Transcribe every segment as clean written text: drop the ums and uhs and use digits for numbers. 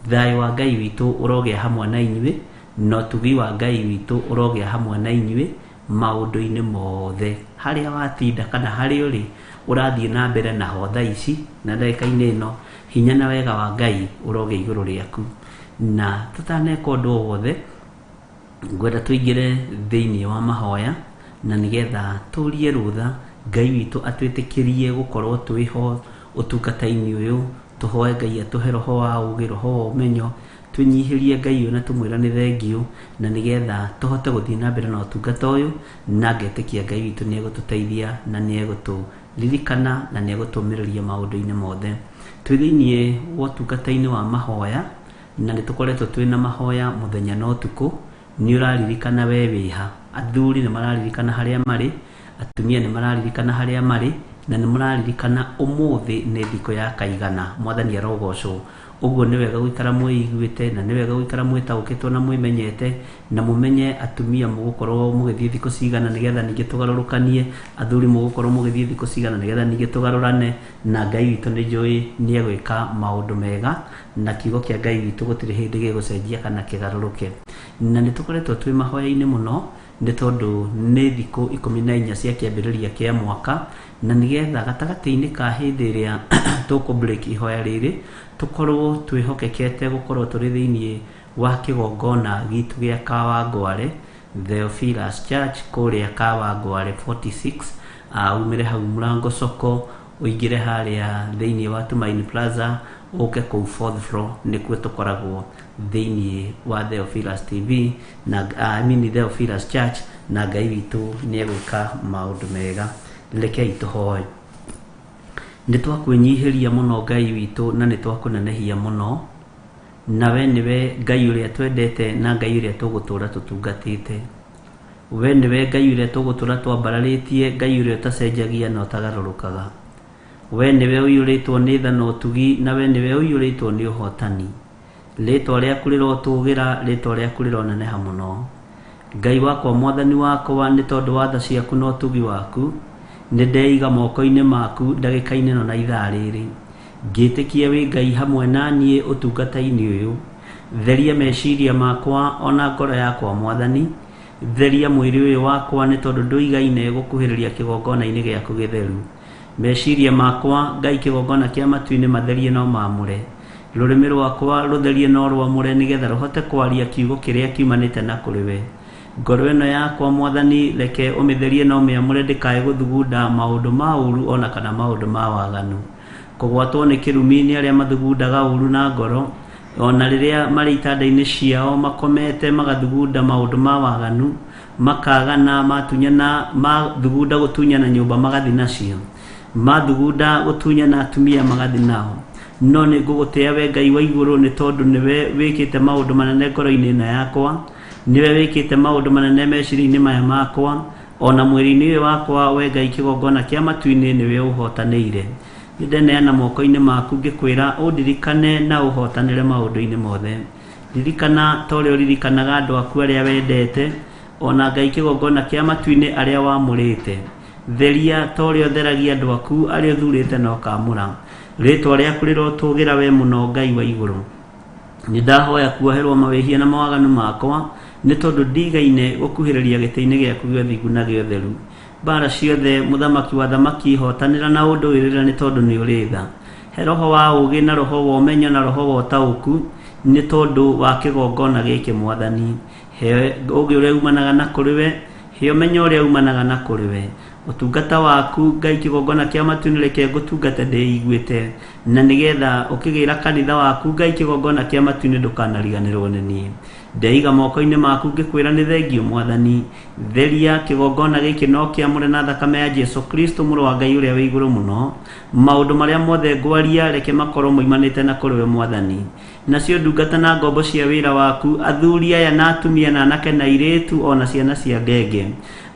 Thayũ wa Ngai witũ ũrogĩa hamwe na inyuĩ, na ũtugi wa Ngai witũ ũrogĩa hamwe na inyuĩ maũndũ-inĩ mothe. Harĩa watinda kana harĩa ũrĩ, ũrathiĩ na mbere naho thaa ici na ndagĩka-inĩ ĩno, hinya na wega wa Ngai ũrogĩa igũrũ rĩaku. Na tũtaneka ũndũ o wothe, ngwenda tũingĩre thĩinĩ wa mahoya na nĩgetha tũrie rũtha Ngai witũ atwĩtĩkĩrie gũkorwo twĩho ũtungata-inĩ ũyũ. Tũhoe Ngai atũhe roho wa ũgĩ, roho wa ũmenyo, twĩnyihĩrie Ngai ũyũ na tũmwĩre nĩ thengiũ, na nĩgetha tũhote gũthiĩ na mbere na ũtungata ũyũ, na ngetĩkia Ngai witũ nĩ egũtũteithia na nĩ egũtũririkana na nĩ egũtũmĩrĩria maũndũ-inĩ mothe. Twĩ thĩinĩ wa ũtungata-inĩ wa mahoya, na nĩ tũkoretwo twĩ na mahoya mũthenya na ũtukũ. Nĩ ũraririkana we wĩha? Athuri nĩ mararirikana harĩa marĩ, atumia nĩ mararirikana harĩa marĩ, na nĩ mũraririkana ũmũthĩ nĩ thikũ ya kaigana. Mwathani arogocwo. Ũguo nĩ wega gũikara mwĩiguĩte, na nĩ wega gũikara mwĩtaũkĩtwo na mwĩmenyete, na mũmenye atumia mũgũkorwo mũgĩthiĩ thikũ cigana nĩgetha ningĩ tũgarũrũkanie, athuri mũgũkorwo mũgĩthiĩ thikũ cigana nĩgetha ningĩ tũgarũrane, na Ngai witũ nĩ njũĩ nĩ egwĩka maũndũ mega, na kiugo kĩa Ngai witũ gũtirĩ hĩndĩ gĩgũcenjia kana kĩgarũrũke. Na nĩ tũkoretwo twĩ mahoya-inĩ mũno, nĩ tondũ nĩ thikũ 14 cia kĩambĩrĩria kĩa mwaka, na nĩgetha gatagatĩ-inĩ ka hĩndĩ ĩrĩa tũkũ break ihoya rĩrĩ, tũkorwo twĩhokekete gũkorwo tũrĩ thĩinĩ wa kĩgongona gitũ gĩa Kawangware, Theophilus Church kũrĩa Kawangware 46, umĩre hau Mũrango Soko, ũingĩre harĩa thĩinĩ wa Tumaini Plaza, ũke kũu fourth floor, nĩkuo tũkoragwo thĩinĩ wa Theophilus TV na I mean Theophilus Church, na Ngai witũ nĩ egwĩka maũndũ mega. Rekei tũhoe. Nĩ twakwĩnyihĩria mũno Ngai witũ, na nĩ twakũnenehia mũno, na we nĩwe Ngai ũrĩa twendete na Ngai ũrĩa tũgũtũra tũtungatĩte. We nĩwe Ngai ũrĩa tũgũtũra twambararĩtie, Ngai ũrĩa ũtacenjagia na ũtagarũrũkaga. We nĩwe ũiyũrĩtwo nĩ tha na ũtugi, na we nĩwe ũiyũrĩtwo nĩ ũhotani. Rĩtwa rĩaku rĩrotũgĩra, rĩtwa rĩaku rĩroneneha mũno. Ngai wakwa, Mwathani wakwa, nĩ tondũ wa tha ciaku na ũtugi waku, nĩ ndeiga moko-inĩ maku ndagĩka-inĩ ĩno na ithaa rĩrĩ. Ngĩtĩkia wĩ Ngai hamwe na niĩ ũtungata-inĩ ũyũ. Theria meciria makwa o na ngoro yakwa, Mwathani. Theria mwĩrĩ ũyũ wakwa, nĩ tondũ ndũigaine gũkuhĩrĩria kĩgongona-inĩ gĩaku gĩtheru. Meciria makwa, Ngai kĩgongona kĩa matu-inĩ matherie no maamũre. Rũrĩmĩ rwakwa rũtherie no rwamũre, nĩgetha rũhote kwaria kiugo kĩrĩa kiumanĩte na kũrĩ we. Ngoro ĩno yakwa, Mwathani, reke ũmĩtherie na ũmĩamũre ndĩkae gũthugunda maũndũ ma ũũru o na kana maũndũ ma waganu. Kũgwatwo nĩ kĩrumi nĩ arĩa mathugundaga ũũru na ngoro, o na rĩrĩa marĩ itanda-inĩ ciao makomete magathugunda maũndũ ma waganu, makagana, matunyana, mathugunda gũtunyana nyũmba magathi nacio, mathugunda gũtunyana atumia magathi nao. No nĩ ngũgũtĩa we Ngai wa igũrũ, nĩ tondũ nĩwe wĩkĩte maũndũ manene ngoro-inĩ ĩno yakwa, nĩwe wĩkĩte maũndũ manene meciria-inĩ maya makwa, o na mwĩrĩ-inĩ ũyũ wakwa, we Ngai kĩgongona kĩa matu-inĩ nĩwe ũhotanĩire. Nĩ ndeneana moko-inĩ maku ngĩkwĩra ũndirikane na ũhotanĩre maũndũ-inĩ mothe. Ririkana ta ũrĩa ũririkanaga andũ aku arĩa wendete, o na Ngai kĩgongona kĩa matu-inĩ arĩa wamũrĩte. Theria ta ũrĩa ũtheragia andũ aku arĩa ũthurĩte na ũkaamũra. Rĩĩtwa rĩaku rĩrotũgĩra we mũno, Ngai wa igũrũ. Nĩ ndahoya kuoherwo mawĩhia na mawaganu makwa, nĩ tondũ ndigaine gũkuhĩrĩria gĩtĩ-inĩ gĩaku gĩa ũthingu na gĩa ũtheru. Mbaara ciothe, Mũthamaki wa athamaki, hootanĩra na ũndũĩrĩre nĩ tondũ nĩ ũrĩ tha. He roho wa ũũgĩ na roho wa ũmenyo na roho wa ũtaũku nĩ tondũ wa kĩgongona gĩkĩ, Mwathani. He ũũgĩ ũrĩa umanaga na kũrĩ we, he ũmenyo ũrĩa umanaga na kũrĩ we. Ũtungata waku, Ngai kĩgongona kĩa matu-inĩ, reke ngũtungate ndĩiguĩte, na nĩgetha ũkĩgĩra kanitha waku, Ngai kĩgongona kĩa matu-inĩ, ndũkanariganĩrwo nĩ niĩ. Ndeiga moko-inĩ maku ngĩkwĩra nĩ thengiũ, Mwathani. Theria kĩgongona gĩkĩ na ũkĩamũre na thakame ya Jesu Kristo, Mũrũ wa Ngai ũrĩa wĩ igũrũ mũno. Maũndũ marĩa mothe ngwaria, reke makorwo moimanĩte na kũrĩ we, Mwathani. Nacio ndungata na ngombo cia wĩra waku, athuri aya na atumia na anake na airĩtu o na ciana cia ngenge,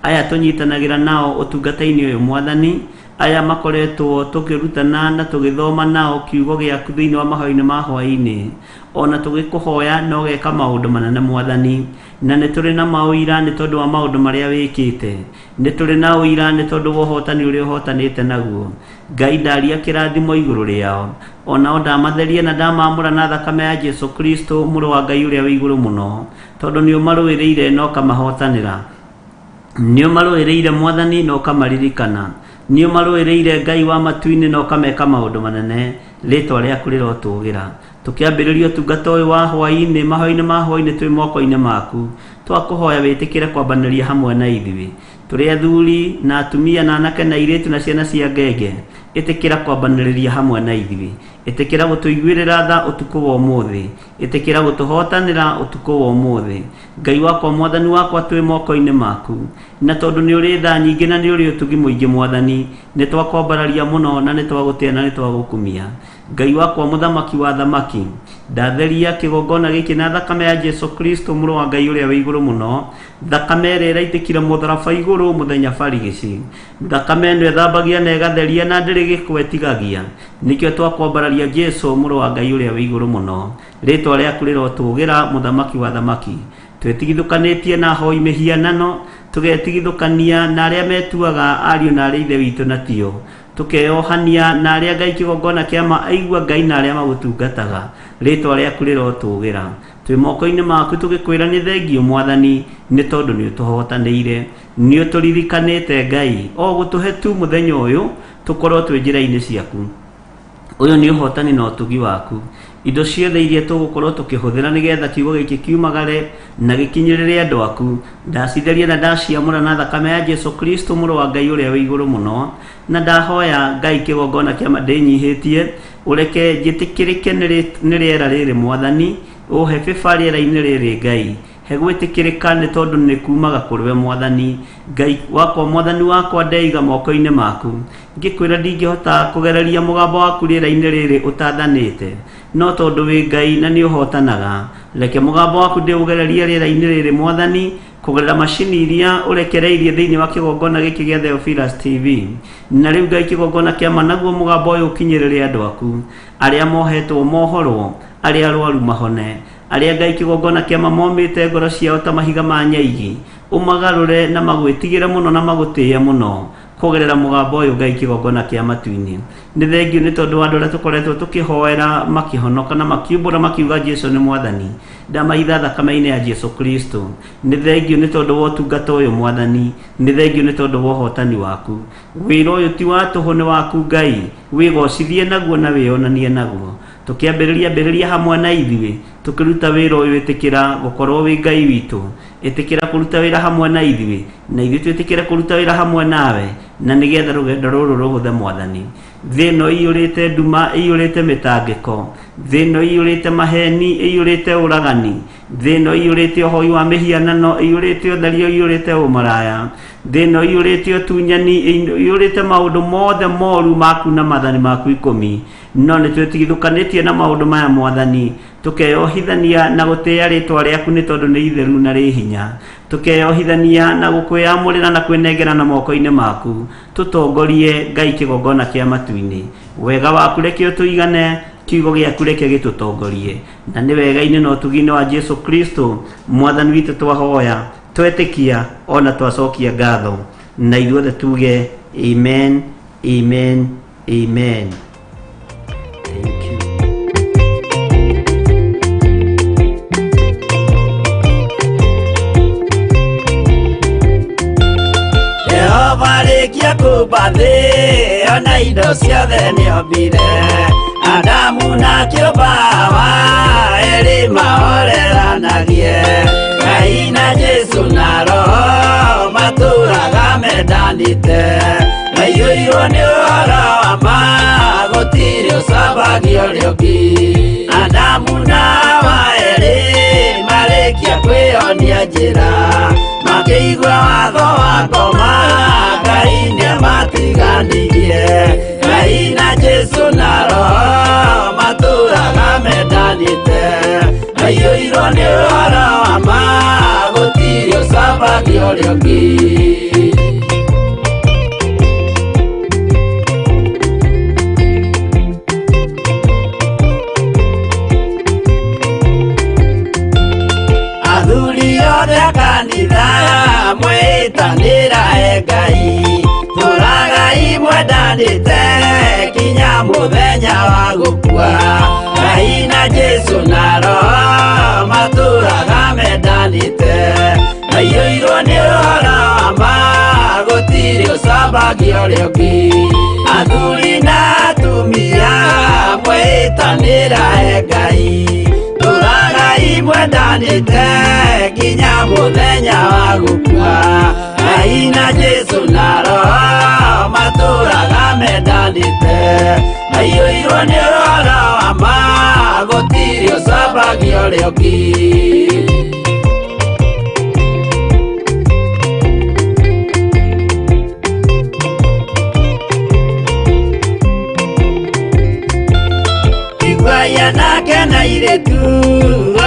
aya tũnyitanagĩra nao ũtungata-inĩ ũyũ, Mwathani, Aya makoretwo tũkĩrutana na tũgĩthoma nao kiugo gĩaku thĩinĩ wa mahoya-inĩ ma hwaĩ-inĩ, ona tũgĩkũhoya na ũgeka maũndũ manene Mwathani, na nĩ tũrĩ na maũira nĩ tondũ wa maũndũ marĩa wĩkĩte, nĩ tũrĩ na ũira nĩ tondũ wa ũhotani ũrĩa ũhotanĩte naguo. Ngai ndaria kĩrathimo igũrũ rĩao, onao ndamatheria na ndamamũra na thakame ya Jesu Kristo mũrũ wa Ngai ũrĩa wĩ igũrũ mũno, tondũ nĩ ũmarũĩrĩire na ũkamahotanĩra. Nĩ ũmarũĩrĩire Mwathani na ũkamaririkana. Nĩ ũmarũĩrĩire Ngai wa matu-inĩ na ũkameka maũndũ manene, rĩtwa rĩaku rĩrotũgĩra. Tũkĩambĩrĩria ũtungata ũyũ wa hwaĩ-inĩ, mahoya-inĩ ma hwaĩ-inĩ twĩ moko-inĩ maku, twakũhoya wĩtĩkĩre kwambanĩria hamwe na ithuĩ. Tũrĩ athuri na atumia na anake na airĩtu na ciana cia ngenge, ĩtĩkĩra kwambanĩrĩria hamwe na ithuĩ. Ĩtĩkĩra gũtũiguĩrĩra tha ũtukũ wa ũmũthĩ. Ĩtĩkĩra gũtũhotanĩra ũtukũ wa ũmũthĩ. Ngai wakwa, Mwathani wakwa, twĩ moko-inĩ maku. Na tondũ nĩ ũrĩ tha nyingĩ na nĩ ũrĩ ũtugi mũingĩ Mwathani, nĩ twakwambararia mũno na nĩ twagũtĩa na nĩ twagũkumia. Ngai wakwa, Mũthamaki wa athamaki, ndatheria kĩgongona gĩkĩ na thakame ya Jesu Kristo mũrũ wa Ngai ũrĩa wĩ igũrũ mũno, thakame ĩrĩa ĩraitĩkire mũtharaba igũrũ mũthenya barigici. Thakame ĩno ĩthambagia na ĩgatheria na ndĩrĩ gĩko ĩtigagia. Nĩkĩo twakwambararia Jesu mũrũ wa Ngai ũrĩa wĩ igũrũ mũno. Rĩtwa rĩaku rĩrotũgĩra, Mũthamaki wa athamaki. Twĩtigithũkanĩtie na ahoi mĩhianano, tũgetigithũkania na arĩa metuaga ariũ na arĩ ithe witũ na tio, tũkeyohania na arĩa Ngai kĩgongona kĩa ma aigua Ngai na arĩa magũtungataga. Rĩtwa rĩaku rĩrotũgĩra. Twĩ moko-inĩ maku tũgĩkwĩra nĩ thengio Mwathani, nĩ tondũ nĩ ũtũhotanĩire. Nĩ ũtũririkanĩte Ngai, o gũtũhe tu mũthenya ũyũ tũkorwo twĩ njĩra-inĩ ciaku. Ũyũ nĩ ũhotani na ũtugi waku. Indo ciothe iria tũgũkorwo tũkĩhũthĩra nĩgetha kiugo gĩkĩ kiumagare na gĩkinyĩrĩre andũ aku, ndacitheria na ndaciamũra na thakame ya Jesu Kristo mũrũ wa Ngai ũrĩa wĩ igũrũ mũno, na ndahoya Ngai kĩgongona kĩa ma ndĩnyihĩtie, ũreke njĩtĩkĩrĩke nĩ rĩera rĩrĩ Mwathani, ũhe bĩba rĩera-inĩ rĩrĩ Ngai. He gwĩtĩkĩrĩka nĩ tondũ nĩ kumaga kũrĩ we Mwathani. Ngai wakwa, Mwathani wakwa, ndeiga moko-inĩ maku. Ngĩkwĩra ndingĩhota kũgereria mũgambo waku rĩera-inĩ rĩrĩ ũtathanĩte, no tondũ wĩ Ngai na nĩ ũhotanaga, reke mũgambo waku ndĩũgererie rĩera-inĩ rĩrĩ Mwathani, kũgerera macini iria ũrekereirie thĩinĩ wa kĩgongona gĩkĩ gĩa Theophilus TV. Na rĩu Ngai kĩgongona kĩa ma naguo mũgambo ũyũ ũkinyĩrĩre andũ aku, arĩa mohetwo mohorwo, arĩa arwaru mahone, arĩa Ngai kĩgongona kĩa ma momĩte ngoro ciao ta mahiga ma nyaigi, ũmagarũre na magwĩtigĩre mũno na magũtĩĩe mũno kũgerera mũgambo ũyũ Ngai kĩgongona kĩa matu-inĩ. Nĩ thengio nĩ tondũ wa andũ arĩa tũkoretwo tũkĩhoera makĩhonoka na makiumbũra makiuga Jesu nĩ Mwathani. Ndamahitha thakame-inĩ ya Jesu Kristo. Nĩ thengio nĩ tondũ wa ũtungata ũyũ Mwathani. Nĩ thengio nĩ tondũ wa ũhotani waku. Wĩra ũyũ ti wa tũhũ nĩ waku Ngai. Wĩgocithie naguo na wĩonanie naguo. Tũkĩambĩrĩria ambĩrĩria hamwe na ithuĩ, tũkĩruta wĩra ũyũ ĩtĩkĩra gũkorwo wĩ Ngai witũ. Ĩtĩkĩra kũruta wĩra hamwe na ithuĩ, na ithuĩ twĩtĩkĩre kũruta wĩra hamwe nawe, na nĩgetha rũgendo rũrũ rũhũthe Mwathani. Thĩ ĩno ĩiyũrĩte nduma, ĩiyũrĩte mĩtangĩko. Thĩ ĩno ĩiyũrĩte maheni, ĩiyũrĩte ũragani. Thĩ ĩno ĩiyũrĩte ũhoi wa mĩhianano, ĩiyũrĩte ũtharia, ĩiyũrĩte ũmaraya. Thĩ ĩno ĩiyũrĩte ũtunyani, ĩiyũrĩte maũndũ mothe moru maku na maathani maku ikũmi. No nĩ twĩtigithũkanĩtie na maũndũ maya Mwathani, tũkeyohithania na gũtĩĩa rĩtwa rĩaku nĩ tondũ nĩ itheru na rĩ hinya. Tũkeyohithania na gũkwĩyamũrĩra na kwĩnengerana moko-inĩ maku. Tũtongorie, Ngai kĩgongona kĩa matu-inĩ. Wega waku reke ũtũigane, kiugo gĩaku reke gĩtũtongorie. Na nĩ wega-inĩ na ũtugi-inĩ wa Jesu Kristo, Mwathani witũ twahoya, twetĩkia, ona twacokia ngatho. Na ithuothe tuge, Amen, Amen, Amen. Thank you. Jehova arĩkia kũmba thĩ ona indo ciothe nĩombire Adamu na kĩũmba Hawa erĩ mahoreranagie Ngai na Jesu na Roho matũraga mendanĩte maiyũirwo nĩ ũhoro wa ma gũtirĩ ũcambagio ũrĩa ũngĩ Adamu na Hawa erĩ marĩkia kwĩyonia njĩra makĩigua watho wa ngoma Ngai nĩamatiganirie Ngai na Jesu na Roho matũraga mendanĩte maiyũirwo nĩ ũhoro wa ma gũtirĩ ũcambagio ũrĩa ũngĩ. mwĩtanĩra e Ngai tũragai mwendanĩte kinya mũthenya wa gũkua Ngai na Jesũ na Roho matũraga mendanĩte maiyũirwo nĩ ũhoro wa ma gũtirĩ ũcambagia ũrĩa ũngĩ athuri na atumia mwĩtanĩra e Ngai tũragai mwendanĩte kinya mũthenya wa gũkua Ngai na Jesũ na Roho matũraga mendanĩte maiyũirwo nĩ ũhoro wa ma gũtirĩ ũcambagia ũrĩa ũngĩ. Iguaia nake na irĩtu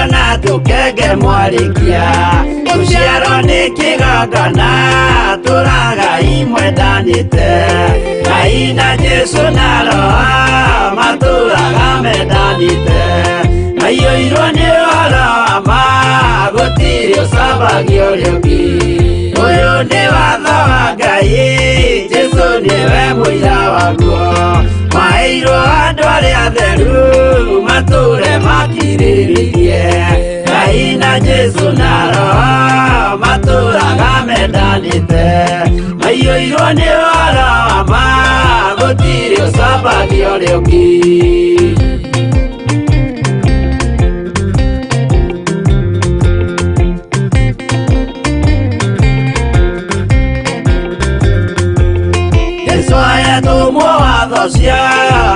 ona tũkenge mwarĩkia rũciaro nĩ kĩgongona tũragai mwendanĩte Ngai na Jesũ na Roho matũraga mendanĩte maiyũirwo nĩ ũhoro wa ma gũtirĩ ũcambagia ũrĩa ũngĩ ũyũ nĩ watho wa Ngai Jesũ nĩwe mũira waguo maheirwo andũ arĩa atheru matũre makirĩrĩirie Ngai na Jesũ na Roho matũraga mendanĩte maiyũirwo nĩ ũhoro wa ma gũtirĩ ũcambagia ũrĩa ũngĩ. Jesũ ayatũmwo watho cia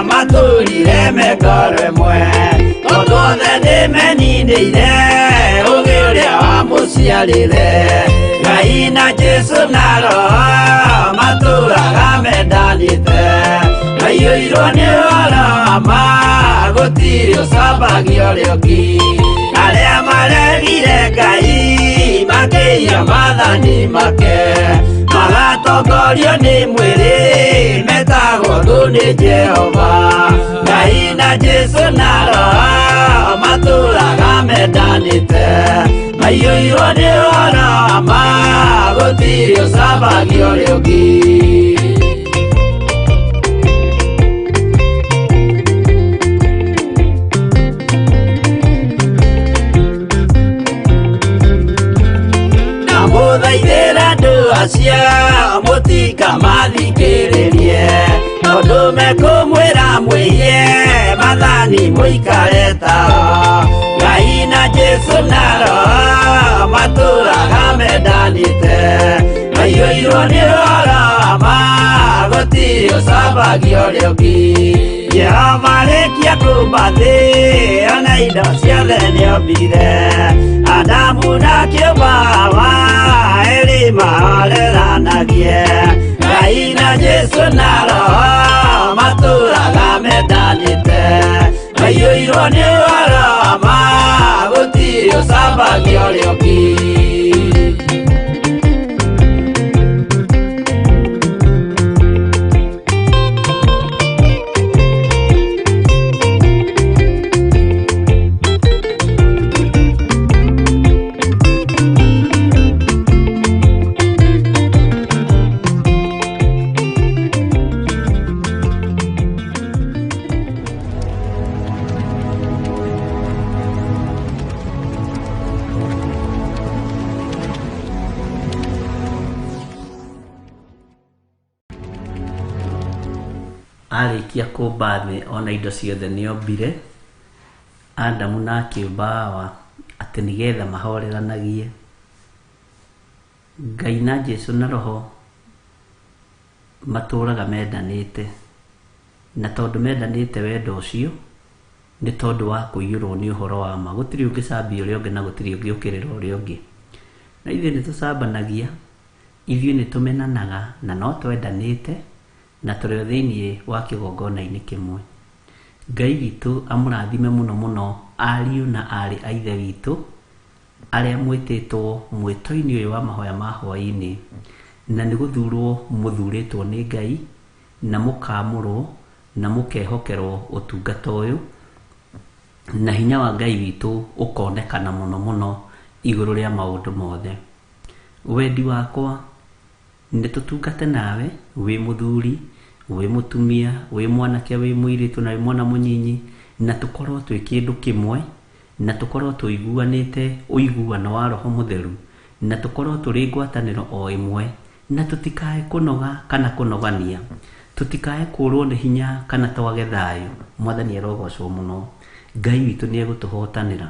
matũrire mekoro ĩmwe tondũ othe nĩmeninĩire ũgĩ ũrĩa wamũciarĩre Ngai na Jesũ na Roho matũraga mendanĩte maiyũirwo nĩ ũhoro wa ma gũtirĩ ũcambagia ũrĩa ũngĩ arĩa maregire Ngai makĩiya maathani make magatongorio nĩ mwĩrĩ metagwo thũ nĩ Jehova Ngai na Jesũ na Roho matũraga mendanĩte maiyũirwo nĩ ũhoro wa ma gũtirĩ ũcambagia ũrĩa ũngĩ. Ndamũthaithĩra andũ acio mũtikamathikĩrĩrie tondũ mekũmwĩra mwĩhie maathani mũikare tao Ngai na Jesũ na Roho matũraga mendanĩte maiyũirwo nĩ ũhoro wa ma gũtirĩ ũcambagia ũrĩa ũngĩ Jehova arĩkia kũmba thĩ ona indo ciothe nĩombire Adamu na kĩũmba Hawa erĩ mahoreranagie Ngai na Jesũ na Roho matũraga mendanĩte maiyũirwo nĩ ũhoro wa ma gũtirĩ ũcambagia ũrĩa ũngĩ. Arĩkia kũmba thĩ ona indo ciothe nĩombire Adamu na akĩũmba Hawa atĩ nĩgetha mahoreranagie Ngai na Jesũ na Roho matũraga mendanĩte na tondũ mendanĩte wendo ũcio nĩ tondũ wa kũiyũrwo nĩ ũhoro wa ma gũtirĩ ũngĩcambia ũrĩa ũngĩ na gũtirĩ ũngĩũkĩrĩra ũrĩa ũngĩ na ithuĩ nĩ tũcambanagia ithuĩ nĩ tũmenanaga na no twendanĩte na tũrĩ o thĩinĩ wa kĩgongona-inĩ kĩmwe. Ngai witũ amũrathime mũno mũno ariũ na aarĩ a ithe witũ arĩa mwĩtĩtwo mwĩto-inĩ ũyũ wa mahoya ma hwaĩ-inĩ na nĩ gũthurwo mũthurĩtwo nĩ Ngai na mũkamũrwo na mũkehokerwo ũtungata ũyũ na hinya wa Ngai witũ ũkonekana mũno mũno igũrũ rĩa maũndũ mothe. Wendi wakwa Nĩ tũtungate nawe wĩ mũthuri, wĩ mũtumia, wĩ mwanake, wĩ mũirĩtu na wĩ mwana mũnyinyi, na tũkorwo twĩ kĩndũ kĩmwe, na tũkorwo tũiguanĩte ũiguano wa Roho Mũtheru, na tũkorwo tũrĩ ngwatanĩro o ĩmwe, na tũtikae kũnoga kana kũnogania, tũtikae kũrwo nĩ hinya kana twage thayũ. Mwathani arogocwo mũno. Ngai witũ nĩ egũtũhotanĩra.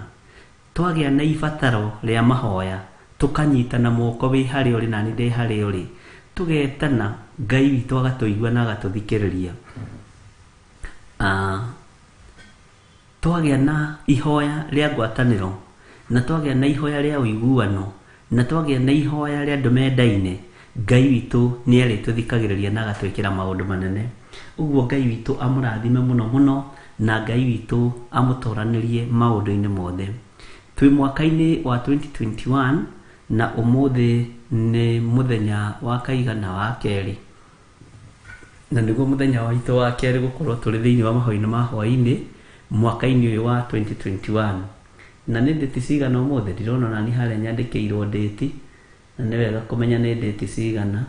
Twagĩa na ibataro rĩa mahoya, tũkanyitana moko wĩ harĩa ũrĩ nani ndĩ harĩa ũrĩ, tũgetana, Ngai witũ agatũigua na agatũthikĩrĩria. Twagĩa na ihoya rĩa ngwatanĩro, na twagĩa na ihoya rĩa ũiguano, na twagĩa na ihoya rĩa andũ mendaine, Ngai witũ nĩ arĩtũthikagĩrĩria na agatwĩkĩra maũndũ manene. Ũguo Ngai witũ amũrathime mũno mũno, na Ngai witũ amũtoranĩrie maũndũ-inĩ mothe. Twĩ mwaka-inĩ wa 2021 na ũmũthĩ nĩ mũthenya wa kaigana wa kerĩ, na nĩguo mũthenya witũ wa kerĩ gũkorwo tũrĩ thĩinĩ wa mahoya-inĩ ma hwaĩ-inĩ mwaka-inĩ ũyũ wa 2021. Na nĩ ndĩti cigana ũmũthĩ? Ndirona nani harĩa nyandĩkĩirwo ndĩti, na nĩ wega kũmenya nĩ ndĩti cigana,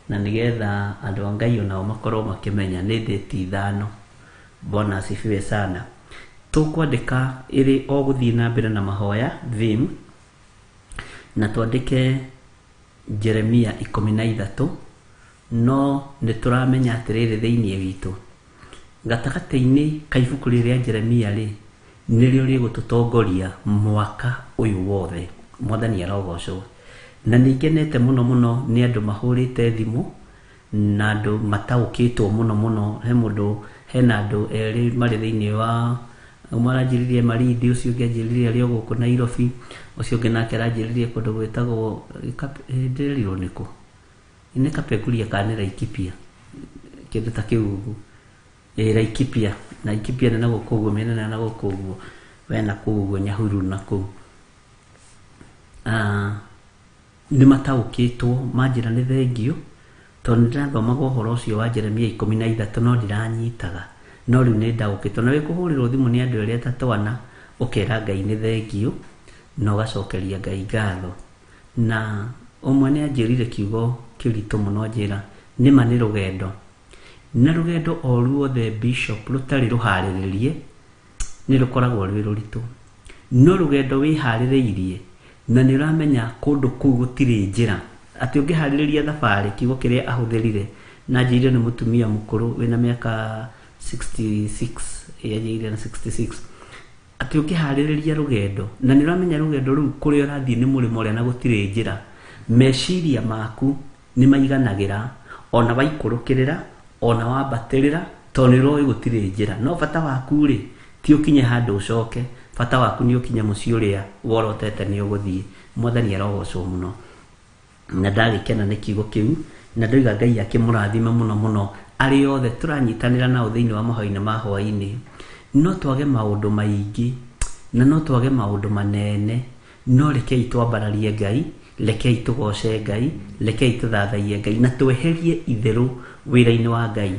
na nĩgetha andũ a Ngai onao makorwo makĩmenya nĩ ndĩti 5. Bwana asifiwe sana. Tũkwandĩka ĩrĩ o gũthiĩ na mbere na mahoya theme, na twandĩke Jeremia 13, no nĩ tũramenya atĩrĩrĩ thĩinĩ witũ gatagatĩ-inĩ ka ibuku rĩrĩa Jeremia rĩ nĩrĩo rĩgũtũtongoria mwaka ũyũ wothe. Mwathani arogocwo. Na nĩ ngenete mũno mũno nĩ andũ mahũrĩte thimũ na andũ mataũkĩtwo mũno mũno. He mũndũ, hena andũ erĩ marĩ thĩinĩ wa ũmwe aranjĩrĩrie Malindi, ũcio ũngĩ anjĩrĩrie arĩ o gũkũ Nairobi, ũcio ũngĩ nake aranjĩrĩrie kũndũ gwĩtagwo ndĩrerirwo nĩkũ, nĩ Kapenguria kana nĩ Laikipia, kĩndũ ta kĩu ũguo. Laikipia, Laikipia nĩ na gũkũ ũguo, mĩena na gũkũ ũguo, we na kũu ũguo Nyahururu na kũu. Nĩ mataũkĩtwo manjĩra nĩ thengio, tondũ nĩ ndĩrathomaga ũhoro ũcio wa Jeremia 13 no ndiranyitaga, no rĩu nĩ ndaũkĩtwo. Na wĩkũhũrĩrwo thimũ nĩ andũ erĩ atatũ ana, ũkera Ngai nĩ thengio na ũgacokeria Ngai ngatho. Na ũmwe nĩ anjĩrire kiugo kĩritũ mũno, anjĩra nĩma nĩ rũgendo, na rũgendo o ruothe bishop rũtarĩ rũharĩrĩrie nĩ rũkoragwo rwĩ rũritũ, no rũgendo wĩharĩrĩirie na nĩ ũramenya kũndũ kũu gũtirĩ njĩra, atĩ ũngĩharĩrĩria thabarĩ, kiugo kĩrĩa ahũthĩrire na anjĩrire nĩ mũtumia mũkũrũ wĩna mĩaka 66, anjĩrire na 66, atĩ ũngĩharĩrĩria rũgendo na nĩ ũramenya rũgendo rũu kũrĩa ũrathiĩ nĩ mũrĩmo ũrĩa na gũtirĩ njĩra, meciria maku nĩ maiganagĩra ona waikũrũkĩrĩra ona wambatĩrĩra, tondũ nĩ ũroĩ gũtirĩ njĩra. No bata waku rĩ ti ũkinye handũ ũcoke, bata waku nĩ ũkinye mũciĩ ũrĩa worotete nĩ ũgũthiĩ. Mwathani arogocwo mũno. Na ndagĩkena nĩ kiugo kĩu, na ndoiga Ngai akĩmũrathime mũno mũno arĩ othe tũranyitanĩra nao thĩinĩ wa mahoya-inĩ ma hwaĩ-inĩ. No twage maũndũ maingĩ na no twage maũndũ manene, no rekei twambararie Ngai, rekei tũgoce Ngai, rekei tũthathaiye Ngai, na tweherie itherũ wĩra-inĩ wa Ngai,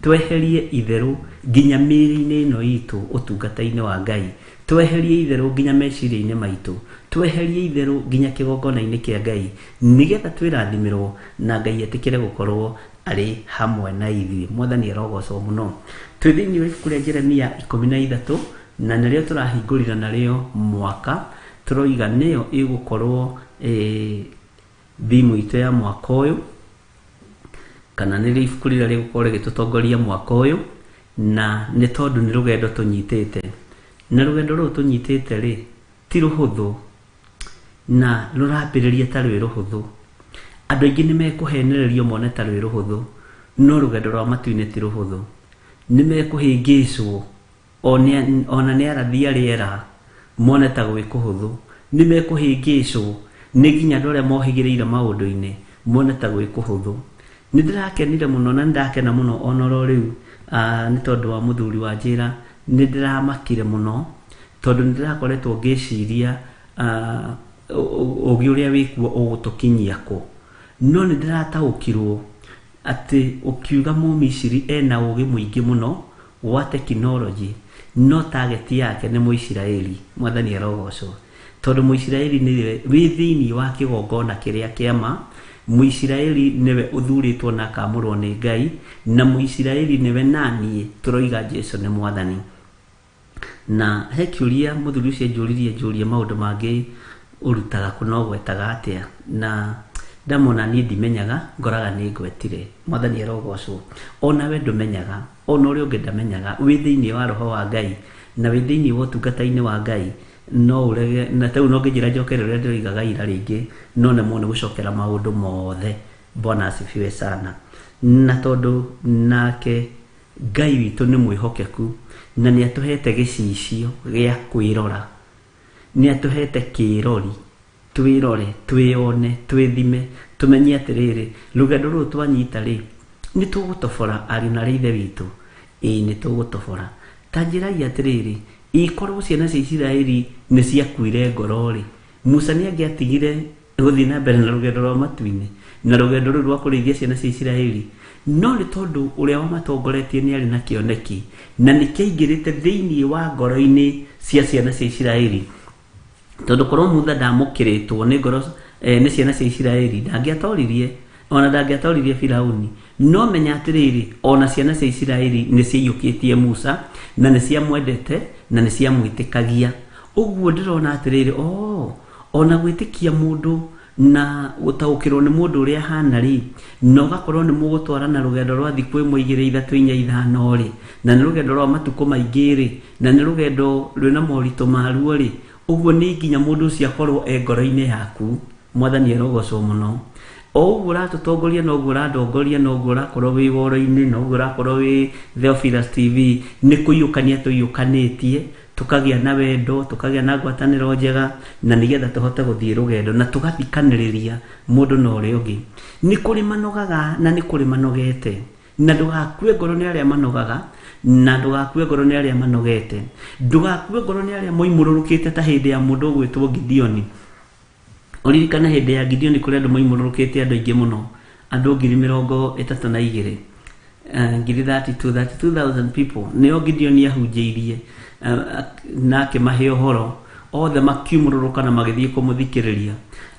tweherie itherũ nginya mĩĩrĩ-inĩ ĩno itũ ũtungata-inĩ wa Ngai, tweherie itherũ nginya meciria-inĩ maitũ, tweherie itherũ nginya kĩgongona-inĩ kĩa Ngai, nĩgetha twĩrathimĩrwo na Ngai etĩkĩre gũkorwo arĩ hamwe na ithuĩ. Mwathani arogocwo mũno. Twĩ thĩinĩ wa ibuku rĩa Jeremia 13, na nĩrĩo tũrahingũrĩra narĩo mwaka, tũroiga nĩyo ĩgũkorwo theme itũ ya mwaka ũyũ, kana nĩrĩo ibuku rĩrĩa rĩgũkorwo rĩgĩtũtongoria mwaka ũyũ, na nĩ tondũ nĩ rũgendo tũnyitĩte, na rũgendo rũrũ tũnyitĩte rĩ ti rũhũthũ, na rũrambĩrĩria ta rwĩ rũhũthũ. Andũ aingĩ nĩ mekũhenererio mone ta rwĩ rũhũthũ, no rũgendo rwa matu-inĩ ti rũhũthũ. Nĩ mekũhĩngĩcwo ona nĩ arathi a rĩera mone ta gwĩ kũhũthũ, nĩ mekũhĩngĩcwo nĩ nginya andũ arĩa mohĩgĩrĩire maũndũ-inĩ mone ta gwĩ kũhũthũ. Nĩ ndĩrakenire mũno na nĩ ndakena mũno ona oro rĩu, nĩ tondũ wa mũthuri wa njĩra, nĩ ndĩramakire mũno tondũ nĩ ndĩrakoretwo ngĩciria ũgĩ ũrĩa wĩkuo ũgũtũkinyia kũ, no nĩ ndĩrataũkirwo atĩ ũkiuga Mũmisiri ena ũgĩ mũingĩ mũno wa tekinoronjĩ, no target yake nĩ Mũisiraeli. Mwathani arogocwo, tondũ Mũisiraeli nĩwe wĩ thĩinĩ wa kĩgongona kĩrĩa kĩa ma, Mũisiraeli nĩwe ũthurĩtwo na akamũrwo nĩ Ngai, na Mũisiraeli nĩwe naniĩ tũroiga Jesu nĩ mwathani. Na he kĩũria mũthuri ũcio anjũririe njũrie maũndũ mangĩ ũrutaga kũ no gwetaga atĩa, na ndamona niĩ ndimenyaga, ngoraga nĩ ngwetire. Mwathani arogocwo. Ona we ndũmenyaga, ona ũrĩa ũngĩ ndamenyaga, wĩ thĩinĩ wa roho wa Ngai na wĩ thĩinĩ wa ũtungata-inĩ wa Ngai, no ũrege na tarĩu no ngĩnjĩra njokere ũrĩa ndĩroigaga ira rĩngĩ, no nemwo nĩ gũcokera maũndũ mothe. Bwana asifiwe sana. Na tondũ nake Ngai witũ nĩ mwĩhokeku na nĩ atũhete gĩcicio gĩa kwĩrora, nĩ atũhete kĩrori twĩrore, twĩone, twĩthime, tũmenye atĩrĩrĩ, rũgendo rũrũ twanyita rĩ, nĩ tũgũtobora ariũ na arĩ ithe witũ. Ĩĩ, nĩ tũgũtobora. Ta njĩrai atĩrĩrĩ, ikorwo ciana cia Isiraeli nĩ ciakuire ngoro rĩ, Musa nĩ angĩatigire gũthiĩ na mbere na rũgendo rwa matu-inĩ na rũgendo rũu rwa kũrĩithia ciana cia Isiraeli? No nĩ tondũ ũrĩa wamatongoretie nĩ arĩ na kĩoneki na nĩ kĩaingĩrĩte thĩinĩ wa ngoro-inĩ cia ciana cia Isiraeli. Tondũ korwo Musa ndamũkĩrĩtwo nĩ ngoro nĩ ciana cia Isiraeli, ndangĩatoririe, ona ndangĩatoririe Firauni. No menya atĩrĩrĩ, ona ciana cia Isiraeli nĩ ciaiyũkĩtie Musa na nĩ ciamwendete na nĩ ciamwĩtĩkagia. Ũguo ndĩrona atĩrĩrĩ, oh, ona gwĩtĩkia mũndũ na gũtaũkĩrwo nĩ mũndũ ũrĩa ahana rĩ, na ũgakorwo nĩ mũgũtwarana rũgendo rwa thikũ ĩmwe, igĩrĩ, ithatũ, inya, ithano rĩ, na nĩ rũgendo rwa matukũ maingĩ rĩ, na nĩ rũgendo rwĩna moritũ maruo rĩ, ũguo nĩ nginya mũndũ ũcio akorwo e ngoro-inĩ yaku. Mwathani arogocwo mũno. O ũguo ũratũtongoria, noguo ũrandongoria, noguo ũrakorwo wĩ woro-inĩ, noguo ũrakorwo wĩ Theophilus TV, nĩ kũiyũkania tũiyũkanĩtie, tũkagĩa na wendo, tũkagĩa na ngwatanĩro njega, na nĩgetha tũhote gũthiĩ rũgendo na tũgathikanĩrĩria mũndũ na ũrĩa ũngĩ. Nĩ kũrĩ manogaga na nĩ kũrĩ manogete, na ndũgakue ngoro nĩ arĩa manogaga, na ndũgakue ngoro nĩ arĩa manogete, ndũgakue ngoro nĩ arĩa moimũrũrũkĩte ta hĩndĩ ya mũndũ ũgwĩtwo Gideoni. Ũririkane hĩndĩ ya Gideoni kũrĩ andũ moimũrũrũkĩte, andũ aingĩ mũno, andũ 32,000, ngiri 32, 32,000 people nĩo Gideoni ahunjĩirie, na akĩmahe ũhoro, othe makiumũrũrũka na magĩthiĩ kũmũthikĩrĩria.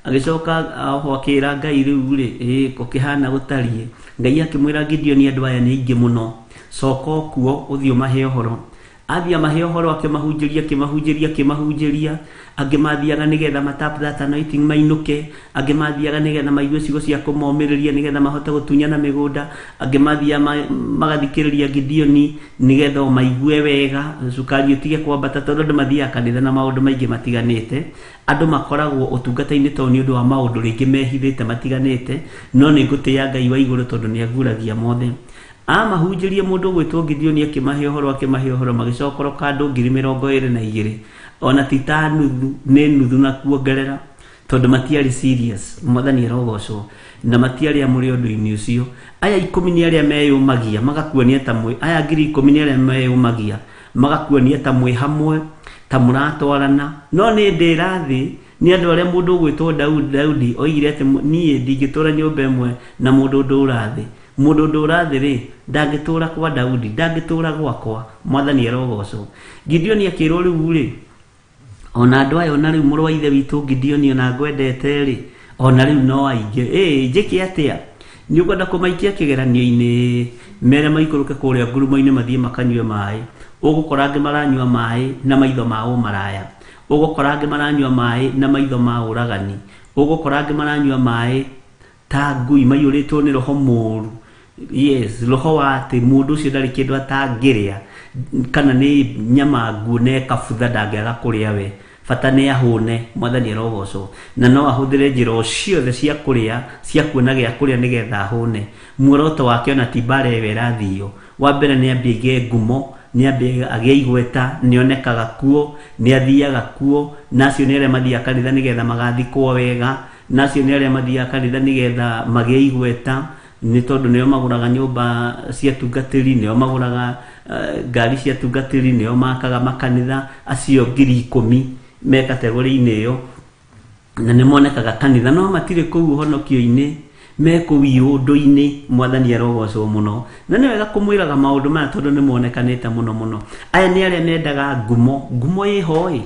Agĩcoka oho akĩra Ngai, rĩu rĩ, ĩ gũkĩhana gũtariĩ? Ngai akĩmwĩra, Gideoni, andũ aya nĩ aingĩ mũno, coka kuo ũthiĩ ũmahe ũhoro. Athiĩ amahe ũhoro, akĩmahunjĩria, akĩmahunjĩria, akĩmahunjĩria. Angĩ mathiaga nĩgetha matap that anointing mainũke, angĩ mathiaga nĩgetha maigue ciugo cia kũmomĩrĩria nĩgetha mahote gũtunyana mĩgũnda, angĩ mathiaga magathikĩrĩria Gideoni nĩgetha o maigue wega, cukari ũtige kwambata, tondũ andũ mathiaga kanitha na maũndũ maingĩ matiganĩte. Andũ makoragwo ũtungata-inĩ tondũ nĩ ũndũ wa maũndũ rĩngĩ mehithĩte matiganĩte, no nĩ ngũtĩĩa Ngai wa igũrũ tondũ nĩ anguragia mothe. Amahunjĩrie mũndũ ũgwĩtwo Gideoni, akĩmahe ũhoro, akĩmahe ũhoro, magĩcokoroka andũ 22,000, ona ti ta nuthu, nĩ nuthu na kuongerera, tondũ matiarĩ serious. Mwathani arogocwo. Na matiarĩ amũre ũndũ-inĩ ũcio. Aya 10 nĩ arĩa meyũmagia magakuonia ta mwĩ, aya 10,000 nĩ arĩa meyũmagia magakuonia ta mwĩ hamwe, ta mũratwarana, no nĩ ndĩra thĩ nĩ andũ arĩa mũndũ ũgwĩtwo Daudi, Daudi oigire atĩ niĩ ndingĩtũra nyũmba ĩmwe na mũndũ ndũra thĩ. Mũndũ ndũra thĩ rĩ, ndangĩtũra kwa Daudi, ndangĩtũra gwakwa. Mwathani arogocwo. Gideoni akĩrwo, rĩu rĩ, ona andũ aya, ona rĩu mũrũ wa ithe witũ Gideoni, ona ngwendete rĩ, ona rĩu no aingĩ, ĩ njĩke atĩa? Nĩ ũkwenda kũmaikia kĩgeranio-inĩ, mere maikũrũke kũrĩa ngurumo-inĩ mathiĩ makanyue maĩ. Ũgũkora angĩ maranyua maĩ na maitho ma ũmaraya, ũgũkora angĩ maranyua maĩ na maitho ma ũragani, ũgũkora angĩ maranyua maĩ ta ngui maiyũrĩtwo nĩ roho mũru. Yes, roho wa atĩ mũndũ ũcio ndarĩ kĩndũ atangĩrĩa, kana nĩ nyama nguo na ĩkabutha ndangĩaga kũrĩa, we bata nĩ ahũne. Mwathani arogocwo. Na no ahũthĩre njĩra o ciothe cia kũrĩa, cia kuona gĩa kũrĩa nĩgetha ahũne. Muoroto wake ona ti mbara ĩyo ĩrathio, wa mbere nĩ ambie aige ngumo, nĩ ambie agĩe igweta, nĩ onekaga kuo, nĩ athiaga kuo, na acio nĩ arĩa mathiaga kanitha nĩgetha magathikwo wega, na acio nĩ arĩa mathiaga kanitha nĩgetha magĩe igweta, nĩ tondũ nĩo magũraga nyũmba cia tungatĩri, nĩo magũraga ngari cia tungatĩri, nĩo makaga makanitha. Acio 10,000 me kategori-inĩ ĩyo na nĩ monekaga kanitha, no matirĩ kũu ũhonokio-inĩ, me kũu iũndũ-inĩ. Mwathani arogocwo mũno. Na nĩ wega kũmwĩraga maũndũ maya tondũ nĩ monekanĩte mũno mũno. Aya nĩ arĩa mendaga ngumo, ngumo ĩho ĩ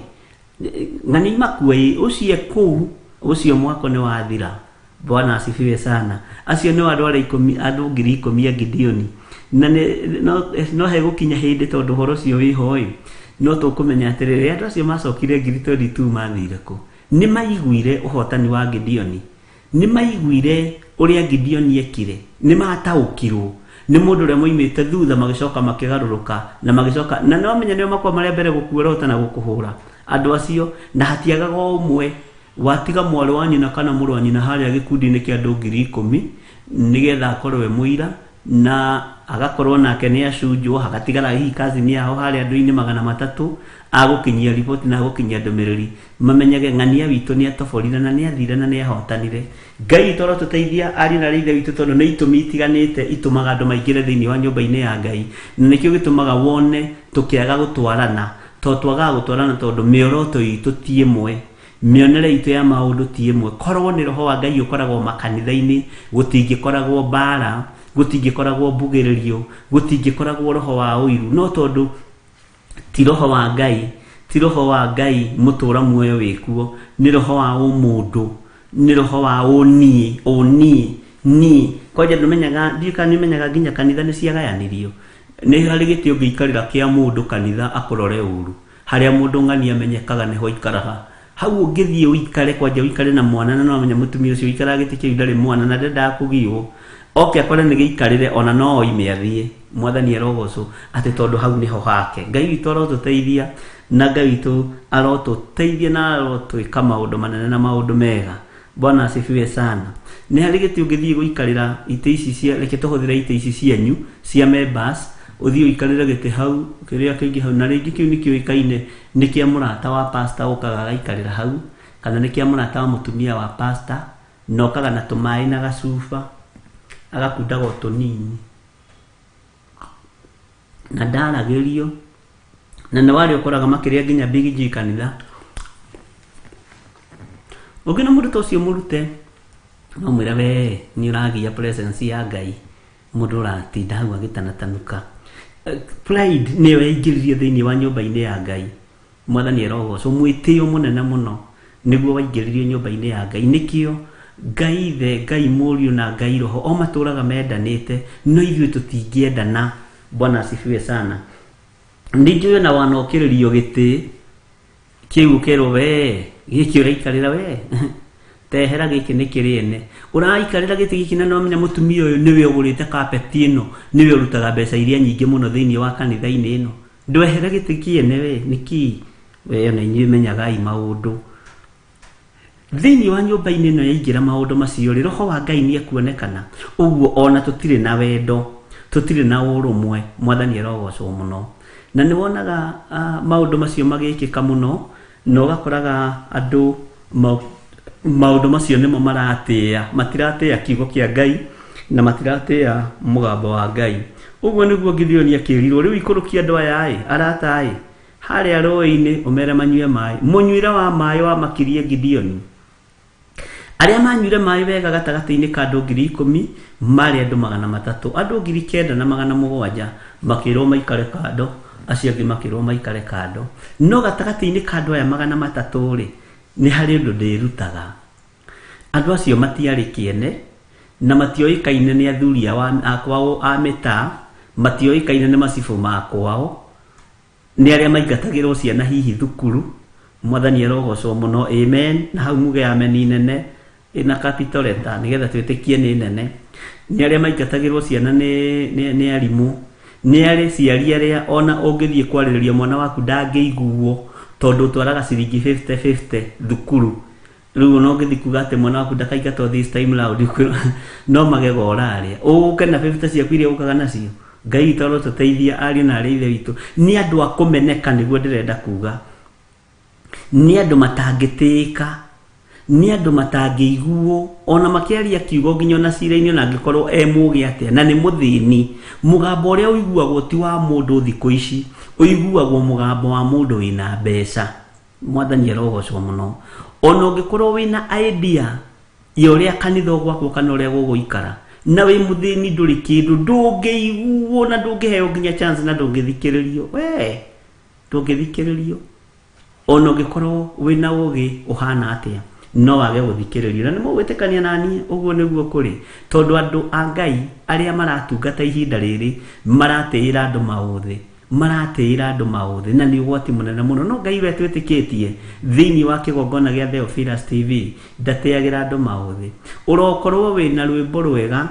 ng'ania imakua ĩ ũcio kũu, ũcio mwako nĩ wathira. Bwana asifiwe sana. Acio nĩo andũ arĩa ikũmi, andũ 10,000 a Gideoni. Na nĩ, no, no hegũkinya hĩndĩ tondũ ũhoro ũcio wĩho ĩ, no tũkũmenya atĩrĩrĩ, andũ acio macokire 22,000 mathire kũ? Nĩ maiguire ũhotani wa Gideoni. Nĩ maiguire ũrĩa Gideoni ekire. Nĩ mataũkirwo nĩ mũndũ ũrĩa moimĩte thutha, magĩcoka makĩgarũrũka na magĩcoka, na no menya nĩo makoragwo marĩ a mbere gũkuorota na gũkũhũra andũ acio, na hatiagaga o ũmwe watiga mwarĩ wa nyina kana mũrũ wa nyina harĩa gĩkundi-inĩ kĩa andũ 10,000 nĩgetha akorwo e mũira na agakorwo nake nĩ acunjwo, hagatigara hihi kazini yao harĩa andũ-inĩ 300 agũkinyia riboti na agũkinyia ndũmĩrĩri, mamenyage ng'ania witũ nĩ atoborire na nĩ athire na nĩ ahotanire. Ngai witũ arotũteithia ariũ na arĩa ithe witũ, tondũ nĩ itũmi itiganĩte itũmaga andũ maingĩre thĩinĩ wa nyũmba-inĩ ya Ngai, na nĩkĩo gĩtũmaga wone tũkĩaga gũtwarana, tondũ twagaga gũtwarana tondũ mĩoroto itũ ti ĩmwe, mĩonere itũ ya maũndũ ti ĩmwe. Korwo nĩ roho wa Ngai ũkoragwo makanitha-inĩ, gũtingĩkoragwo mbara, gũtingĩkoragwo mbugĩrĩrio, gũtingĩkoragwo roho wa ũiru, no tondũ ti roho wa Ngai, ti roho wa Ngai mũtũra muoyo wĩkuo, nĩ roho wa ũmũndũ, nĩ roho wa ũniĩ, ũniĩ, niĩ. Kwanja ndũmenyaga, ndiũĩ kana nĩũmenyaga nginya kanitha nĩ ciagayanirio. Nĩ harĩ gĩtĩ ũngĩikarĩra kĩa mũndũ kanitha akũrore ũru, harĩa mũndũ ng'ania amenyekaga nĩho aikaraga. Hau ũngĩthiĩ ũikare, kwanja ũikare na mwana, na no amenya mũtumia ũcio ũikaraga gĩtĩ kĩu ndarĩ mwana na ndendaga kũgiwo, oke akore nĩ gĩikarĩre, ona no oime athiĩ. Mwathani arogocwo atĩ tondũ hau nĩho hake. Ngai witũ arotũteithia, na Ngai witũ arotũteithia na arotwĩka maũndũ manene na maũndũ mega. Bwana asifiwe sana. Nĩ harĩ gĩtĩ ũngĩthiĩ gũikarĩra itĩ ici cia, reke tũhũthĩre itĩ ici cianyu cia members, ũthiĩ ũikarĩre gĩtĩ hau kĩrĩa kĩngĩ hau, na rĩngĩ kĩu nĩ kĩũĩkaine nĩ kĩa mũrata wa pastor ũkaga agaikarĩra hau, kana nĩ kĩa mũrata wa mũtumia wa pastor, na okaga na tũmaĩ na gacuba, agakundaga o tũnini, na ndaragĩrio, na nĩ warĩ ũkoraga makĩrĩa nginya Big G kanitha. Ũngĩona mũndũ ta ũcio mũrute, no mwĩre we nĩ ũragia presence ya Ngai, mũndũ ũratinda hau agĩtanatanuka. Pride nĩyo yaingĩririe thĩinĩ wa nyũmba-inĩ ya Ngai. Mwathani arogocwo, mwĩtĩo mũnene mũno nĩguo waingĩririo nyũmba-inĩ ya Ngai. Nĩkĩo Ngai Ithe, Ngai Mũriũ na Ngai Roho o matũraga mendanĩte, no ithuĩ tũtingĩendana. Bwana asifiwe sana. Ningĩ ona wanokĩrĩrio gĩtĩ kĩu ũkerwo we gĩkĩ ũraikarĩra we tehera gĩkĩ nĩ kĩrĩ ene, ũraikarĩra gĩtĩ gĩkĩ na no menya mũtumia ũyũ nĩwe ũgũrĩte kapeti ĩno, nĩwe ũrutaga mbeca iria nyingĩ mũno thĩinĩ wa kanitha-inĩ ĩno, ndwehere gĩtĩ kĩene we nĩkĩ? We ona inyuĩ menyagai maũndũ thĩinĩ wa nyũmba-inĩ ĩno yaingĩra maũndũ macio rĩ, roho wa Ngai nĩ ekuonekana. Ũguo ona tũtirĩ na wendo, tũtirĩ na ũrũmwe. Mwathani arogocwo mũno. Na nĩ wonaga maũndũ macio magĩkĩka mũno, na ũgakoraga andũ maũndũ macio nĩmo maratĩĩa, matiratĩĩa kiugo kĩa Ngai na matiratĩĩa mũgambo wa Ngai. Ũguo nĩguo Gideoni akĩrirwo, rĩu ikũrũkia andũ aya ĩ, arata ĩ, harĩa rũĩ-inĩ ũmere manyue maĩ. Mũnyuĩre wa maĩ wamakirie Gideoni. Arĩa manyuire maĩ wega gatagatĩ-inĩ ka andũ 10,000 maarĩ andũ 300. Andũ 9,700 makĩrwo maikare kando, acio angĩ makĩrwo maikare kando. No gatagatĩ-inĩ ka andũ aya 300 rĩ, nĩ harĩ ũndũ ndĩrutaga. Andũ acio matiarĩ kĩene, na matioĩkaine nĩ athuri a kwao a mĩtaa, matioĩkaine nĩ macibũ ma kwao, nĩ arĩa maingatagĩrwo ciana hihi thukuru. Mwathani arogocwo mũno, amen. Na hau muge amen nene ĩna capital letter nĩgetha twĩtĩkie nĩ nene. Nĩ arĩa maingatagĩrwo ciana nĩ arimũ, nĩ arĩ ciari arĩa ona ũngĩthiĩ kwarĩrĩria mwana waku ndangĩiguo tondũ ũtwaraga ciringi 50-50 thukuru. Rĩu ona ũngĩthiĩ kuga atĩ mwana waku ndakaingatwo this time round, no magego ũrarĩa, ũke na 50 ciaku iria ũkaga nacio. Ngai witũ arotũteithia ariũ na arĩ ithe witũ. Nĩ andũ a kũmeneka, nĩguo ndĩrenda kuga. Nĩ andũ matangĩtĩĩka, nĩ andũ matangĩiguo, ona makĩaria kiugo nginya ona cira-inĩ, ona angĩkorwo e mũgĩ atĩa, na nĩ mũthĩni. Mũgambo ũrĩa ũiguagwo ti wa mũndũ thikũ ici, ũiguagwo mũgambo wa mũndũ wĩna mbeca. Mwathani arogocwo mũno. Ona ũngĩkorwo wĩna idea ya ũrĩa kanitha ũgwakwo kana ũrĩa gũgũikara, na wĩ mũthĩni ndũrĩ kĩndũ, ndũngĩiguo na ndũngĩheo nginya chance na ndũngĩthikĩrĩrio. We ndũngĩthikĩrĩrio ona ũngĩkorwo wĩna ũgĩ ũhana atĩa. No wage gũthikĩrĩrio na nĩ mũgwĩtĩkania naniĩ, ũguo nĩguo kũrĩ, tondũ andũ a Ngai arĩa maratungata ihinda rĩrĩ maratĩĩra andũ maũthĩ, maratĩĩra andũ maũthĩ, na nĩ ũgwati mũnene mũno. No Ngai ũrĩa twĩtĩkĩtie thĩinĩ wa kĩgongona gĩa Theophilus TV ndatĩagĩra andũ maũthĩ. Ũrokorwo wĩna rwĩmbo rwega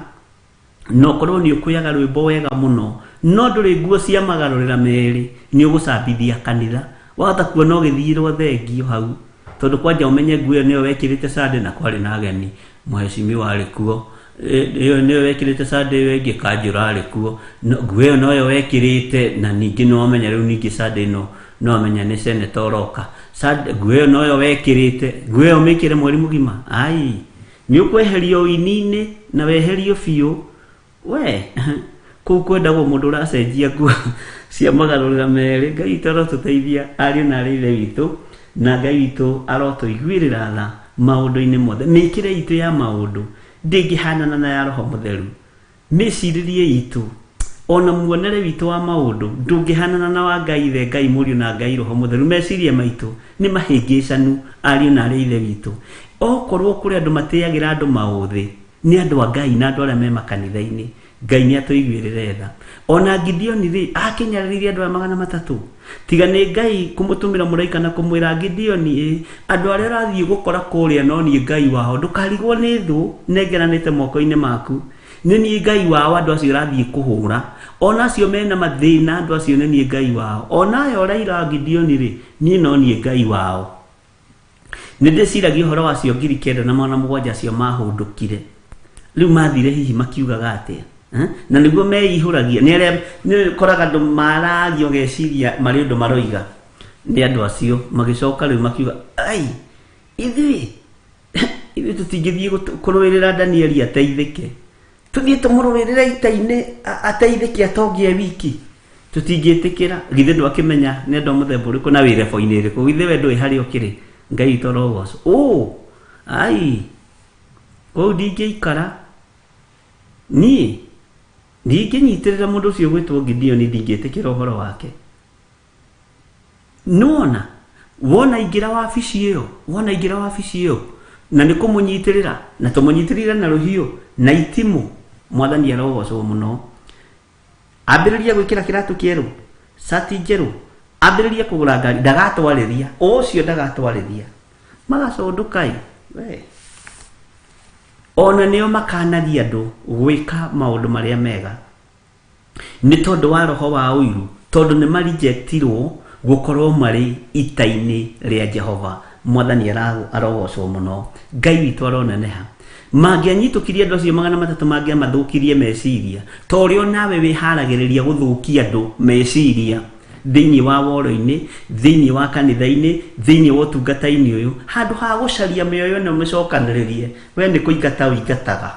na ũkorwo nĩ ũkũyaga rwĩmbo wega mũno, no ndũrĩ nguo cia magarũrĩra merĩ, nĩ ũgũcambithia kanitha. Wahota kuona ũgĩthiĩrwo thengio hau, tondũ kwanja ũmenye nguo ĩyo nĩyo wekĩrĩte Sunday na kwarĩ na ageni, mheshimiwa arĩ kuo, ĩyo nĩyo wekĩrĩte Sunday ĩyo ĩngĩ kanjũra arĩ kuo, nguo ĩyo noyo wekĩrĩte, na ningĩ nĩ wamenya rĩu ningĩ Sunday ĩno nĩ wamenya nĩ senator ũroka. Sunday, nguo ĩyo noyo wekĩrĩte, nguo ĩyo ũmĩkĩre mweri mũgima? Ai, nĩ ũkweherio ũini-inĩ na weherio biũ. We, kũu kwendagwo mũndũ ũracenjia nguo cia magarũrĩra merĩ. Ngai witũ arotũteithia ariũ na arĩ ithe witũ, na Ngai witũ arotũiguĩrĩra tha maũndũ-inĩ mothe. Mĩkĩre itũ ya maũndũ ndĩngĩhanana na ya Roho Mũtheru. Mĩcirĩrie itũ ona muonere witũ wa maũndũ ndũngĩhanana na wa Ngai Ithe, Ngai Mũriũ na Ngai Roho Mũtheru. Meciria maitũ nĩ mahĩngĩcanu ariũ na arĩ ithe witũ. Okorwo kũrĩ andũ matĩagĩra andũ maũthĩ, nĩ andũ a Ngai na andũ arĩa me makanitha-inĩ. Ngai nĩ atũiguĩrĩre tha. Ona Gideoni rĩ, akĩnyararire andũ aya 300. Tiga nĩ Ngai kũmũtũmĩra mũraika na kũmwĩra Gideoni, ĩ, andũ arĩa ũrathiĩ gũkora kũrĩa no niĩ Ngai wao, ndũkarigwo nĩ thũ nengeranĩte moko-inĩ maku. Nĩ niĩ Ngai wao andũ acio ũrathiĩ kũhũra. Ona acio mena mathĩna andũ acio nĩ niĩ Ngai wao. Ona aya ũraira Gideoni rĩ, niĩ no niĩ Ngai wao. Nĩ ndĩciragia ũhoro wa acio 9,700 acio mahũndũkire. Rĩu mathire hihi makiugaga atĩa? Na nĩguo meihũragia. Nĩ arĩa nĩ ũkoraga andũ maragia ũgeciria marĩ ũndũ maroiga. Nĩ andũ acio magĩcoka rĩu makiuga, ai, ithuĩ ithuĩ tũtingĩthiĩ kũrũĩrĩra Danieli ateithĩke. Tũthiĩ tũmũrũĩrĩre ita-inĩ ateithĩke atongie wiki. Tũtingĩtĩkĩra. Githĩ ndwakĩmenya nĩ andũ a mũthemba ũrĩkũ na wĩ rebo-inĩ ĩrĩkũ? Githĩ we ndũĩ harĩa ũkĩrĩ? Ngai witũ arogocwo. Ũ, ai, kũu ndingĩikara. Niĩ ndingĩnyitĩrĩra mũndũ ũcio ũgwĩtwo Gideoni, ndingĩtĩkĩra ũhoro wake. Nĩwona, wona ingĩra wabici ĩyo, wona ingĩra wabici ĩyo, na nĩ kũmũnyitĩrĩra, na tũmũnyitĩrĩire na rũhiũ, na itimũ, Mwathani arogocwo mũno. Ambĩrĩria gwĩkĩra kĩratũ kĩerũ, cati njerũ, ambĩrĩrie kũgũra ngari, ndagatwarĩria, ũcio ndagatwarĩria. Magacũndũka-ĩ, we. Ona nĩo makanagia andũ gwĩka maũndũ marĩa mega. Nĩ tondũ wa roho wa ũiru, tondũ nĩ marijektirwo gũkorwo marĩ ita-inĩ rĩa Jehova. Mwathani arogocwo mũno. Ngai witũ aroneneha. Mangĩanyitũkirie andũ acio 300 mangĩamathũkirie meciria, ta ũrĩa onawe wĩharagĩrĩria gũthũkia andũ meciria thĩinĩ wa woro-inĩ, thĩinĩ wa kanitha-inĩ, thĩinĩ wa ũtungata-inĩ ũyũ, handũ ha gũcaria mĩoyo ĩno mĩcokanĩrĩrie, we nĩ kũingata ũingataga.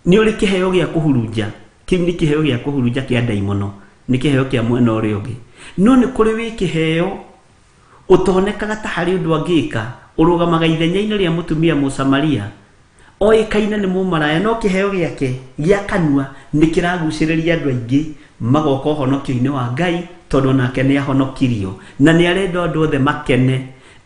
Nĩ ũrĩ kĩheo gĩa kũhurunja, kĩu nĩ kĩheo gĩa kũhurunja kĩa ndaimono, nĩ kĩheo kĩa mwena ũrĩa ũngĩ. No nĩ kũrĩ wĩ kĩheo ũtonekaga ta harĩ ũndũ angĩka, ũrũgamaga ithenya-inĩ rĩa mũtumia Mũsamaria, oĩkaine nĩ mũmaraya, no kĩheo gĩake gĩa kanua nĩ kĩragucĩrĩria andũ aingĩ magoka ũhonokio-inĩ wa Ngai, tondũ onake nĩ ahonokirio na nĩ arenda andũ othe makene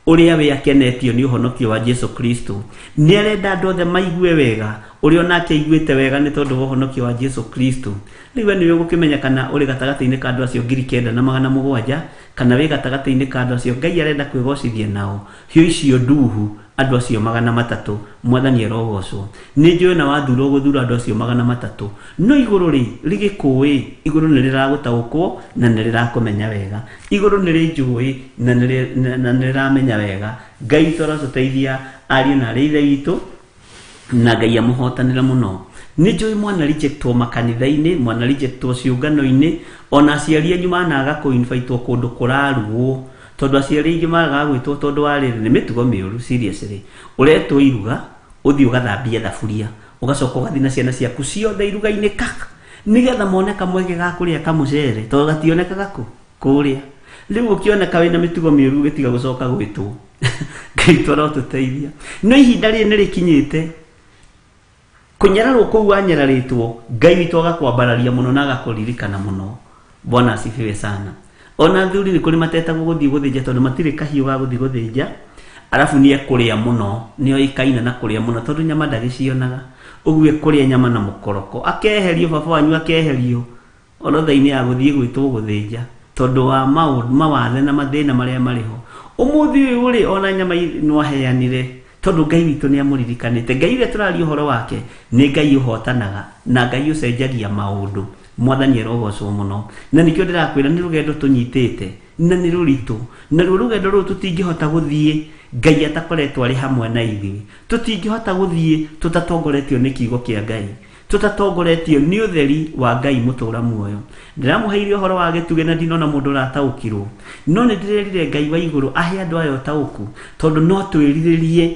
ũrĩa we akenetio nĩ ũhonokio wa Jesu Kristo. Nĩ arenda andũ othe maigue wega ũrĩa onake aiguĩte wega nĩ tondũ wa ũhonokio wa Jesu Kristo. Rĩu we nĩwe ũgũkĩmenya kana ũrĩ gatagatĩ-inĩ ka andũ acio 9,700 kana wĩ gatagatĩ-inĩ ka andũ acio Ngai arenda kwĩgocithia nao, hiũ icio nduhu, andũ acio 300. Mwathani arogocwo. Nĩ njũĩ ona wathura ũgũthura andũ acio 300. No igũrũ rĩ, rĩgĩkũĩ, igũrũ nĩ rĩragũtaũkwo na nĩ rĩrakũmenya wega. Igũrũ nĩ rĩnjũĩ na nĩ rĩramenya wega. Ngai witũ arotũteithia ariũ na arĩ ithe witũ, na Ngai amũhotanĩre mũno. Nĩ njũĩ mwana rejectwo makanitha-inĩ, mwana rejectwo ciũngano-inĩ, ona aciari anyu managa kũ-invitwo kũndũ kũrarugwo, tondũ aciari aingĩ magaga gwĩtwo tondũ wa rĩrĩ, nĩ mĩtugo mĩũru seriously. Ũretwo iruga, ũthiĩ ũgathambie thaburia, ũgacoka ũgathiĩ na ciana ciaku ciothe iruga-inĩ kak, nĩgetha mone kamweke ga kũrĩa kamũcere, tondũ gationekaga kũ? Kũrĩa. Rĩu ũkĩoneka wĩna mĩtugo mĩũru ũgĩtiga gũcoka gwĩtwo. Ngai witũ arotũteithia. No ihinda rĩrĩ nĩ rĩkinyĩte, kũnyararwo kũu wanyararĩtwo, Ngai witũ agakwambararia mũno na agakũririkana mũno. Bwana asifiwe sana. Ona athuri nĩ kũrĩ matetagwo gũthiĩ gũthĩnja tondũ matirĩ kahiũ ga gũthiĩ gũthĩnja. Arabu nĩ ekũrĩa mũno, nĩ oĩkaine na kũrĩa mũno tondũ nyama ndagĩcionaga. Ũguo ekũrĩa nyama na mũkoroko. Akeherio baba wanyu akeherio orotha-inĩ ya gũthiĩ gwĩtwo gũthĩnja tondũ wa maũndũ mawathe na mathĩna marĩa marĩ ho. Ũmũthĩ ũyũ rĩ, ona nyama no aheanire tondũ Ngai witũ nĩ amũririkanĩte. Ngai ũrĩa tũraria ũhoro wake nĩ Ngai ũhotanaga na Ngai ũcenjagia maũndũ. Mwathani arogocwo mũno. Na nĩkĩo ndĩrakwĩra nĩ rũgendo tũnyitĩte na nĩ rũritũ. Naruo rũgendo rũrũ tũtingĩhota gũthiĩ Ngai atakoretwo arĩ hamwe na ithuĩ. Tũtingĩhota gũthiĩ tũtatongoretio nĩ kiugo kĩa Ngai, tũtatongoretio nĩ ũtheri wa Ngai mũtũra muoyo. Ndĩramũheire ũhoro wa gĩtugĩ na ndinona mũndũ ũrataũkĩrwo, no nĩ ndĩrerire Ngai wa igũrũ ahe andũ aya ũtaũku, tondũ no twĩrirĩrie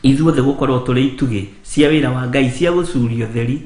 ithuothe gũkorwo tũrĩ itugĩ cia wĩra wa Ngai cia gũcuria ũtheri,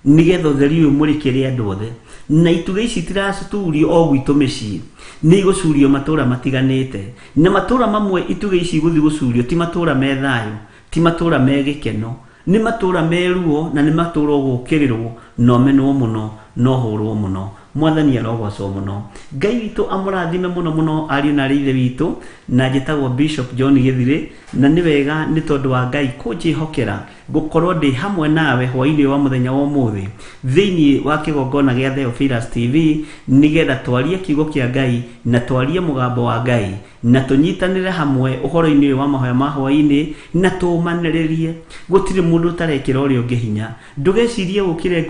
nĩgetha ũtheri ũyũ mũrĩkĩre andũ othe. Na itugĩ ici itiracurio o gwitũ mĩciĩ, nĩ igũcurio matũra matiganĩte. Na matũra mamwe itugĩ ici igũthiĩ gũcurio ti matũra me thayũ, ti matũra me gĩkeno, nĩ matũra me ruo na nĩ matũra ũgũkĩrĩrwo na ũmenwo mũno na ũhũrwo mũno. Mwathani arogocwo mũno. Ngai witũ amũrathime mũno mũno ariũ na arĩ ithe witũ. Na njĩtagwo Bishop John Gĩthirĩ, na nĩ wega nĩ tondũ wa Ngai kũnjĩhokera gũkorwo ndĩ hamwe nawe hwaĩ-inĩ wa mũthenya wa ũmũthĩ thĩinĩ wa kĩgongona gĩa Theophilus TV, nĩgetha twarie kiugo kĩa Ngai na twarie mũgambo wa Ngai na tũnyitanĩre hamwe ũhoro-inĩ ũyũ wa mahoya ma hwaĩ-inĩ na tũũmanĩrĩrie. Gũtirĩ mũndũ ũtarekĩra ũrĩa ũngĩ hinya. Ndũgecirie ũkire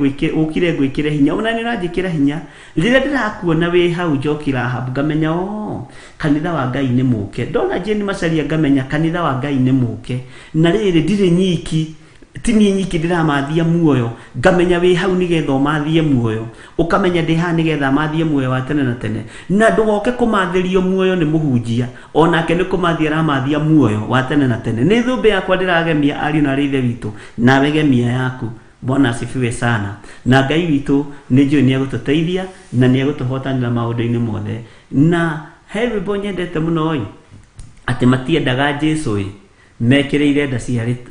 ngwĩkĩre hinya, ona nĩ ũranjĩkĩra hinya. Rĩrĩa ndĩrakuona wĩ hau Njoki Rahab, ngamenya o kanitha wa Ngai nĩ mũke. Ndona Jane Macharia ngamenya kanitha wa Ngai nĩ mũke. Na rĩrĩ ndirĩ nyiki, ti niĩ nyiki ndĩramathia muoyo, ngamenya wĩ hau nĩgetha ũmathie muoyo, ũkamenya ndĩ haha nĩgetha mathie muoyo wa tene na tene. Na ndũgoke kũmathĩrio muoyo nĩ mũhunjia, onake nĩ kũmathia aramathia muoyo wa tene na tene. Nĩ thũmbĩ yakwa ndĩragemia ariũ na arĩ ithe witũ, nawe gemia yaku. Bwana asifiwe sana. Na Ngai witũ nĩ njũĩ nĩ egũtũteithia na nĩ egũtũhotanĩra maũndũ-inĩ mothe. Na he rwĩmbo nyendete mũno ĩ, atĩ matiendaga Jesũ ĩ, mekĩrĩire nda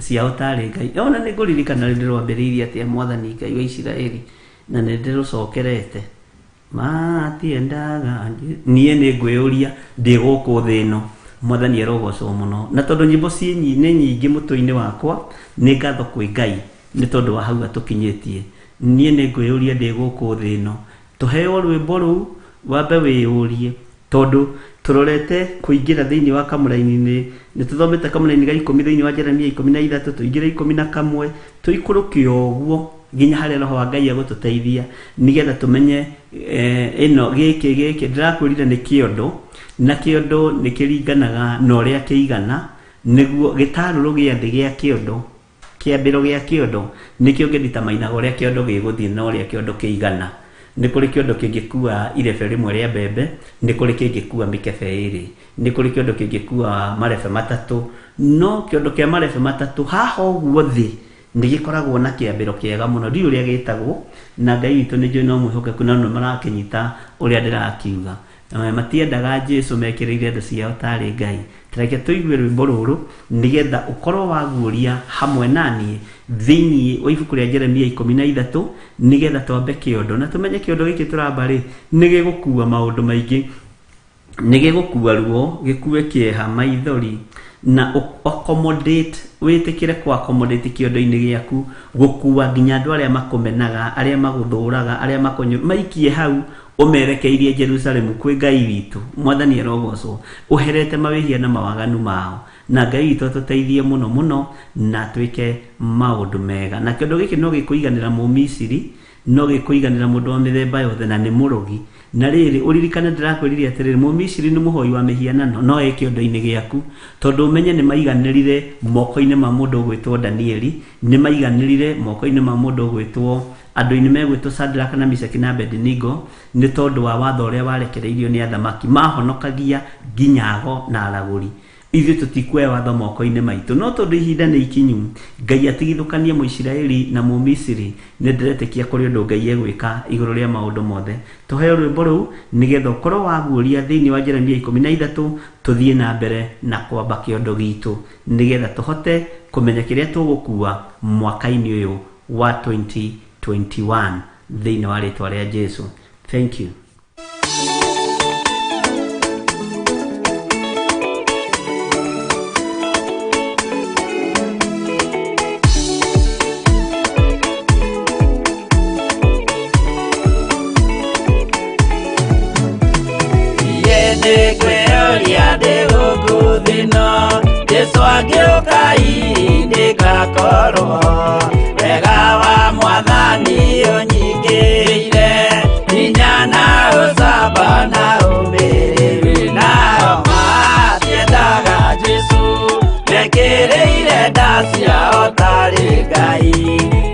ciao tarĩ Ngai. Ona nĩ ngũririkana rĩ ndĩrwambĩrĩirie atĩa Mwathani Ngai wa Isiraeli, na nĩ ndĩrũcokerete. Matiendaga niĩ nĩ ngwĩyũria ndĩ gũkũ thĩ ĩno. Mwathani arogocwo mũno. Na tondũ nyĩmbo nĩ nyingĩ mũtwe-inĩ wakwa, nĩ ngatho kwĩ Ngai nĩ tondũ wa hau atũkinyĩtie. Niĩ nĩ ngwĩyũria ndĩ gũkũ thĩ ĩno. Tũheo rwĩmbo rũu wambe wĩyũrie, tondũ tũrorete kũingĩra thĩinĩ wa kamũraini-inĩ, nĩ tũthomete kamũraini ga 10 thĩinĩ wa Jeremia 13, tũingĩre 11, tũikũrũke o ũguo nginya harĩa Roho wa Ngai egũtũteithia, nĩgetha tũmenye ĩno gĩkĩ gĩkĩ ndĩrakwĩrire nĩ kĩondo, na kĩondo nĩ kĩringanaga na ũrĩa kĩigana, nĩguo gĩtarũrũ gĩa thĩ gĩa kĩondo, kĩambĩro gĩa kĩondo nĩkĩo kĩnditamainaga ũrĩa kĩondo gĩgũthiĩ na ũrĩa kĩondo kĩigana. Nĩ kũrĩ kĩondo kĩngĩkua irebe rĩmwe rĩa mbembe, nĩ kũrĩ kĩngĩkua mĩkebe ĩrĩ, nĩ kũrĩ kĩondo kĩngĩkua marebe matatũ, no kĩondo kĩa marebe matatũ haha ũguo thĩ nĩ gĩkoragwo na kĩambĩro kĩega mũno, ndiũĩ ũrĩa gĩtagwo, na Ngai witũ nĩ njũĩ no mwĩhokeku na nĩ marakĩnyita ũrĩa ndĩrakiuga. Matiendaga Jesũ mekĩrĩire nda ciao tarĩ Ngai. Tareke tũigue rwĩmbo rũrũ nĩgetha ũkorwo waguũria hamwe naniĩ thĩinĩ wa ibuku rĩa Jeremia 13, nĩgetha twambe kĩondo na tũmenye kĩondo gĩkĩ tũramba rĩ nĩ gĩgũkua maũndũ maingĩ, nĩ gĩgũkua ruo, gĩkue kĩeha, maithori, na accommodate, wĩtĩkĩre ku accommodate kĩondo-inĩ gĩaku, gũkua nginya andũ arĩa makũmenaga, arĩa magũthũraga, arĩa makũnyũ, maikie hau ũmerekeirie Jerusalemu kwĩ Ngai witũ. Mwathani arogocwo, ũherete mawĩhia na mawaganu mao, na Ngai witũ atũteithie mũno mũno na twĩke maũndũ mega. Na kĩondo gĩkĩ no gĩkũiganĩra Mũmisiri, no gĩkũiganĩra mũndũ wa mĩthemba yothe, na nĩ mũrogi. Na rĩrĩ, ũririkane ndĩrakwĩrire atĩrĩrĩ, Mũmisiri nĩ mũhoi wa mĩhianano, no e kĩondo-inĩ gĩaku, tondũ ũmenye nĩ maiganĩrire moko-inĩ ma mũndũ ũgwĩtwo Danieli, nĩ maiganĩrire moko-inĩ ma mũndũ ũgwĩtwo andũ-inĩ megwĩtwo Shadraka na Meshaki na Abednego, nĩ tondũ wa watho ũrĩa warekereirio nĩ athamaki, mahonokagia nginya ago na aragũri. Ithuĩ tũtikuoya watho moko-inĩ maitũ, no tondũ ihinda nĩ ikinyu Ngai atigithũkanie Mũisiraeli na Mũmisiri, nĩ ndĩretĩkia kũrĩ ũndũ Ngai egwĩka igũrũ rĩa maũndũ mothe. Tũheo rwĩmbo rũu nĩgetha ũkorwo waguũria thĩinĩ wa Jeremia 13, tũthiĩ na mbere na kwamba kĩondo gitũ nĩgetha tũhote kũmenya kĩrĩa tũgũkua mwaka-inĩ ũyũ wa 2021 thĩinĩ wa rĩtwa rĩa Jesu. Thank you. Jesu angĩũka nĩngakorwo wega wa mwathani ũnyingĩire hinya na ũcamba na ũmĩrĩru nao matiendaga Jesu mekĩrĩire nda ciao tarĩ Ngai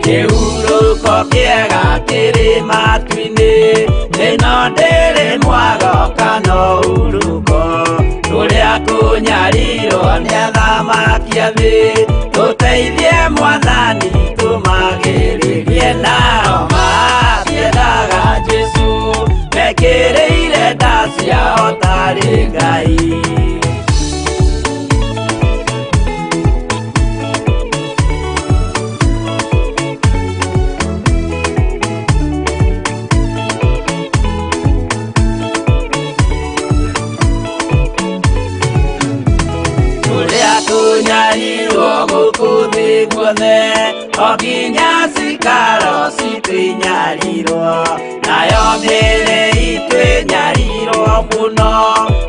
kĩhurũko kĩega kĩrĩ matu-inĩ ĩno ndĩrĩ mwago kana ũhurũko tũrĩa kũnyarirwo nĩ athamaki a thĩ tũteithie mwathani tũmagĩrĩrie nao matiendaga Jesu mekĩrĩire nda ciao tarĩ Ngai. Tũrĩa tũnyarirwo gũkũ thĩ guothe o nginya cikaro citũ inyarirwo nayo mĩĩrĩ itũ ĩnyarirwo mũno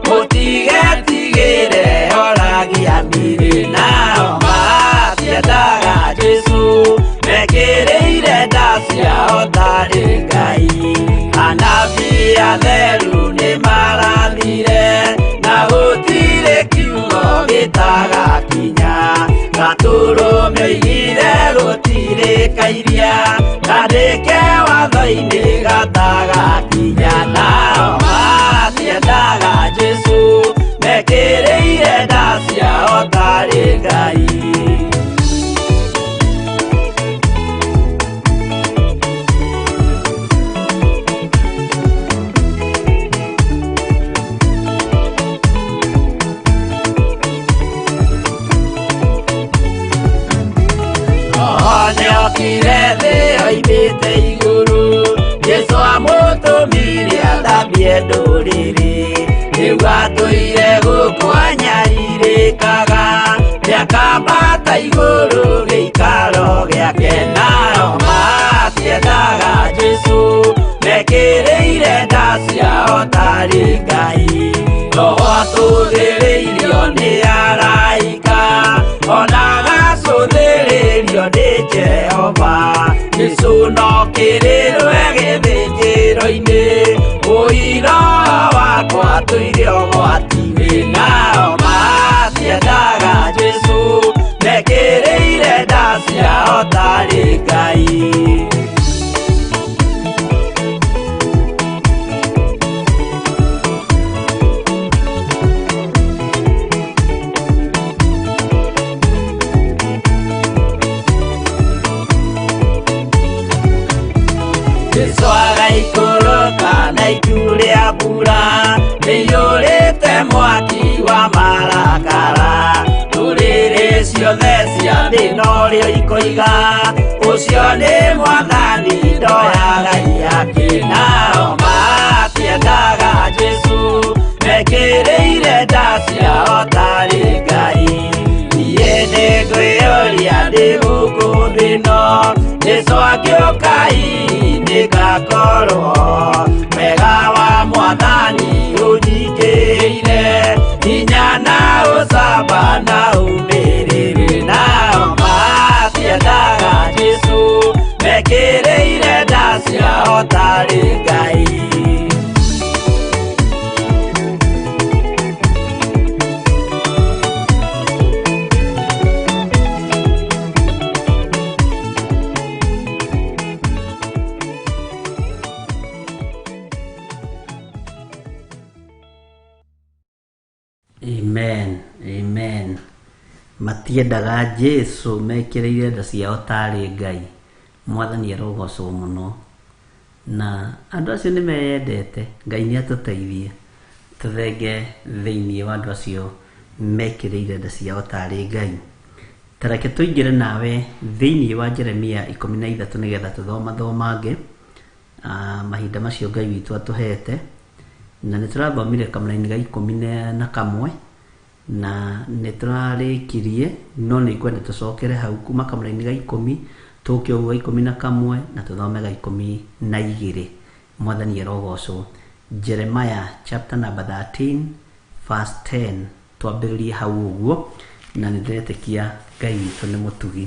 mũtigetigĩre horagia mĩĩrĩ nao matiendaga Jesu mekĩrĩire nda ciao tarĩ Ngai anabii atheru nĩmarathire na gũtirĩ kiugo gĩtagakinya gatũrũme oigire gũtirĩ kairia kandĩke watho-inĩ gatagakinya nao matiendaga Jesu mekĩrĩire nda ciao tarĩ Ngai. Nĩokire thĩ oimĩte igũrũ Jesu amũtũmire athambie ndũrĩrĩ rĩu atũire gũkũ anyarirĩkaga nĩakambata igũrũ gĩikaro gĩake nao matiendaga Jesu mekĩrĩire nda ciao tarĩ Ngai roho atũthĩrĩirio nĩ araika ona agacũthĩrĩrio nĩ Jehova Jesu no kĩrĩrwe gĩthĩnjĩro-inĩ ũira wakwa tũire ũgwati-inĩ nao matiendaga Jesu mekĩrĩire nda ciao tarĩ Ngai. Jesu agaikũrũka na itu rĩa mbura rĩiyũrĩte mwaki wa marakara ndũrĩrĩ ciothe cia thĩ norĩo ikoiga ũcio nĩ mwathani ndoyaga iaki nao matiendaga Jesu mekĩrĩire nda ciao tarĩ Ngai niĩ nĩngwĩyũria ndĩ gũkũ thĩ ĩno Jesu angĩũka nĩngakorwo wega wa mwathani ũnyingĩire hinya na ũcamba na ũmĩrĩru nao matiendaga Jesu mekĩrĩire nda ciao tarĩ Ngai. Amen, amen. Matiendaga Jesu mekĩrĩire nda ciao tarĩ Ngai. Mwathani arogocwo mũno. Na andũ acio nĩ meyendete. Ngai nĩ atũteithie tũthenge thĩinĩ wa andũ acio mekĩrĩire nda ciao tarĩ Ngai. Ta reke tũingĩre nawe thĩinĩ wa Jeremia 13 nĩgetha tũthomathomange mahinda macio Ngai witũ atũhete. Na nĩ tũrathomire kamũraini ga 11 na nĩ tũrarĩkirie no nĩ ngwenda tũcokere hau kuma kamũraini ga 10 tũke ũguo ga 11 na tũthome ga 12. Mwathani arogocwo. Jeremiah chapter number 13 verse 10 twambĩrĩrie hau ũguo Na nĩ ndĩretĩkia Ngai witũ nĩ mũtugi.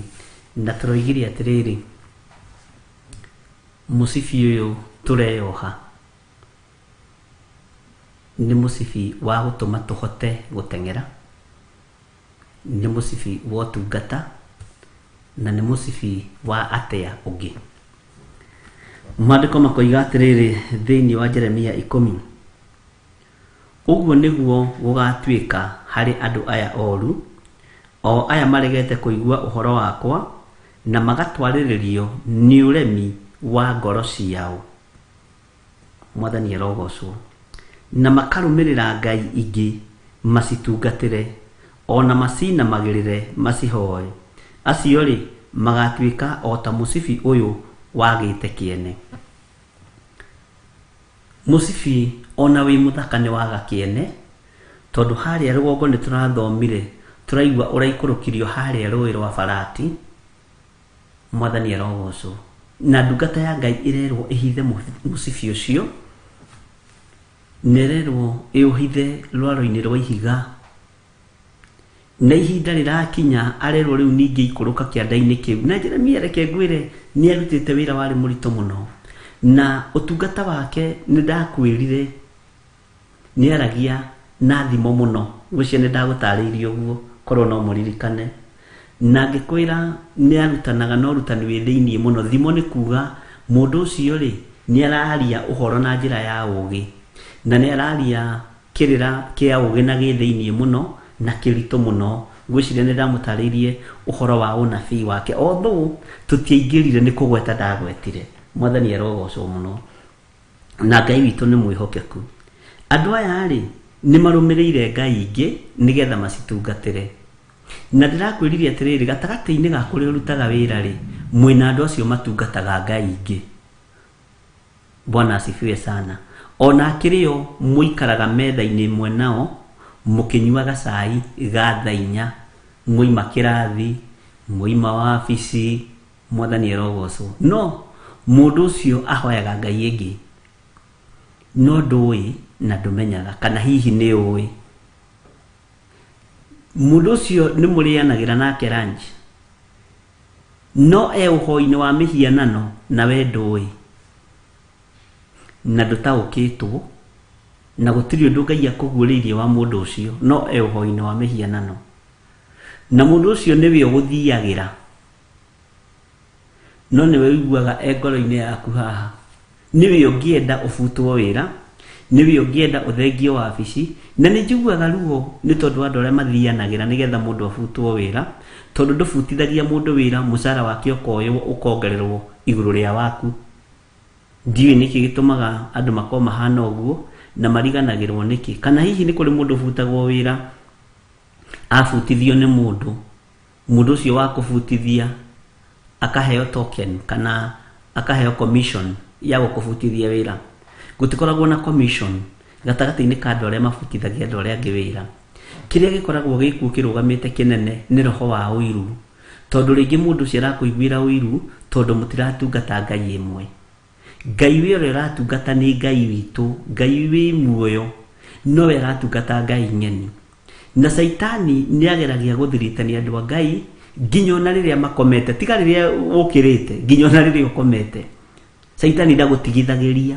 Na tũroigire atĩrĩrĩ, mũcibi ũyũ tũreyoha nĩ mũcibi wa gũtũma tũhote gũteng'era, nĩ mũcibi wa ũtungata, na nĩ mũcibi wa atĩa ũngĩ. Maandĩko makoiga atĩrĩrĩ thĩinĩ wa Jeremia 10, ũguo nĩguo gũgatuĩka harĩ andũ aya oru, o aya maregete kũigua ũhoro wakwa na magatwarĩrĩrio nĩ ũremi wa ngoro ciao. Mwathani arogocwo. Na makarũmĩrĩra ngai ingĩ macitungatĩre, o na macinamagĩrĩre macihoe. Acio rĩ, magatuĩka o ta mũcibi ũyũ wagĩte kĩene. Mũcibi ona wĩ mũthaka nĩ waga kĩene, tondũ harĩa rũgongo nĩ tũrathomire, tũraigua ũraikũrũkirio harĩa rũĩ rwa Farati. Mwathani arogocwo. Na ndungata ya Ngai ĩrerwo ĩhithe mũcibi ũcio, na ĩrerwo ĩũhithe rwaro-inĩ rwa ihiga. Na ihinda rĩrakinya arerwo rĩu ningĩ ikũrũka kĩanda-inĩ kĩu. Na Jeremia reke ngwĩre nĩ arutĩte wĩra warĩ mũritũ mũno. Na ũtungata wake nĩ ndakwĩrire nĩ aragia na thimo mũno. Ngwĩciria nĩ ndagũtarĩirie ũguo, korwo no mũririkane. Na ngĩkwĩra nĩ arutanaga na ũrutani wĩ thĩiniĩ mũno. Thimo nĩ kuga mũndũ ũcio rĩ, nĩ araria ũhoro na njĩra ya ũgĩ. Na nĩ araria kĩrĩra kĩa ũgĩ na gĩ thĩiniĩ mũno na kĩritũ mũno. Ngwĩciria nĩ ndamũtarĩirie ũhoro wa ũnabii wake. Although tũtiaingĩrire nĩ kũgweta ndagwetire. Mwathani arogocwo mũno. Na Ngai witũ nĩ mwĩhokeku. Andũ aya rĩ, nĩ marũmĩrĩire ngai ingĩ nĩgetha macitungatĩre. Na ndĩrakwĩrire atĩrĩrĩ, gatagatĩ-inĩ ga kũrĩa ũrutaga wĩra rĩ, mwĩna andũ acio matungataga ngai ingĩ. Bwana asifiwe sana. Ona akĩrĩ o mũikaraga metha-inĩ ĩmwe nao, mũkĩnyuaga cai ga thaa inya, mwoima kĩrathi, mwoima wabici, Mwathani arogocwo. No mũndũ ũcio ahoyaga ngai ĩngĩ, no ndũĩ na ndũmenyaga, kana hihi nĩ ũĩ. Mũndũ ũcio nĩ mũrĩanagĩra nake lunch, no e ũhoi-inĩ wa mĩhianano na we ndũĩ, na ndũtaũkĩtwo, na gũtirĩ ũndũ Ngai akũguũrĩirie wa mũndũ ũcio, no e ũhoi-inĩ wa mĩhianano. Na mũndũ ũcio nĩwe ũgũthiagĩra, no nĩwe ũiguaga e ngoro-inĩ yaku haha. Nĩwe ũngĩenda ũbutwo wĩra, nĩwe ũngĩenda ũthengio wabici, na nĩ njiguaga ruo nĩ tondũ wa andũ arĩa mathianagĩra nĩgetha mũndũ abutwo wĩra, tondũ ndũbutithagia mũndũ wĩra mũcara wake ũkoywo ũkongererwo igũrũ rĩa waku. Ndiũĩ nĩkĩ gĩtũmaga andũ makorwo mahana ũguo na mariganagĩrwo nĩkĩ. Kana hihi nĩ kũrĩ mũndũ ũbutagwo wĩra, abutithio nĩ mũndũ, mũndũ ũcio wa kũbutithia akaheo token kana akaheo commission ya gũkũbutithia wĩra. Gũtikoragwo na commission gatagatĩ-inĩ ka andũ arĩa mabutithagia andũ arĩa angĩ wĩra. Kĩrĩa gĩkoragwo gĩkuo kĩrũgamĩte kĩnene nĩ roho wa ũiru. Tondũ rĩngĩ mũndũ ũcio arakũiguĩra ũiru tondũ mũtiratungata Ngai ĩmwe. Ngai we ũrĩa ũratungata nĩ Ngai witũ, Ngai wĩ muoyo, nowe aratungata Ngai ng'eni. Na Caitani nĩ ageragia gũthiritania andũ a Ngai nginya ona rĩrĩa makomete, tiga rĩrĩa ũkĩrĩte, nginya ona rĩrĩa ũkomete. Caitani ndagũtigithagĩria.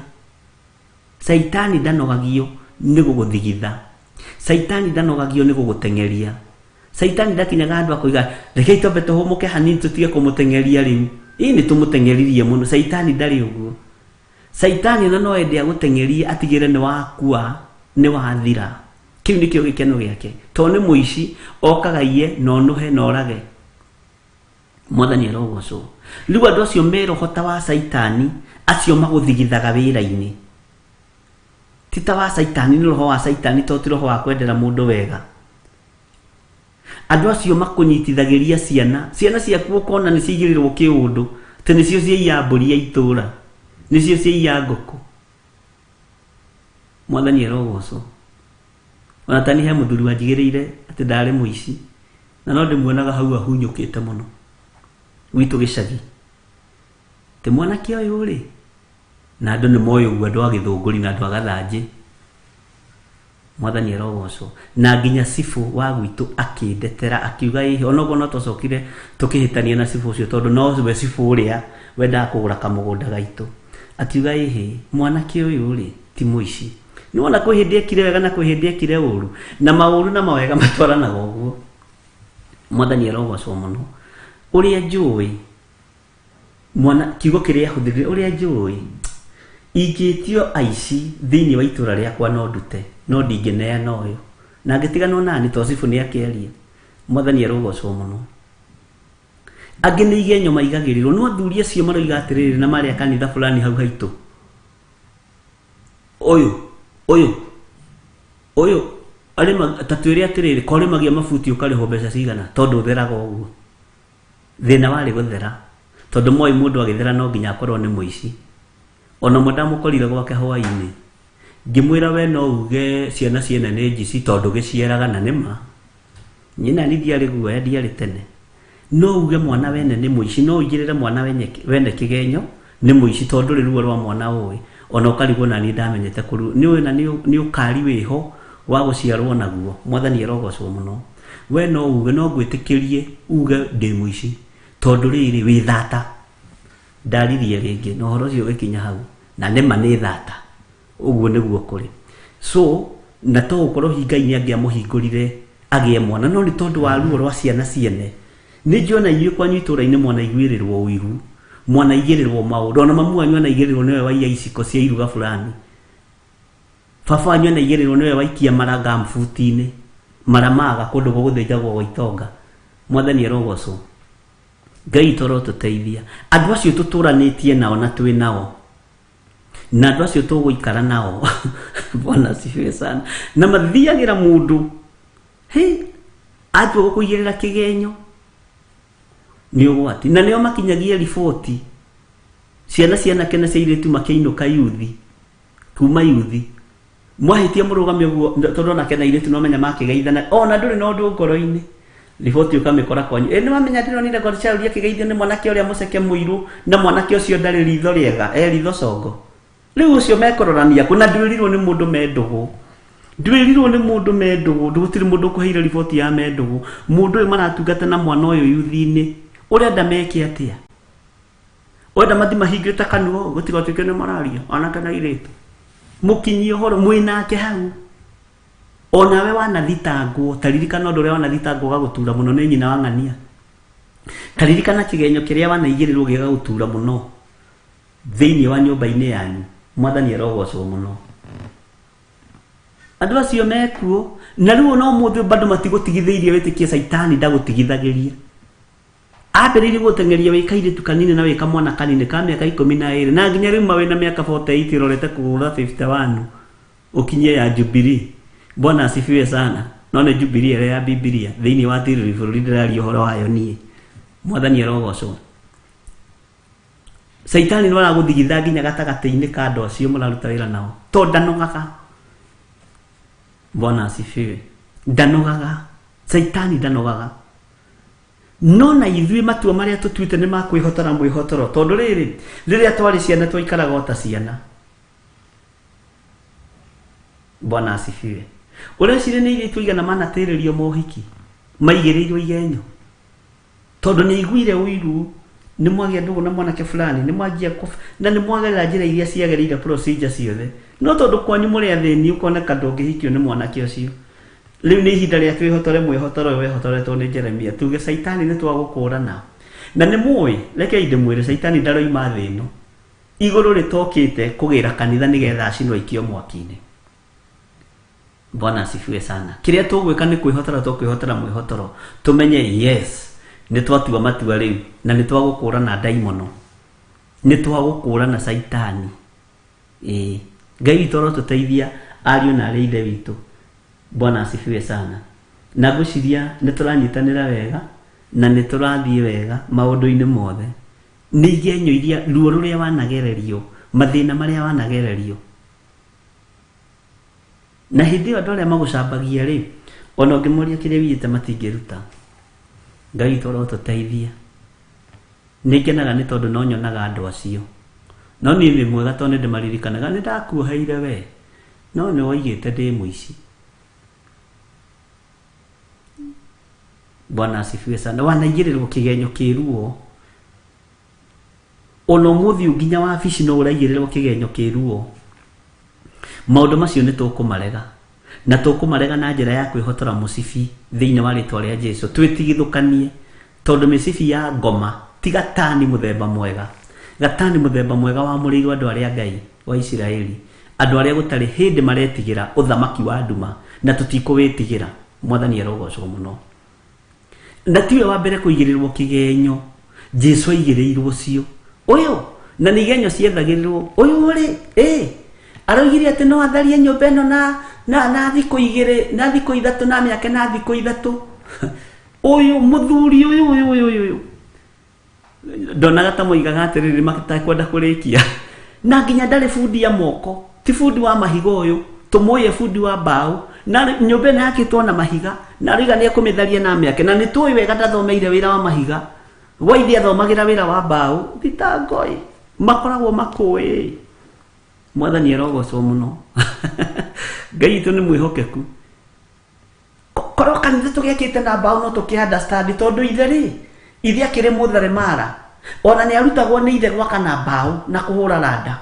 Caitani ndanogagio nĩ gũgũthigitha. Caitani ndanogagio nĩ gũgũteng'eria. Caitani ndakinyaga handũ akoiga rekei twambe tũhũmũke hanini tũtige kũmũteng'eria rĩu. Ĩ nĩ tũmũteng'eririe mũno. Caitani ndarĩ ũguo. Caitani ona no ende agũteng'erie atigĩrĩre nĩ wakua, nĩ wathira. Kĩu nĩkĩo gĩkeno gĩake. Tondũ nĩ mũici, okaga iye na ũnũhe na ũrage. Mwathani arogocwo. Rĩu andũ acio me roho ta wa Caitani, acio magũthigithaga wĩra-inĩ. Ti ta wa Caitani, nĩ roho wa Caitani tondũ ti roho wa kwendera mũndũ wega. Andũ acio makũnyitithagĩria ciana, ciana ciaku ũkona nĩ ciaigĩrĩrwo kĩũndũ, atĩ nĩcio ciaiya mbũri ya itũũra, nĩcio ciaiya ngũkũ. Mwathani arogocwo. Ona tani he mũthuri wanjigĩrĩire atĩ ndarĩ mũici, na no ndĩmuonaga hau ahunyũkĩte mũno gwitũ gĩcagi. Atĩ mwanake ũyũ rĩ, na andũ nĩ moĩ ũguo, andũ a Gĩthũngũri na andũ a Gathanjĩ. Mwathani arogocwo. Na nginya cibũ wa gwitũ akĩndetera akiuga ĩhĩ, onoguo no twacokire tũkĩhĩtania na cibũ ũcio tondũ no we cibũ ũrĩa wendaga kũgũra kamũgũnda gaitũ. Akiuga ĩhĩ, mwanake ũyũ rĩ ti mũici. Nĩwona kwĩ hĩndĩ ekire wega na kwĩ hĩndĩ ekire ũru, na maũru na mawega matwaranaga ũguo. Mwathani arogocwo mũno. Ũrĩa njũĩ mwana kiugo kĩrĩa ahũthĩrire, ũrĩa njũĩ ingĩtio aici thĩinĩ wa itũra rĩakwa no ndute, no ndingĩneana ũyũ na ngĩtiganwo nani to cibũ nĩ akĩaria. Mwathani arogocwo mũno. Angĩ nĩ igenyo maigagĩrĩrwo, no athuri acio maroiga atĩrĩrĩ na marĩa kanitha fulani hau haitũ, ũyũ ũyũ ũyũ arĩma ta twĩre atĩrĩrĩ, ko ũrĩmagia mabuti ũkarĩhwo mbeca cigana tondũ ũtheraga ũguo. Thĩna warĩ gũthera tondũ moĩ mũndũ agĩthera no nginya akorwo nĩ mũici. Ona ũmwe ndamũkorire gwake hwaĩ-inĩ ngĩmwĩra we no uge ciana ciene nĩ njici tondũ gĩciaraga, na nĩma nyina ni ndiarĩ guoya, ndiarĩ tene. No uge mwana wene nĩ mũici, no ũigĩrĩre mwana wene kĩgenyo nĩ mũici tondũ rĩ ruo rwa mwana ũĩ, ona ũkarigwo na niĩ ndamenyete kũru nĩ ũĩ, na nĩ ũkari wĩho wa gũciarwo naguo. Mwathani arogocwo mũno. We no uge, no ngwĩtĩkĩrie uge ndĩ mũici tondũ rĩrĩ wĩ thata. Ndaririe rĩngĩ na ũhoro ũcio ũgĩkinya hau, na nĩma nĩ thata, ũguo nĩguo kũrĩ. So na to gũkorwo hihi Ngai nĩ angĩamũhingũrire agĩe mwana, no nĩ tondũ wa ruo rwa ciana ciene. Nĩ njũĩ ona inyuĩ kwanyu itũra-inĩ mwanaiguĩrĩrwo ũiru, mwanaigĩrĩrwo maũndũ, ona mamu wanyu anaigĩrĩrwo nĩwe waiya iciko cia iruga fulani, baba wanyu anaigĩrĩrwo nĩwe waikia mara gambuti-inĩ, mara maga kũndũ gũgũthĩnjagwo gwa itonga. Mwathani arogocwo. Ngai witũ arotũteithia. Andũ acio tũtũranĩtie nao na twĩ nao, na andũ acio tũgũikara nao, Bwana asifiwe sana, na mathiagĩra mũndũ he atua gũkũigĩrĩra kĩgenyo nĩ ũgwati, na nĩo makinyagia riboti ciana cianake na cia airĩtu makĩinũka yuthi, kuma yuthi mwahĩtia mũrũgame ũguo, tondũ onake na airĩtu no menya makĩgeithana, ona ndũrĩ na ũndũ ngoro-inĩ, riboti ũkamĩkora kwanyu. Ĩ nĩ wamenya ndĩronire Godchild akĩgeithio nĩ mwanake ũrĩa mũceke mũirũ, na mwanake ũcio ndarĩ ritho rĩega, e ritho congo. Rĩu ũcio mekũrorania kũ, na ndwĩrirwo nĩ mũndũ me ndũgũ, ndwĩrirwo nĩ mũndũ me ndũgũ, gũtirĩ mũndũ ũkũheire riboti ya me ndũgũ. Mũndũ ũyũ maratungata na mwana ũyũ yuthi-inĩ, ũrenda meke atĩa? Wenda mathi mahingĩte kanua ũũ, gũtigatuĩke nĩ mararia anake na airĩtu, mũkinyie ũhoro mwĩ nake hau. Onawe wanathitangwo, ta ririkana ũndũ ũrĩa wanathitangwo ũgagũtura mũno nĩ nyina wa ng'ania. Ta ririkana kĩgenyo kĩrĩa wanaigĩrĩrwo gĩgagũtura mũno thĩinĩ wa nyũmba-inĩ yanyu. Mwathani arogocwo mũno. Andũ acio mekuo, na rĩu ona ũmũthĩ bado matigũtigithĩirie wĩtĩkie Caitani ndagũtigithagĩria. Ambĩrĩirie gũteng'eria wĩ kairĩtu kanini na wĩ kamwana kanini ka mĩaka 12, na nginya rĩu ma wĩna mĩaka 48 ũrorete kũgũra 51 ũkinyie ya Jubilee. Bwana asifiwe sana. No nĩ Jubilee ĩrĩa ya Bibilia thĩinĩ wa tiriri bũrũri ndĩraria ũhoro wayo niĩ. Mwathani arogocwo. Caitani no aragũthigitha nginya gatagatĩ-inĩ ka andũ acio mũraruta wĩra nao, to ndanogaga. Bwana asifiwe. Ndanogaga. Caitani ndanogaga. No na ithuĩ matua marĩa tũtuĩte nĩ ma kwĩhotora mwĩhotoro, tondũ rĩrĩ rĩrĩa twarĩ ciana twaikaraga o ta ciana. Bwana asifiwe. Ũreciria nĩ airĩtu aigana manatĩrĩrio mohiki maigĩrĩirwo igenyo tondũ nĩ aiguire ũiru, nĩ mwagĩa ndũgũ na mwanake fulani, nĩ mwanjia na nĩ mwagerera njĩra iria ciagĩrĩire procedure ciothe, no tondũ kwanyu mũrĩ athĩni ũkoneka ndũngĩhikio nĩ mwanake ũcio. Rĩu nĩ ihinda rĩa twĩhotore mwĩhotoro ũyũ wehotoretwo nĩ Jeremia, tuge Caitani nĩ twagũkũrana. Na nĩ mũĩ, rekei ndĩmwĩre, Caitani ndaroima thĩ ĩno igũrũ rĩtokĩte kũgĩra kanitha nĩgetha acinwo aikio mwaki-inĩ. Bwana asifiwe sana. Kĩrĩa tũgwĩka nĩ kwĩhotora tũkwĩhotora mwĩhotoro, tũmenye yes nĩ twatua matua rĩu, na nĩ twagũkũrana ndaimono, nĩ twagũkũrana Caitani. Ĩĩ, Ngai witũ arotũteithia ariũ na arĩ ithe witũ. Bwana asifiwe sana. Na ngwĩciria nĩ tũranyitanĩra wega na nĩ tũrathiĩ wega maũndũ-inĩ mothe. Nĩ igenyo iria, ruo rũrĩa wanagererio, mathĩna marĩa wanagererio. Na hĩndĩ ĩyo andũ arĩa magũcambagia rĩ, ona ũngĩmoria kĩrĩa wiyĩte matingĩruta. Ngai witũ arotũteithia. Nĩ ngenaga nĩ tondũ no nyonaga andũ acio. No niĩ nĩ mwega tondũ nĩ ndĩmaririkanaga, nĩ ndakuoheire we, no nĩ woigĩte ndĩ mũici. Bwana asifiwe sana. Wanaigĩrĩrwo kĩgenyo kĩruo ona ũmũthĩ nginya wabici no ũraigĩrĩrwo kĩgenyo kĩruo. Maũndũ macio nĩ tũkũmarega, na tũkũmarega na njĩra ya kwĩhotora mũcibi thĩinĩ wa rĩtwa rĩa Jesu. Twĩtigithũkanie, tondũ mĩcibi ya ngoma ti gatani mũthemba mwega. Gatani mũthemba mwega wamũrĩirwo andũ arĩa Ngai wa Isiraeli, andũ arĩa gũtarĩ hĩndĩ maretigĩra ũthamaki wa nduma, na tũtikũwĩtigĩra. Mwathani arogocwo mũno. Na tiwe wa mbere kũigĩrĩrwo kĩgenyo, Jesu aigĩrĩirwo cio ũyũ, na nĩ igenyo ciethagĩrĩrwo ũyũ rĩ, aroigire atĩ no atharie nyũmba ĩno na thikũ igĩrĩ, na thikũ ithatũ, na mĩaka na thikũ ithatũ. Ũyũ mũthuri ũyũ ũyũ ũyũ ũyũ ndonaga ta moigaga atĩrĩrĩ matakwenda kũrĩkia, na nginya ndarĩ bundi ya moko, ti bundi wa mahiga ũyũ, tũmũye bundi wa mbaũ, na nyũmba ĩno yakĩtwo na mahiga, na aroiga nĩ ekũmĩtharia na mĩake, na nĩ tũĩ wega ndathomeire wĩra wa mahiga, gwaithe athomagĩra wĩra wa mbaũ. Thitangoi makoragwo makũĩ. Mwathani arogocwo mũno. Ngai witũ nĩ mwĩhokeku. Korwo kanitha tũgĩakĩte na mbaũ no tũkĩ understand, tondũ ithe rĩ, ithe akĩrĩ mũtheremara, ona nĩ arutagwo nĩ ithe gwaka na mbaũ na kũhũra randa.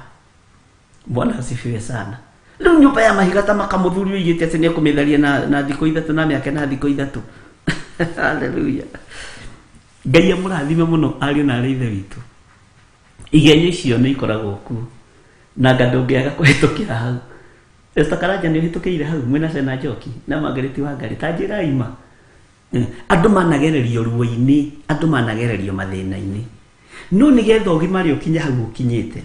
Bwana asifiwe sana. Rĩu nyũmba ya mahiga ta makamũthuri oigĩte atĩ nĩ ekũmĩtharia na thikũ ithatũ, na mĩaka na thikũ ithatũ. Hallelujah. Ngai amũrathime mũno ariũ na arĩ ithe witũ. Igenyo icio nĩ ikoragwo kuo, na nga ndũngĩaga kũhĩtũkĩra hau. Esther Karanja nĩ ũhĩtũkĩire hau mwĩna Sena Njoki na Margaret Wangari, ta njĩra ima. Andũ managererio ruo-inĩ, andũ managererio mathĩna-inĩ, no nĩgetha ũgimare ũkinye hau ũkinyĩte.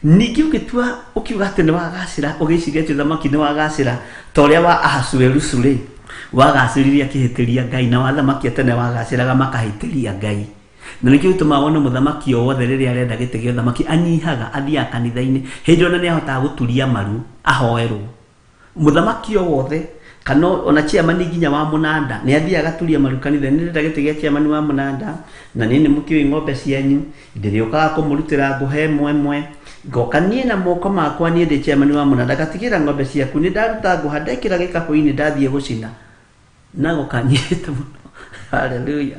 Ningĩ ũgĩtua ũkiuga atĩ nĩ wagacĩra, ũgĩciria atĩ ũthamaki nĩ wagacĩra ta ũrĩa wa Ahasuerusu rĩ, wagacĩrire akĩhĩtĩria Ngai, na wathamaki a tene wagacĩraga makahĩtĩria Ngai. Na nĩkĩo gĩtũmaga wone mũthamaki o wothe rĩrĩa arenda gĩtĩ gĩa ũthamaki anyihaga, athiaga kanitha-inĩ, hĩndĩ ona nĩ ahotaga gũturia maru ahoerwo. Mũthamaki o wothe kana ona chairman nginya wa mũnanda nĩ athiaga agaturia maru kanitha, nĩ ndĩrenda gĩtĩ gĩa chairman wa mũnanda, na niĩ nĩ mũkĩũĩ ng'ombe cianyu, ndĩrĩũkaga kũmũrutĩra ngũhe ĩmwe ĩmwe, ngoka niĩ na moko makwa, niĩ ndĩ chairman wa mũnanda, ngatigĩra ng'ombe ciaku nĩ ndaruta ngũha, ndekĩra gĩkabũ-inĩ, ndathiĩ gũcina na gũkanyihĩte mũno. Hallelujah.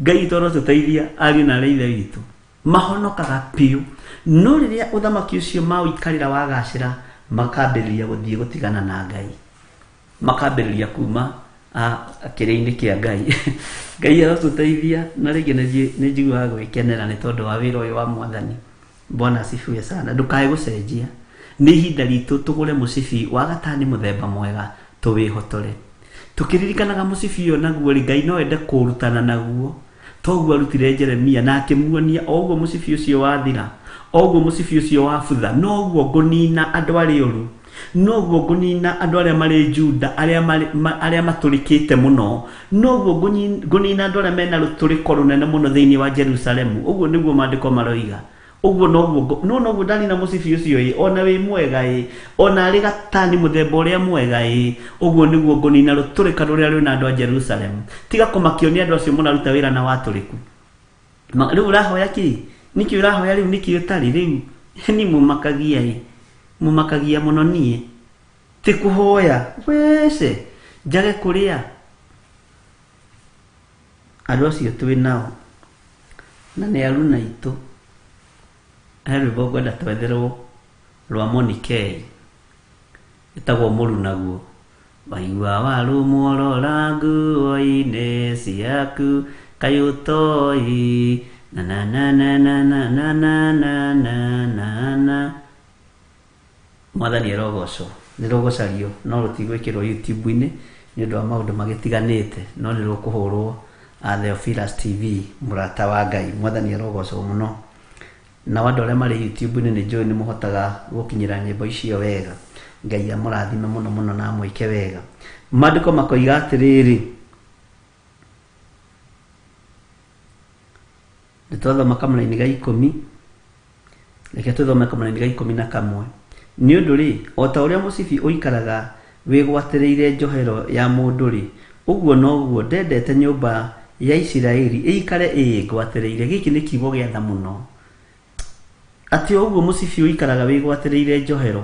Ngai witũ arotũteithia ariũ na arĩ ithe witũ mahonokaga biũ, no rĩrĩa ũthamaki ũcio maũikarĩra wagacĩra, makambĩrĩria gũthiĩ gũtigana na Ngai, makambĩrĩria kuma kĩrĩa-inĩ kĩa Ngai. Ngai arotũteithia, na rĩngĩ nĩ njiguaga gwĩkenera nĩ tondũ wa wĩra ũyũ wa Mwathani. Bwana asifiwe sana. Ndũkae gũcenjia, nĩ ihinda ritũ tũgũre mũcibi wa gatani mũthemba mwega tũwĩhotore, tũkĩririkanaga mũcibi ũyũ naguo rĩ, Ngai no ende kũrutana naguo toguo arutire Jeremia na akĩmuonia o ũguo mũcibi ũcio wathira, o ũguo mũcibi ũcio wabutha, noguo ngũnina andũ arĩa oru, noguo ngũnina andũ arĩa marĩ Juda, arĩa matũrĩkĩte mũno, noguo ngũnina andũ arĩa mena rũtũrĩko rũnene mũno thĩinĩ wa Jerusalemu. Ũguo nĩguo maandĩko maroiga. Ũguo noguo no noguo ndanina mũcibi ũcio ĩ, ona wĩ mwega ĩ, ona arĩ gatani mũthemba ũrĩa mwega ĩ, ũguo nĩguo ngũnina rũtũrĩka rũrĩa rwĩna andũ a Jerusalemu. Tiga kũmakio nĩ andũ acio mũraruta wĩra na watũrĩku. Rĩu ũrahoya kĩ? Nĩkĩ ũrahoya rĩu? Nĩkĩ ũtarĩ rĩu? Ni mũmakagia ĩ, mũmakagia mũno niĩ. Ti kũhoya wece njage kũrĩa. Andũ acio twĩ nao na nĩ aruna aitũ. He rwĩmbo ngwenda twetherwo rwa Monikei ĩtagwo Mũrunaguo. Waigua warũmwo rora nguo-inĩ ciaku kaĩ ũtoĩ na na na na na na na na na na na na. Mwathani arogocwo. Nĩ rũgũcario no rũtigwĩkĩrwo YouTube-inĩ nĩ ũndũ wa maũndũ magĩtiganĩte, no nĩ rũkũhũrwo Theophilus TV, mũrata wa Ngai. Mwathani arogocwo mũno. Nao andũ arĩa marĩ YouTube-inĩ nĩ njũĩ nĩ mũhotaga gũkinyĩra nyĩmbo icio wega. Ngai amũrathime mũno mũno na amwĩke wega. Maandĩko makoiga atĩrĩrĩ, nĩ twathoma kamũraini ga 10, reke tũthome kamũraini ga 11. Nĩ ũndũ rĩ, o ta ũrĩa mũcibi ũikaraga wĩgwatĩrĩire njohero ya mũndũ rĩ, ũguo noguo ndendete nyũmba ya Isiraeli ĩikare ĩĩngwatĩrĩire. Gĩkĩ nĩ kiugo gĩa tha mũno, atĩ o ũguo mũcibi ũikaraga wĩgwatĩrĩire njohero,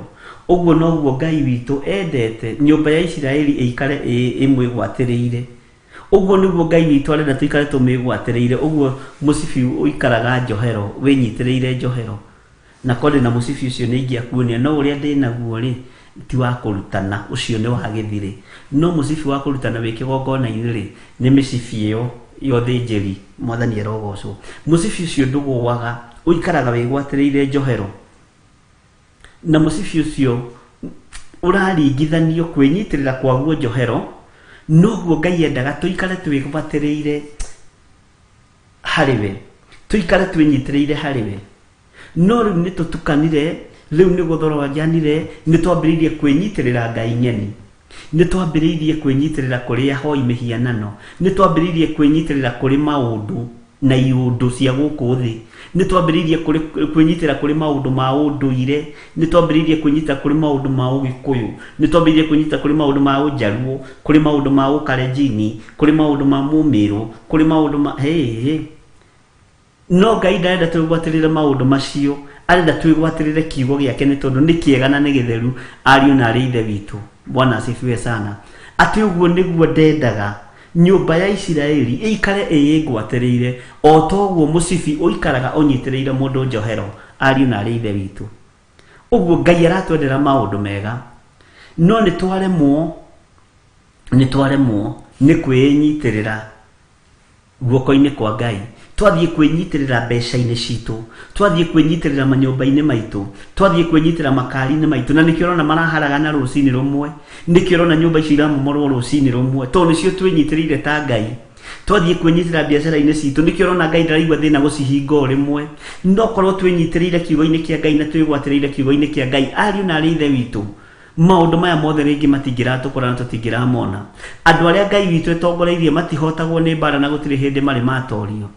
ũguo noguo Ngai witũ endete nyũmba ya Isiraeli ĩikare ĩmwĩgwatĩrĩire. Ũguo nĩguo Ngai witũ arenda tũikare tũmĩgwatĩrĩire. Ũguo mũcibi ũikaraga njohero, wĩnyitĩrĩire njohero. Na korwo ndĩna mũcibi ũcio nĩ ingĩakuonia, no ũrĩa ndĩnaguo rĩ, ti wa kũrutana, ũcio nĩ wa gĩthirĩ. No mũcibi wa kũrutana wĩ kĩgongona-inĩ rĩ, nĩ mĩcibi ĩyo ya ũthĩnjĩri. Mwathani arogocwo. Mũcibi ũcio ndũgũaga, ũikaraga wĩgwatĩrĩire njohero. Na mũcibi ũcio ũraringithanio kwĩnyitĩrĩra kwaguo njohero, noguo Ngai endaga tũikare twĩgwatĩrĩire harĩ we, tũikare twĩnyitĩrĩire harĩ we. No rĩu nĩ tũtukanire, rĩu nĩ gũthorojanire, nĩ twambĩrĩirie kwĩnyitĩrĩra ngai ng'eni. Nĩ twambĩrĩirie kwĩnyitĩrĩra kũrĩ ahoi mĩhianano. Nĩ twambĩrĩirie kwĩnyitĩrĩra kũrĩ maũndũ na iũndũ cia gũkũ thĩ. Nĩ twambĩrĩirie kwĩnyitĩrĩra kũrĩ maũndũ ma ũndũire. Nĩ twambĩrĩirie kwĩnyitĩrĩra kũrĩ maũndũ ma ũgĩkũyũ. Nĩ twambĩrĩirie kwĩnyitĩrĩra kũrĩ maũndũ ma ũnjaruo, kũrĩ maũndũ ma ũkalenjini, kũrĩ maũndũ ma mũmĩrũ, kũrĩ maũndũ ma hĩ hĩ. No Ngai ndarenda twĩgwatĩrĩre maũndũ macio, arenda twĩgwatĩrĩre kiugo gĩake nĩ tondũ nĩ kĩega na nĩ gĩtheru, ariũ na arĩ ithe witũ. Bwana asifiwe sana. Atĩ ũguo nĩguo ndendaga nyũmba ya Isiraeli ĩikare ĩĩngwatĩrĩire, o ta ũguo mũcibi ũikaraga ũnyitĩrĩire mũndũ njohero, ariũ na arĩ ithe witũ. Ũguo Ngai aratwendera maũndũ mega, no nĩ twaremwo, nĩ twaremwo nĩ kwĩnyitĩrĩra guoko-inĩ kwa Ngai. Twathiĩ kwĩnyitĩrĩra mbeca-inĩ citũ, twathiĩ kwĩnyitĩrĩra manyũmba-inĩ maitũ, twathiĩ kwĩnyitĩrĩra makari-inĩ maitũ, na nĩkĩo ũrona maraharagana rũcinĩ rũmwe, nĩkĩo ũrona nyũmba icio iramomorwo rũcinĩ rũmwe, tondũ nĩcio twĩnyitĩrĩire ta Ngai. Twathiĩ kwĩnyitĩrĩra biacara-inĩ citũ, nĩkĩo ũrona Ngai ndaraigua thĩna gũcihinga o rĩmwe. No korwo twĩnyitĩrĩire kiugo-inĩ kĩa Ngai na twĩgwatĩrĩire kiugo-inĩ kĩa Ngai, ariũ na arĩ ithe witũ, Maũndũ maya mothe rĩngĩ matingĩratũkora na tũtingĩramona. Andũ arĩa Ngai witũ etongoreirie matihotagwo nĩ mbaara na gũtirĩ hĩndĩ marĩ matorio.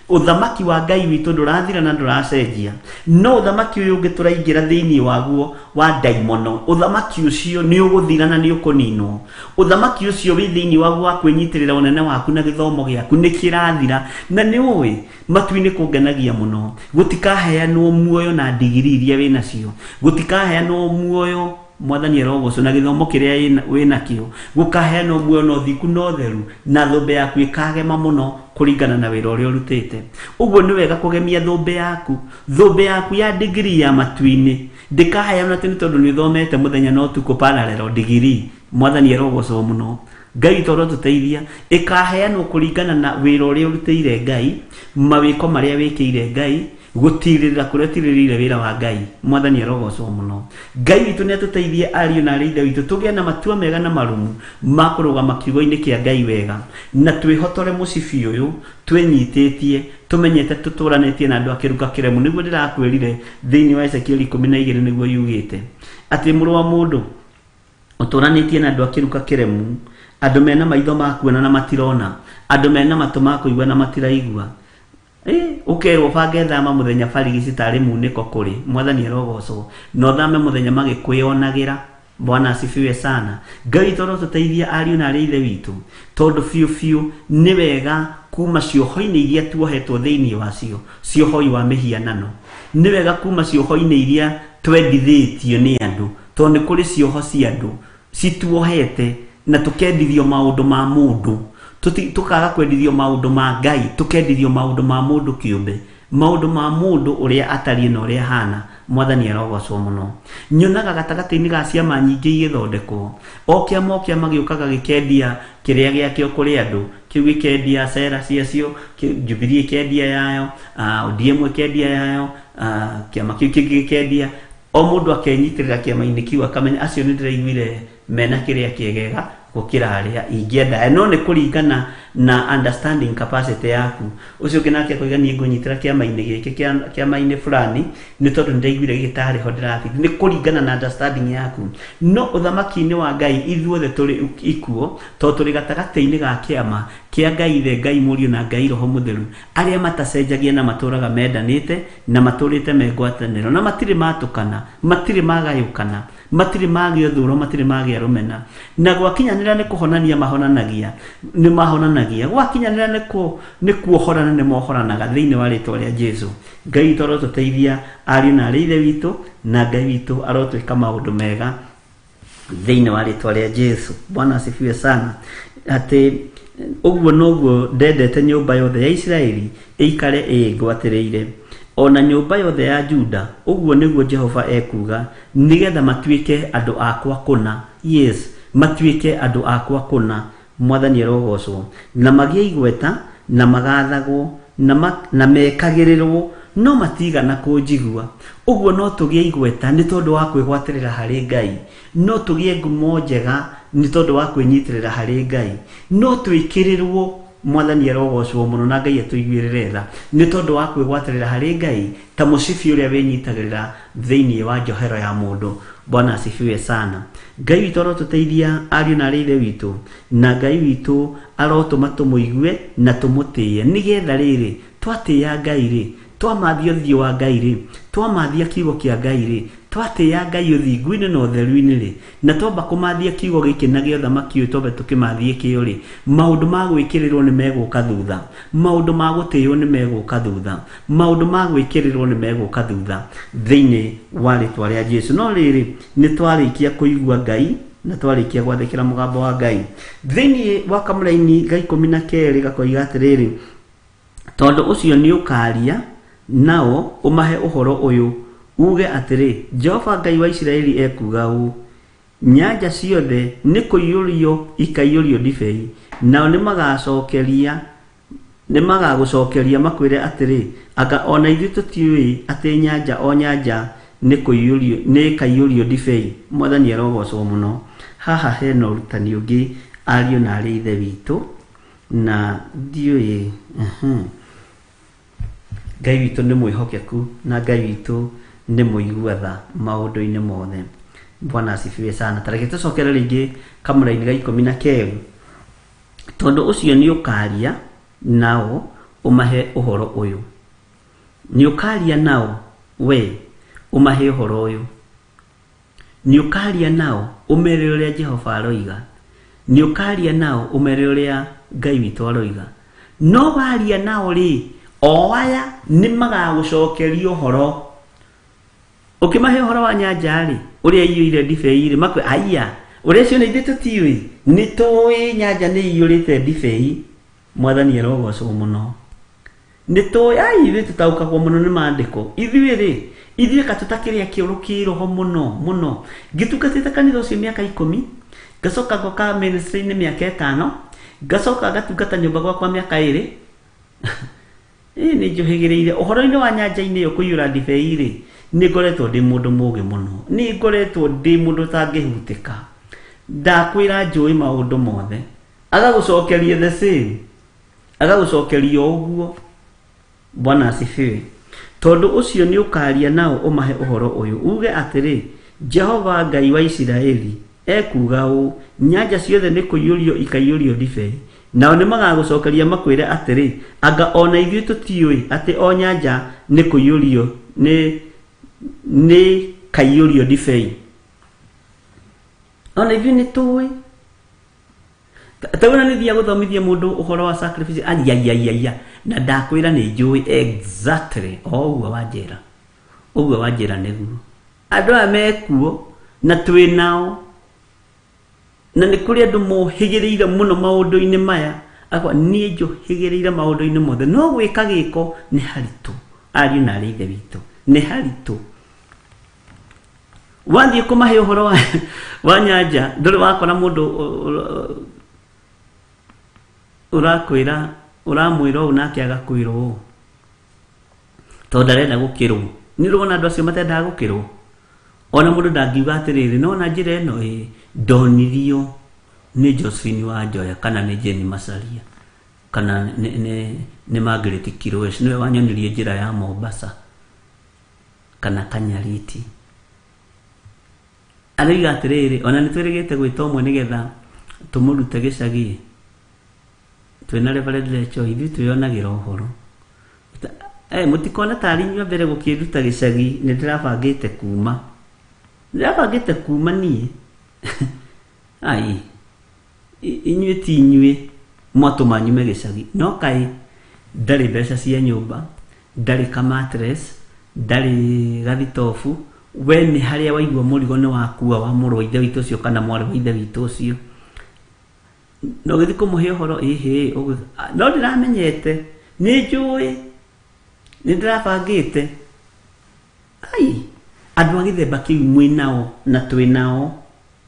Ũthamaki wa Ngai witũ ndũrathira na ndũracenjia. No ũthamaki ũyũ ũngĩ tũraingĩra thĩinĩ waguo wa ndaimono, ũthamaki ũcio nĩ ũgũthira na nĩ ũkũninwo. Ũthamaki ũcio wĩ thĩinĩ waguo wa kwĩnyitĩrĩra ũnene waku na gĩthomo gĩaku nĩ kĩrathira. Na nĩ ũĩ, matu-inĩ kũngenagia mũno. Gũtikaheanwo muoyo na ndigiri iria wĩ nacio. Gũtikaheanwo muoyo, Mwathani arogocwo, na gĩthomo kĩrĩa wĩ nakĩo. Gũkaheanwo muoyo na ũthingu na ũtheru, na thũmbĩ yaku ĩkagema mũno kũringana na wĩra ũrĩa ũrutĩte. Ũguo nĩ wega kũgemia thũmbĩ yaku. Thũmbĩ yaku ya ndigiri ya matu-inĩ ndĩkaheanwo atĩ nĩ tondũ nĩ ũthomete mũthenya na ũtukũ parallel ndigiri. Mwathani arogocwo mũno. Ngai witũ arotũteithia. Ĩkaheanwo kũringana na wĩra ũrĩa ũrutĩire Ngai, mawĩko marĩa wĩkĩire Ngai, gũtirĩrĩra kũrĩa ũtirĩrĩire wĩra wa Ngai. Mwathani arogocwo mũno. Ngai witũ nĩ atũteithie ariũ na arĩ ithe witũ tũgĩe na matua mega na marũmu ma kũrũgama kiugo-inĩ kĩa Ngai wega, na twĩhotore mũcibi ũyũ twĩnyitĩtie, tũmenyete tũtũranĩtie na andũ a kĩruka kĩremu. Nĩguo ndĩrakwĩrire thĩinĩ wa Ezekieli 12 nĩguo yugĩte atĩ mũrũ wa mũndũ, Ũtũũranĩtie na andũ a kĩruka kĩremu, andũ mena maitho ma kuona na matirona, andũ mena matũ ma kũigua na matiraigua. Ĩ, ũkerwo ũbange thama mũthenya barigici tarĩ munĩko kũrĩ, Mwathani arogocwo, na ũthame mũthenya magĩkwĩonagĩra. Bwana asifiwe sana. Ngai witũ arotũteithia ariũ na arĩ ithe witũ, tondũ biũ biũ nĩ wega kuma cioho-inĩ iria tuohetwo thĩinĩ wacio, ciohoi wa mĩhianano. Nĩ wega kuma cioho-inĩ iria twendithĩtio nĩ andũ, Tondũ nĩ kũrĩ cioho cia andũ cituohete na tũkendithio maũndũ ma mũndũ, tũkaga kwendithio maũndũ ma Ngai, tũkendithio maũndũ ma mũndũ kĩũmbe, maũndũ ma mũndũ ũrĩa atariĩ na ũrĩa ahana. Mwathani arogocwo mũno. Nyonaga gatagatĩ-inĩ ga ciama nyingĩ igĩthondekwo, o kĩama o kĩama gĩũkaga gĩkendia kĩrĩa gĩakĩo kũrĩ andũ, kĩu gĩkendia cera ciacio, Jubilee ĩkendia yayo, ODM ĩkendia yayo, kĩama kĩu kĩngĩ gĩkendia, O mũndũ akenyitĩrĩra kĩama-inĩ kĩu akamenya acio nĩ ndĩraiguire mena kĩrĩa kĩegega gũkĩra arĩa ingĩenda aya. No nĩ kũringana na understanding capacity yaku. Ũcio ũngĩ nake akoiga niĩ ngũnyitĩra kĩama-inĩ gĩkĩ kĩama-inĩ fulani nĩ tondũ nĩ ndaiguire gĩkĩ tarĩ ho ndĩrathiĩ. Nĩ kũringana na understanding yaku. No ũthamaki-inĩ wa Ngai ithuothe tũrĩ ikuo tondũ tũrĩ gatagatĩ-inĩ ga kĩama kĩa Ngai Ithe, Ngai Mũriũ na Ngai Roho Mũtheru arĩa matacenjagia na matũraga mendanĩte na matũrĩte me ngwatanĩro, na matirĩ matũkana, matirĩ magayũkana, matirĩ magĩa ũthũro, matirĩ magĩa rũmena. Na gwakinyanĩra nĩ kũhonania mahonanagia, nĩ mahonanagia. Gwakinyanĩra nĩ kũ, nĩ kuohorana nĩ mohoranaga thĩinĩ wa rĩtwa rĩa Jesu. Ngai witũ arotũteithia ariũ na arĩ ithe witũ, na Ngai witũ arotwĩka maũndũ mega thĩinĩ wa rĩtwa rĩa Jesu. Bwana asifiwe sana. Atĩ ũguo noguo ndendete nyũmba yothe ya Isiraeli ĩikare ĩĩngwatĩrĩire, o na nyũmba yothe ya Juda, ũguo nĩguo Jehova ekuuga, nĩgetha matuĩke andũ akwa kũna. Yes, matuĩke andũ akwa kũna. Mwathani arogocwo. Na magĩe igweta, na magathagwo, na mekagĩrĩrwo, no matigana kũnjigua. Ũguo no tũgĩe igweta nĩ tondũ wa kwĩgwatĩrĩra harĩ Ngai. No tũgĩe ngumo njega nĩ tondũ wa kwĩnyitĩrĩra harĩ Ngai. No twĩkĩrĩrwo, Mwathani arogocwo mũno na Ngai atũiguĩrĩre tha, nĩ tondũ wa kwĩgwatĩrĩra harĩ Ngai ta mũcibi ũrĩa wĩnyitagĩrĩra thĩinĩ wa njohero ya mũndũ. Bwana asifiwe sana. Ngai witũ arotũteithia ariũ na arĩ ithe witũ, na Ngai witũ arotũma tũmũigue na tũmũtĩĩe, nĩgetha rĩrĩ twatĩĩa Ngai rĩ, twamathia ũthiũ wa Ngai rĩ, twamathia kiugo kĩa Ngai rĩ, twatĩĩa Ngai ũthingu-inĩ na ũtheru-inĩ rĩ, na twamba kũmathia kiugo gĩkĩ na gĩa ũthamaki ũyũ twambe tũkĩmathie kĩo rĩ, maũndũ ma gwĩkĩrĩrwo nĩ megũka thutha, maũndũ ma gũtĩĩo nĩ megũka thutha, maũndũ ma gwĩkĩrĩrwo nĩ megũka thutha thĩinĩ wa rĩtwa rĩa Jesu. No rĩrĩ, nĩ twarĩkia kũigua Ngai na twarĩkia gwathĩkĩra mũgambo wa Ngai. Thĩinĩ wa kamũraini ga 12 gakoiga atĩrĩrĩ, tondũ ũcio nĩ ũkaaria nao ũmahe ũhoro ũyũ, uge atĩrĩ, Jehova Ngai wa Isiraeli ekuuga ũũ, nyanja ciothe nĩ kũiyũrio ikaiyũrio ndibei, nao nĩmagagũcokeria makwĩre atĩrĩ, anga ona ithuĩ tũtiũĩ atĩ nyanja o nyanja nĩ ĩkaiyũrio ndibei. Mwathani arogocwo mũno. Haha hena ũrutani ũngĩ ariũ na arĩ ithe witũ, na ndiũĩ. Ngai witũ nĩ mwĩhokeku na Ngai witũ nĩ mũigua tha maũndũ-inĩ mothe. Bwana asifiwe sana. Ta reke tũcokere rĩngĩ kamũraini ga 12. Tondũ ũcio nĩ ũkaria nao ũmahe ũhoro ũyũ. Nĩ ũkaria nao we ũmahe ũhoro ũyũ. Nĩ ũkaria nao ũmere ũrĩa Jehova aroiga. Nĩ ũkaria nao ũmere ũrĩa Ngai witũ aroiga. No waria nao rĩ, o aya nĩ magagũcokeria ũhoro. Ũkĩmahe ũhoro wa nyanja rĩ, ũrĩa iyũire ndibei rĩ, makwe aiya, ũrĩa cio nĩ ithuĩ tũtiũĩ, nĩ tũĩ nyanja nĩ iyũrĩte ndibei. Mwathani arogocwo mũno. Nĩ tũĩ, ai, ithuĩ tũtaũkagwo mũno nĩ maandĩko. Ithuĩ rĩ, ithuĩ ka tũtakĩrĩa kĩoro kĩroho mũno mũno. Ngĩtungatĩte kanitha ũcio mĩaka 10, ngacoka ngoka ministry-inĩ mĩaka 5, ngacoka ngatungata nyũmba gwakwa mĩaka 2. Ĩĩ nĩ njũhĩgĩrĩire ũhoro-inĩ wa nyanja-inĩ ĩyo kũiyũra ndibei rĩ, nĩ ngoretwo ndĩ mũndũ mũũgĩ mũno, nĩ ngoretwo ndĩ mũndũ ũtangĩhutĩka. Ndakwĩra njũĩ maũndũ mothe. Agagũcokeria the same, agagũcokeria o ũguo. Bwana asifiwe. Tondũ ũcio nĩ ũkaria nao ũmahe ũhoro ũyũ, uge atĩrĩ, Jehova Ngai wa Isiraeli ekuuga ũũ, nyanja ciothe nĩ kũiyũrio ikaiyũrio ndibei. Nao nĩ magagũcokeria makwĩre atĩrĩ, anga ona ithuĩ tũtiũĩ atĩ o nyanja nĩ kũiyũrio nĩ kaiyũrio ndibei. Ona ithuĩ nĩ tũĩ. Ta ũrĩa nĩ thiaga gũthomithia mũndũ ũhoro wa sacrifice, aiaiaiaia, na ndakwĩra nĩ njũĩ exactly o ũguo wanjĩra. Ũguo wanjĩra nĩguo. Andũ aya mekuo na twĩ nao, na nĩ kũrĩ andũ mohĩgĩrĩire mũno maũndũ-inĩ maya. Akwa niĩ njũhĩgĩrĩire maũndũ-inĩ mothe, no gwĩka gĩko nĩ haritũ. Ariũ na arĩ ithe witũ, nĩ haritũ. Wathiĩ kũmahe ũhoro wa nyanja, ndũrĩ wakora mũndũ ũrakwĩra, ũramwĩra ũũ nake agakwĩra ũũ, tondũ ndarenda gũkĩrwo. Nĩ ũrona andũ acio matendaga gũkĩrwo. Ona mũndũ ndangiuga atĩrĩrĩ, no na njĩra ĩno ĩ, ndonirio nĩ Josephine Wanjoya kana nĩ Jane Macharia kana nĩ Margaret Kirwes, nĩwe wanyonirie njĩra ya Mombasa kana Kanyariti. Aroiga atĩrĩrĩ, ona nĩ twĩrĩgĩte gwĩta ũmwe nĩgetha tũmũrute gĩcagi. Twĩna Reverend Lecho, ithuĩ twĩonagĩra ũhoro. Mũtikone tarĩ inyuĩ a mbere gũkĩnduta gĩcagi, nĩ ndĩrabangĩte kuma. Ndĩrabangĩte kuma niĩ. Ai, inyuĩ ti inyuĩ mwatũma nyume gĩcagi. No kaĩ ndarĩ mbeca cia nyũmba, ndarĩ ka mattress, ndarĩ gathitobu, we nĩ harĩa waigua mũrigo nĩ wakua wa mũrũ wa ithe witũ ũcio kana mwarĩ wa ithe witũ ũcio. Na ũgĩthiĩ kũmũhe ũhoro ĩhĩ no ndĩramenyete nĩ njũĩ nĩ ndĩrabangĩte. Ai, andũ a gĩthemba kĩu mwĩ nao na twĩ nao,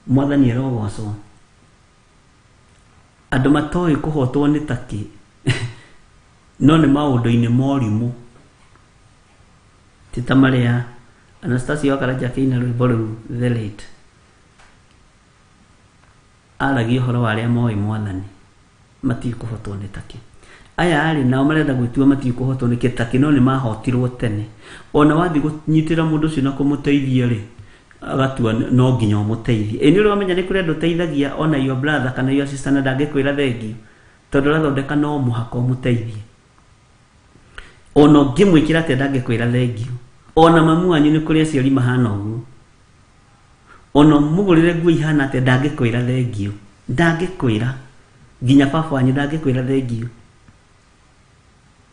mwathani arogocwo. Andũ matoĩ kũhotwo nĩ takĩ no nĩ maũndũ-inĩ morimũ ti ta marĩa Anastasia wa Karanja akĩina rwĩmbo rũu the late aragia ũhoro wa arĩa moĩ mwathani matiũĩ kũhotwo nĩ takĩ. Aya rĩ nao marenda gwĩtua matiũĩ kũhotwo nĩ takĩ no nĩ mahotirwo tene. Ona wathiĩ kũnyitĩrĩra mũndũ ũcio na kũmũteithia rĩ, agatua no nginya ũmũteithie. Ĩ nĩ ũrĩ wamenya nĩ kũrĩ andũ ũteithagia ona your brother kana your sister na ndangĩkwĩra thengiũ tondũ ũrathondeka no mũhaka ũmũteithie. Ona ũngĩmwĩkĩra atĩa ndangĩkwĩra thengiũ. Ona mamu wanyu nĩ kũrĩ aciari mahana ũguo. Ona ũmũgũrĩre nguo ihana atĩa ndangĩkwĩra thengiũ. Ndangĩkwĩra. Nginya baba wanyu ndangĩkwĩra thengiũ.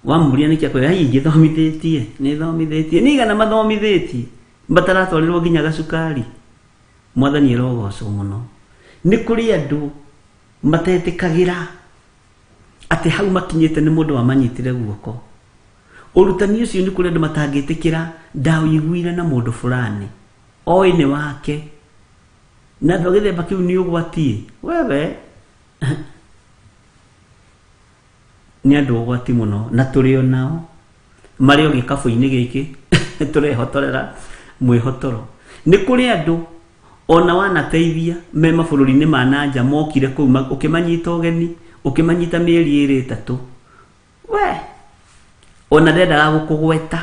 Wamũria nĩkĩ akwĩra ai ngĩthomithĩtie, nĩthomithĩtie. Nĩ aigana mathomithĩtie mataratwarĩrwo nginya gacukari. Mwathani arogocwo mũno. Nĩ kũrĩ andũ matetĩkagĩra atĩ hau makinyĩte nĩ mũndũ wamanyitire guoko. Ũrutani ũcio nĩ kũrĩ andũ matangĩtĩkĩra ndawĩiguire na mũndũ fulani. Oĩ nĩ wake. Na andũ a gĩthemba kĩu nĩ ũgwati wewe nĩ andũ ũgwati mũno na tũrĩ o nao marĩ o gĩkabũ-inĩ gĩkĩ tũrehotorera mwĩhotoro. Nĩ kũrĩ andũ ona wanateithia me mabũrũri-inĩ ma na nja mokire kũu ũkĩmanyita ũgeni ũkĩmanyita mĩeri ĩrĩ ĩtatũ we ona ndendaga gũkũgweta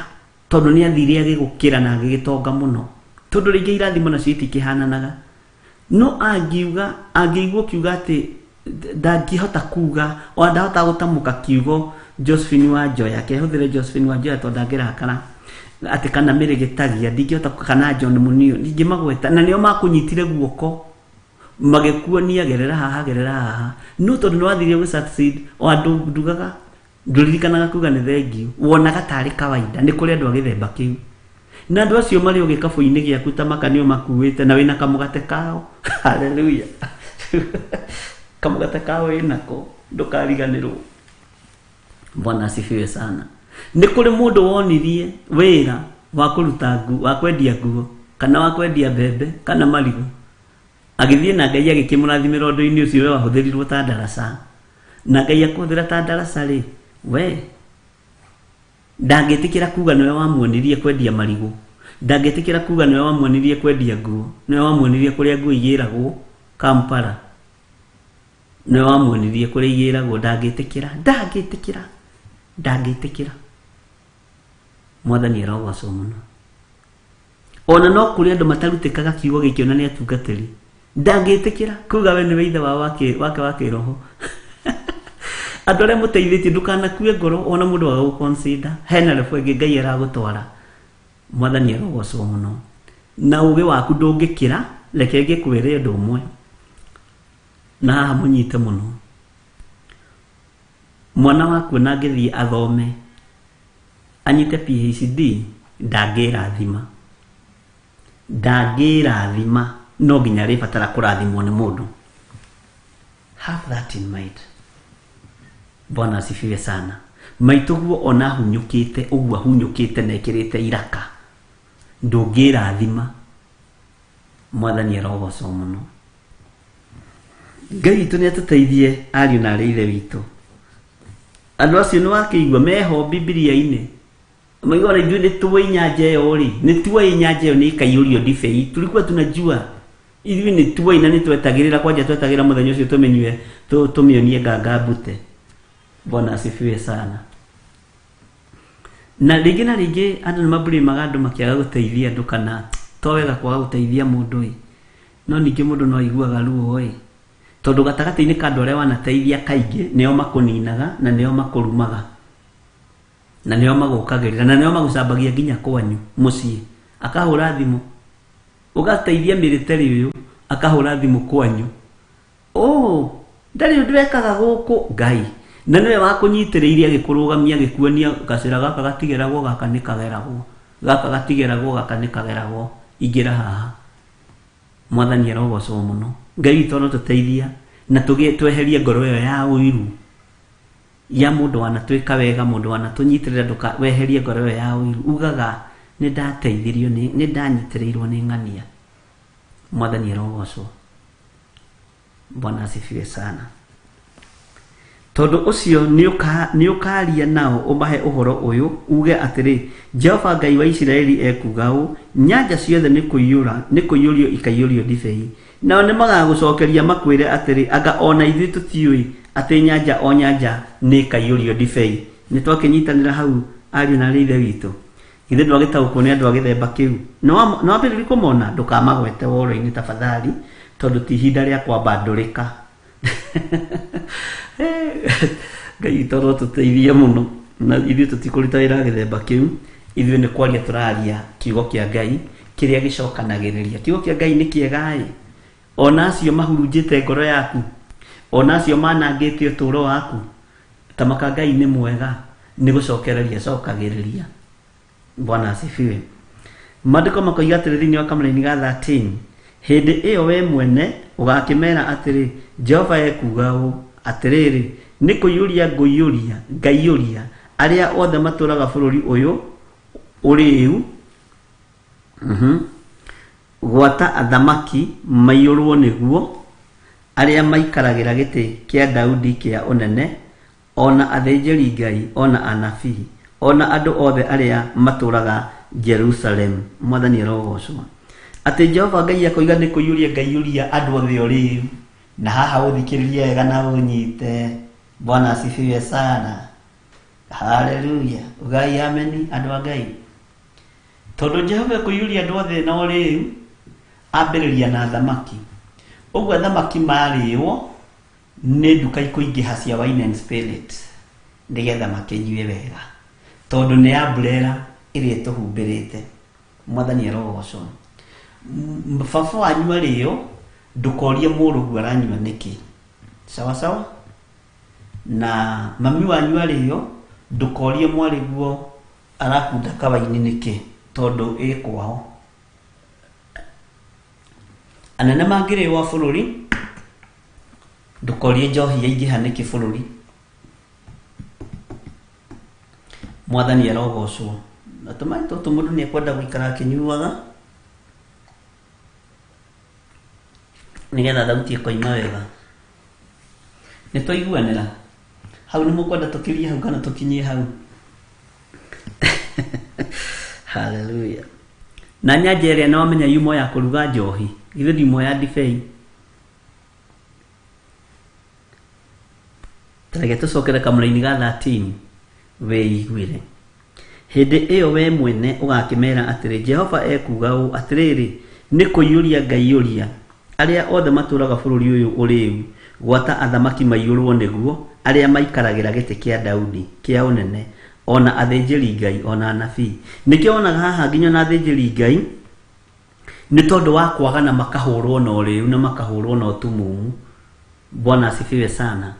tondũ nĩ athire agĩgũkĩra na agĩgĩtonga mũno tondũ rĩngĩ irathimo nacio itikĩhananaga no angiuga angĩigua ũkiuga atĩ ndangĩhota kuga ona ndahota gũtamũka kiugo Josephine wa Njoya kehũthĩre Josephine wa Njoya tondũ ndangĩrakara atĩ kana Mary Gĩtagia ndingĩhota kana John Munio ndingĩmagweta na nĩo makũnyitire guoko magĩkuonia gerera haha gerera haha no tondũ nĩ wathire gũ succeed o andũ ndugaga ndũririkanaga kuga nĩ thengiũ wonaga tarĩ kawaida nĩ kũrĩ andũ a gĩthemba kĩu na andũ acio marĩ o gĩkabũ-inĩ gĩaku ta maka nĩo makuĩte na wĩna kamũgate kao haleluya kamũgate kao wĩnako ndũkariganĩrwo bwana asifiwe sana nĩ kũrĩ mũndũ wonirie wĩra wa kũruta nguo wa kwendia nguo kana wa kwendia mbembe kana marigũ agĩthiĩ na Ngai agĩkĩmũrathimĩra ũndũ-inĩ ũcio we wahũthĩrirwo ta ndaraca na Ngai akũhũthĩra ta ndaraca rĩ we ndangĩtĩkĩra kuga nĩwe wamuonirie kwendia marigũ ndangĩtĩkĩra kuga nĩwe wamuonirie kwendia nguo nĩwe wamuonirie kũrĩa nguo igĩragwo Kampala nĩwe wamuonirie kũrĩa igĩragwo ndangĩtĩkĩra ndangĩtĩkĩra ndangĩtĩkĩra mwathani arogocwo mũno ona no kũrĩ andũ matarutĩkaga kiugo gĩkĩ ona nĩ atungatĩri ndangĩtĩkĩra kuga we nĩwe ithe wao wake wa kĩroho andũ arĩa mũteithĩtie ndũkanakue ngoro ona mũndũ waga gũconsider hena level ĩngĩ Ngai aragũtwara mwathani arogocwo mũno na ũgĩ waku ndũngĩkĩra reke ngĩkwĩre ũndũ ũmwe na haha mũnyite mũno mwana waku ona angĩthiĩ athome anyite PhD ndangĩrathima ndangĩrathima no nginya arĩbatara kũrathimwo nĩ mũndũ have that in mind bwana asifiwe sana maitũguo ona ahunyũkĩte ũguo ahunyũkĩte na ekĩrĩte iraka ndũngĩrathima mwathani arogocwo mũno ngai witũ nĩ atũteithie ariũ na arĩ ithe witũ andũ acio nĩ wakĩigua meho bibilia-inĩ maigua ona ithuĩ nĩ tuĩ nyanja ĩyo rĩ nĩ tuĩ nyanja ĩyo nĩ ĩkaiyũrio ndibei tulikuwa tunajua ithuĩ nĩ tuĩ na nĩ twetagĩrĩra kwanja twetagĩrĩra mũthenya ũcio tũmĩnyue tũmĩonie nganga mbute bwana asifiwe sana na rĩngĩ na rĩngĩ andũ nĩ mablĩmaga andũ makĩaga gũteithia andũ kana to wega kwaga gũteithia mũndũ ĩ no ningĩ mũndũ no aiguaga ruo ĩ tondũ gatagatĩ-inĩ ka andũ arĩa wanateithia kaingĩ nĩo makũninaga na nĩo makũrumaga na nĩo magũkagĩrĩra na nĩo magũcambagia nginya kwanyu mũciĩ akahũra thimũ ũgateithia mĩrĩterĩ ũyũ akahũra thimũ kwanyu oh ndarĩ ũndũ ekaga gũkũ ngai na nĩwe wakũnyitĩrĩirie agĩkũrũgamia agĩkuonia gacĩra gaka gatigeragwo gaka nĩ kageragwo gaka gatigeragwo gaka nĩ kageragwo ingĩra haha mwathani arogocwo mũno ngai witũ arotũteithia Na tũgĩe tweherie ngoro ĩyo ya ũiru ya mũndũ wanatwĩka wega, mũndũ wanatũnyitĩrĩra, ndũka weherie ngoro ĩyo ya ũiru. Ugaga nĩ ndateithirio, nĩ ndanyitĩrĩirwo nĩ ng'ania. Mwathani arogocwo. Bwana asifiwe sana. Tondũ ũcio nĩũkaria nao ũmahe ũhoro ũyũ, uge atĩrĩ, Jehova Ngai wa Isiraeli ekuuga ũũ, nyanja ciothe nĩ kũiyũrio ikaiyũrio ndibei. Nao nĩmagagũcokeria makwĩre atĩrĩ, anga ona ithuĩ tũtiũĩ atĩ nyanja o nyanja nĩĩkaiyũrio ndibei. Nĩtwakĩnyitanĩra hau ariũ na arĩ ithe witũ. Githĩ ndwagĩtaũkwo nĩ andũ a gĩthemba kĩu? Nĩwambĩrĩria kũmona? Ndũkamagwete woro-inĩ tafadhali, tondũ ti ihinda rĩa kwamba ndũrĩka. Ngai witũ arotũteithia mũno. Na ithuĩ tũtikũruta wĩra wa gĩthemba kĩu, ithuĩ nĩ kwaria tũraria kiugo kĩa Ngai kĩrĩa gĩcokanagĩrĩria. Kiugo kĩa Ngai nĩ kĩega ĩ, ona acio mahurunjĩte ngoro yaku, ona acio manangĩte ũtũũro waku, tamaka Ngai nĩ mwega, nĩ gũcokereria acokagĩrĩria. Bwana asifiwe. Maandĩko makoiga atĩrĩ thĩinĩ wa kamũraini ga 13, hĩndĩ ĩyo we mwene ũgakĩmera atĩrĩ, Jehova ekuuga ũũ, atĩrĩrĩ, nĩ kũiyũria ngũiyũria, ngaiyũria arĩa othe matũũraga bũrũri ũyũ ũrĩĩu, gwata athamaki maiyũrwo nĩguo, arĩa maikaragĩra gĩtĩ kĩa Daudi kĩa ũnene, ona athĩnjĩri Ngai, ona anabii, ona andũ othe arĩa matũũraga Jerusalemu. Mwathani arogocwo. Atĩ Jehova Ngai akoiga nĩ kũiyũria ngaiyũria andũ othe ũrĩĩu. Na haha ũthikĩrĩrie wega na ũnyite. Bwana asifiwe sana. Haleluya. Ugai ameni andũ a Ngai. Tondũ Jehova ekũiyũria andũ othe na ũrĩĩu, ambĩrĩria na athamaki. Ũguo athamaki marĩĩo nĩ nduka ikũingĩha cia wine and spirit nĩgetha makĩnyue wega, tondũ nĩ umbrella ĩrĩa ĩtũhumbĩrĩte. Mwathani arogocwo. Baba wanyu arĩo, ndũkorie mũrũguo aranyua nĩkĩ. Sawa sawa? Na mami wanyu arĩo, ndũkorie mwarĩguo arakunda kawaini nĩkĩ, tondũ ĩ kwao. Anene mangĩrĩo a bũrũri, ndũkorie njohi yaingĩha nĩkĩ bũrũri. Mwathani arogocwo. Na tũmaĩ tũtũ mũndũ nĩ ekwenda gũikara akĩnyuaga nĩgetha thauti ĩkoima wega. Nĩ twaiguanĩra? Hau nĩ mũkwenda tũkirie hau kana tũkinyie hau? Hallelujah. Na nyanja ĩrĩa nĩ wamenya yumo ya kũruga njohi, githĩ ndiumo ya ndibei? Reke tũcokere kamũraini ga 13 wĩiguĩre. Hĩndĩ ĩyo we mwene ũgakĩmera atĩrĩ, Jehova ekuuga ũũ, atĩrĩrĩ, nĩ kũiyũria ngaiyũria arĩa othe matũũraga bũrũri ũyũ ũrĩĩu, gwata athamaki maiyũrwo nĩguo, arĩa maikaragĩra gĩtĩ kĩa Daudi kĩa ũnene, ona athĩnjĩri Ngai, ona anabii. Nĩkĩo wonaga haha nginya ona athĩnjĩri Ngai, nĩ tondũ wa kwagana makahũrwo na ũrĩĩu na makahũrwo na ũtumumu. Bwana asifiwe sana.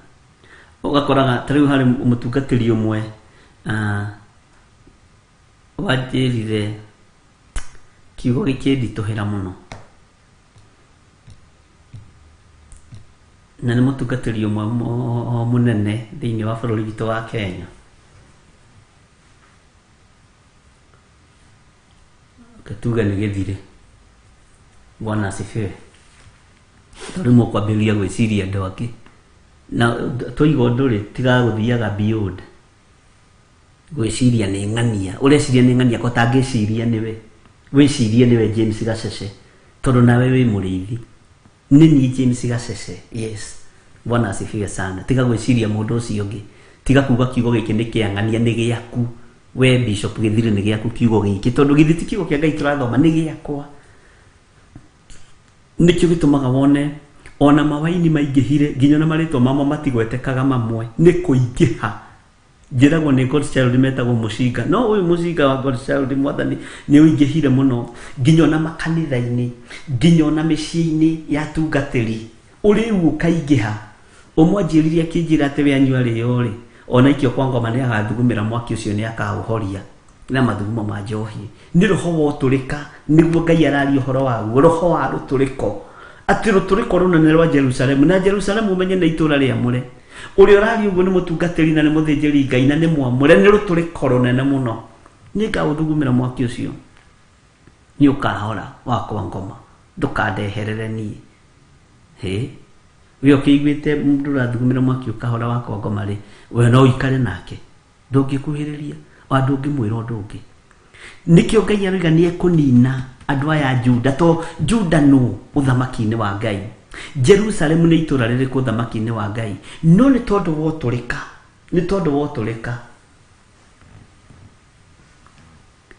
Ũgakoraga ta rĩu harĩ mũtungatĩri ũmwe wanjĩrire kiugo gĩkĩnditũhĩra mũno. Na nĩ mũtungatĩri ũmwe mũnene thĩinĩ wa bũrũri witũ wa Kenya. Reke tuge nĩ gĩthire. Bwana asifiwe. Tondũ rĩu mũkwambĩrĩria gwĩciria andũ angĩ. Na twaiga ũndũ rĩ, tigaga gũthiaga beyond. Gwĩciria nĩ ng'ania. Ũreciria nĩ ng'ania ko tangĩciria nĩwe. Wĩcirie nĩwe James Gacece. Tondũ nawe wĩ mũrĩithi. Nĩ niĩ James Gacece. Yes. Bwana asifiwe sana. Tiga gwĩciria mũndũ ũcio ũngĩ. Tiga kuga kiugo gĩkĩ nĩ kĩa ng'ania, nĩ gĩaku. We Bishop Gĩthiri nĩ gĩaku kiugo gĩkĩ. Tondũ githĩ ti kiugo kĩa Ngai tũrathoma, nĩ gĩakwa. Nĩkĩo gĩtũmaga wone ona mawaini maingĩhire nginya ona marĩtwa mamo matigwetekaga mamwe nĩ kũingĩha. Njĩragwo nĩ God's Child metagwo mũcinga, no ũyũ mũcinga wa God's Child mwathani nĩ ũingĩhire mũno nginya ona makanitha-inĩ, nginya ona mĩciĩ-inĩ ya atungatĩri, ũrĩu ũkaingĩha. Ũmwe anjĩrire akĩnjĩra atĩ we anyua rĩo rĩ, ona aikio kwa ngoma nĩ agathugumĩra mwaki ũcio nĩ akaũhoria na mathugumo ma njohi. Nĩ roho wa ũtũrĩka, nĩguo Ngai araria ũhoro waguo, roho wa rũtũrĩko. Atĩ rũtũrĩko rũnene rwa Jerusalemu, na Jerusalemu ũmenye nĩ itũũra rĩamũre. Ũrĩa ũraria ũguo nĩ mũtungatĩri na nĩ mũthĩnjĩri Ngai na nĩ mwamũre, nĩ rũtũrĩko rũnene mũno. Nĩ ngaũthugumĩra mwaki ũcio, nĩ ũkahora wakwa ngoma, ndũkandeherere niĩ. Hĩ, we ũkĩiguĩte mũndũ ũrathugumĩra mwaki ũkahora wakwa ngoma rĩ, we no ũikare nake, ndũngĩkuhĩrĩria, ona ndũngĩmwĩra ũndũ ũngĩ. Nĩkĩo Ngai aroiga nĩ ekũnina andũ aya a Juda, to Juda nũ ũthamaki-inĩ wa Ngai. Jerusalemu nĩ itũũra rĩrĩkũ ũthamaki-inĩ wa Ngai? No nĩ tondũ wa ũtũrĩka, nĩ tondũ wa ũtũrĩka,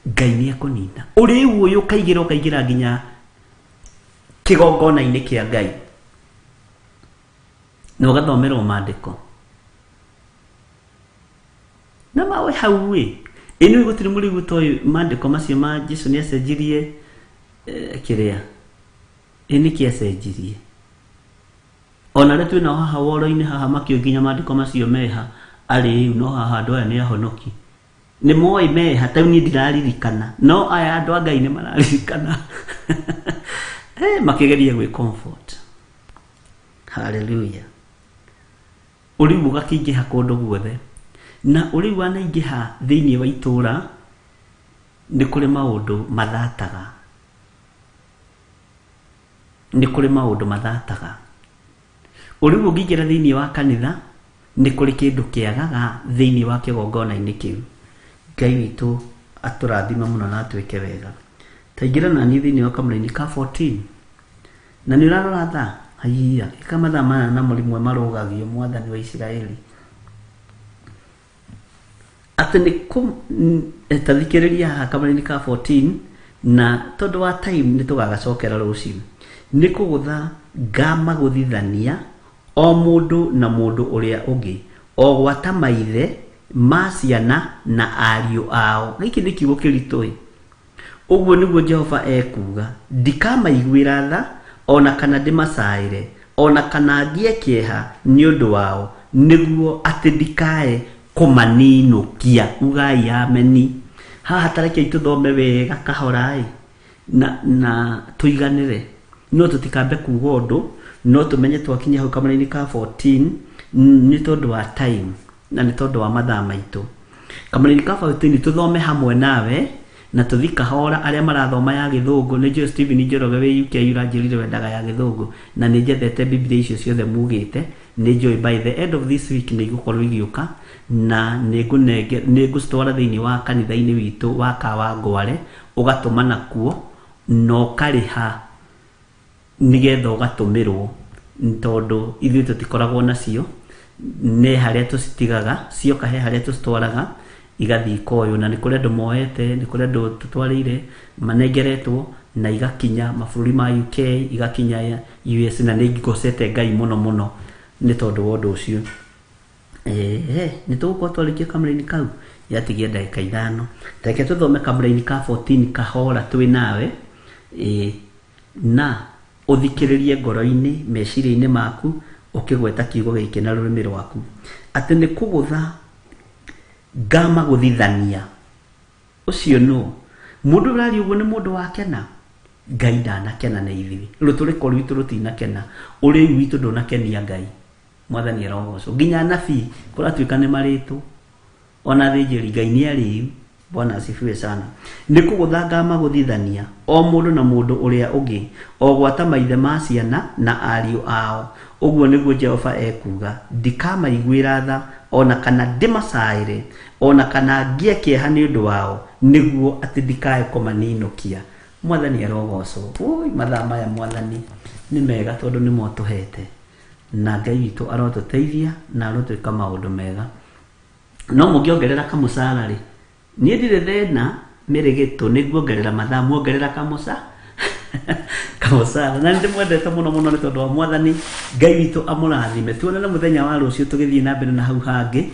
Ngai nĩ ekũnina. Ũrĩu ũyũ ũkaingĩra ũkaingĩra nginya kĩgongona-inĩ kĩa Ngai, na ũgathomerwo maandĩko. Na mawe hau ĩ, ĩ nĩ gũtirĩ mũrĩu ũtoĩ maandĩko macio ma Jesu nĩ acenjirie kĩrĩa, ĩ nĩkĩ acenjirie? Ona arĩa twĩnao haha woro-inĩ haha makĩũĩ nginya maandĩko macio meha, arĩu no haha andũ aya nĩ ahonoki. Nĩ moĩ meha, ta rĩu niĩ ndiraririkana, no aya andũ a Ngai nĩ mararirikana. Makĩgeria gwĩ comfort. Hallelujah. Ũrĩu ũgakĩingĩha kũndũ guothe. Na ũrĩu wanaingĩha thĩinĩ wa itũũra, nĩ kũrĩ maũndũ mathataga. Nĩ kũrĩ maũndũ mathataga. Ũrĩu ũngĩingĩra thĩinĩ wa kanitha, nĩ kũrĩ kĩndũ kĩagaga thĩinĩ wa kĩgongona-inĩ kĩu. Ngai witũ atũrathime mũno na atwĩke wega. Ta ingĩra naniĩ thĩinĩ wa kamũraini ka 14. Na nĩ ũrarora thaa? Haiya, ĩka mathaa mana na mũrimwe marũgagio mwathani wa Isiraeli. Atĩ nĩ kũ, ta thikĩrĩria haha kamũraini ka 14, na tondũ wa time nĩ tũgagacokera rũciũ. Nĩ kũgũtha ngamagũthithania o mũndũ na mũndũ ũrĩa ũngĩ, o gwata maithe ma ciana na ariũ ao. Gĩkĩ nĩ kiugo kĩritũ ĩ. Ũguo nĩguo Jehova ekuuga, ndikamaiguĩra tha, o na kana ndĩmacaĩre, o na kana ngĩe kĩeha nĩ ũndũ wao, nĩguo atĩ ndikae kũmaninũkia. Ugai ameni. Haha ta rekei tũthome wega kahora ĩ, na tũiganĩre. No tũtikambe kuuga ũndũ, no tũmenye twakinya hau kamũra-inĩ ka 14 nĩ tondũ wa time na nĩ tondũ wa mathaa maitũ. Kamũra-inĩ ka 14 tũthome hamwe nawe na tũthi kahora. Arĩa marathoma ya gĩthũngũ, nĩ njũĩ Stephen Njoroge wĩ UK ũranjĩrire wendaga ya gĩthũngũ, na nĩ njethete Biblia icio ciothe mugĩte. Nĩ njũĩ by the end of this week nĩ igũkorwo igĩũka, na nĩ ngũcitwara thĩinĩ wa kanitha-inĩ witũ wa Kawangware, ũgatũmana kuo na ũkarĩha nĩgetha ũgatũmĩrwo, tondũ ithuĩ tũtikoragwo nacio, nĩ harĩa tũcitigaga, cioka he harĩa tũcitwaraga igathiĩ ikoywo, na nĩ kũrĩ andũ moete, nĩ kũrĩ andũ tũtwarĩire manengeretwo na igakinya mabũrũri ma UK, igakinya US, na nĩ ngocete Ngai mũno mũno nĩ tondũ wa ũndũ ũcio. Nĩ tũgũkorwo twarĩkia kamũra-inĩ kau, yatigia ndagĩka ithano. Reke tũthome kamũra-inĩ ka 14 kahora twĩ nawe, na ũthikĩrĩrie ngoro-inĩ, meciria-inĩ maku, ũkĩgweta kiugo gĩkĩ na rũrĩmĩ rwaku. Atĩ nĩ kũgũtha ngamagũthithania. Ũcio nũ? Mũndũ ũraria ũguo nĩ mũndũ wakena? Ngai ndanakena na ithuĩ. Rũtũrĩko rwitũ rũtinakena. Ũrĩu witũ ndũnakenia Ngai. Mwathani arogocwo. Nginya anabii kũratuĩka nĩ marĩtwo. Ona athĩnjĩri Ngai nĩ arĩu. Bwana asifiwe sana. Nĩ kũgũtha ngamagũthithania o mũndũ na mũndũ ũrĩa ũngĩ, o gwata maithe ma ciana na ariũ ao. Ũguo nĩguo Jehova ekuuga, ndikamaiguĩra tha, o na kana ndĩmacaĩre, o na kana ngĩe kĩeha nĩ ũndũ wao, nĩguo atĩ ndikae kũmaninũkia. Mwathani arogocwo. Ui, mathaa maya Mwathani nĩ mega tondũ nĩmo ũtũhete. Na Ngai witũ arotũteithia na arotwĩka maũndũ mega. No mũngĩongerera kamũcara rĩ, niĩ ndirĩ thĩna mĩrĩgĩtũ, nĩ nguongerera mathaa, muongerera kamũcara. Na nĩ ndĩmwendete mũno mũno nĩ tondũ wa Mwathani. Ngai witũ amũrathime. Tuonane mũthenya wa rũciũ tũgĩthiĩ na mbere na hau hangĩ.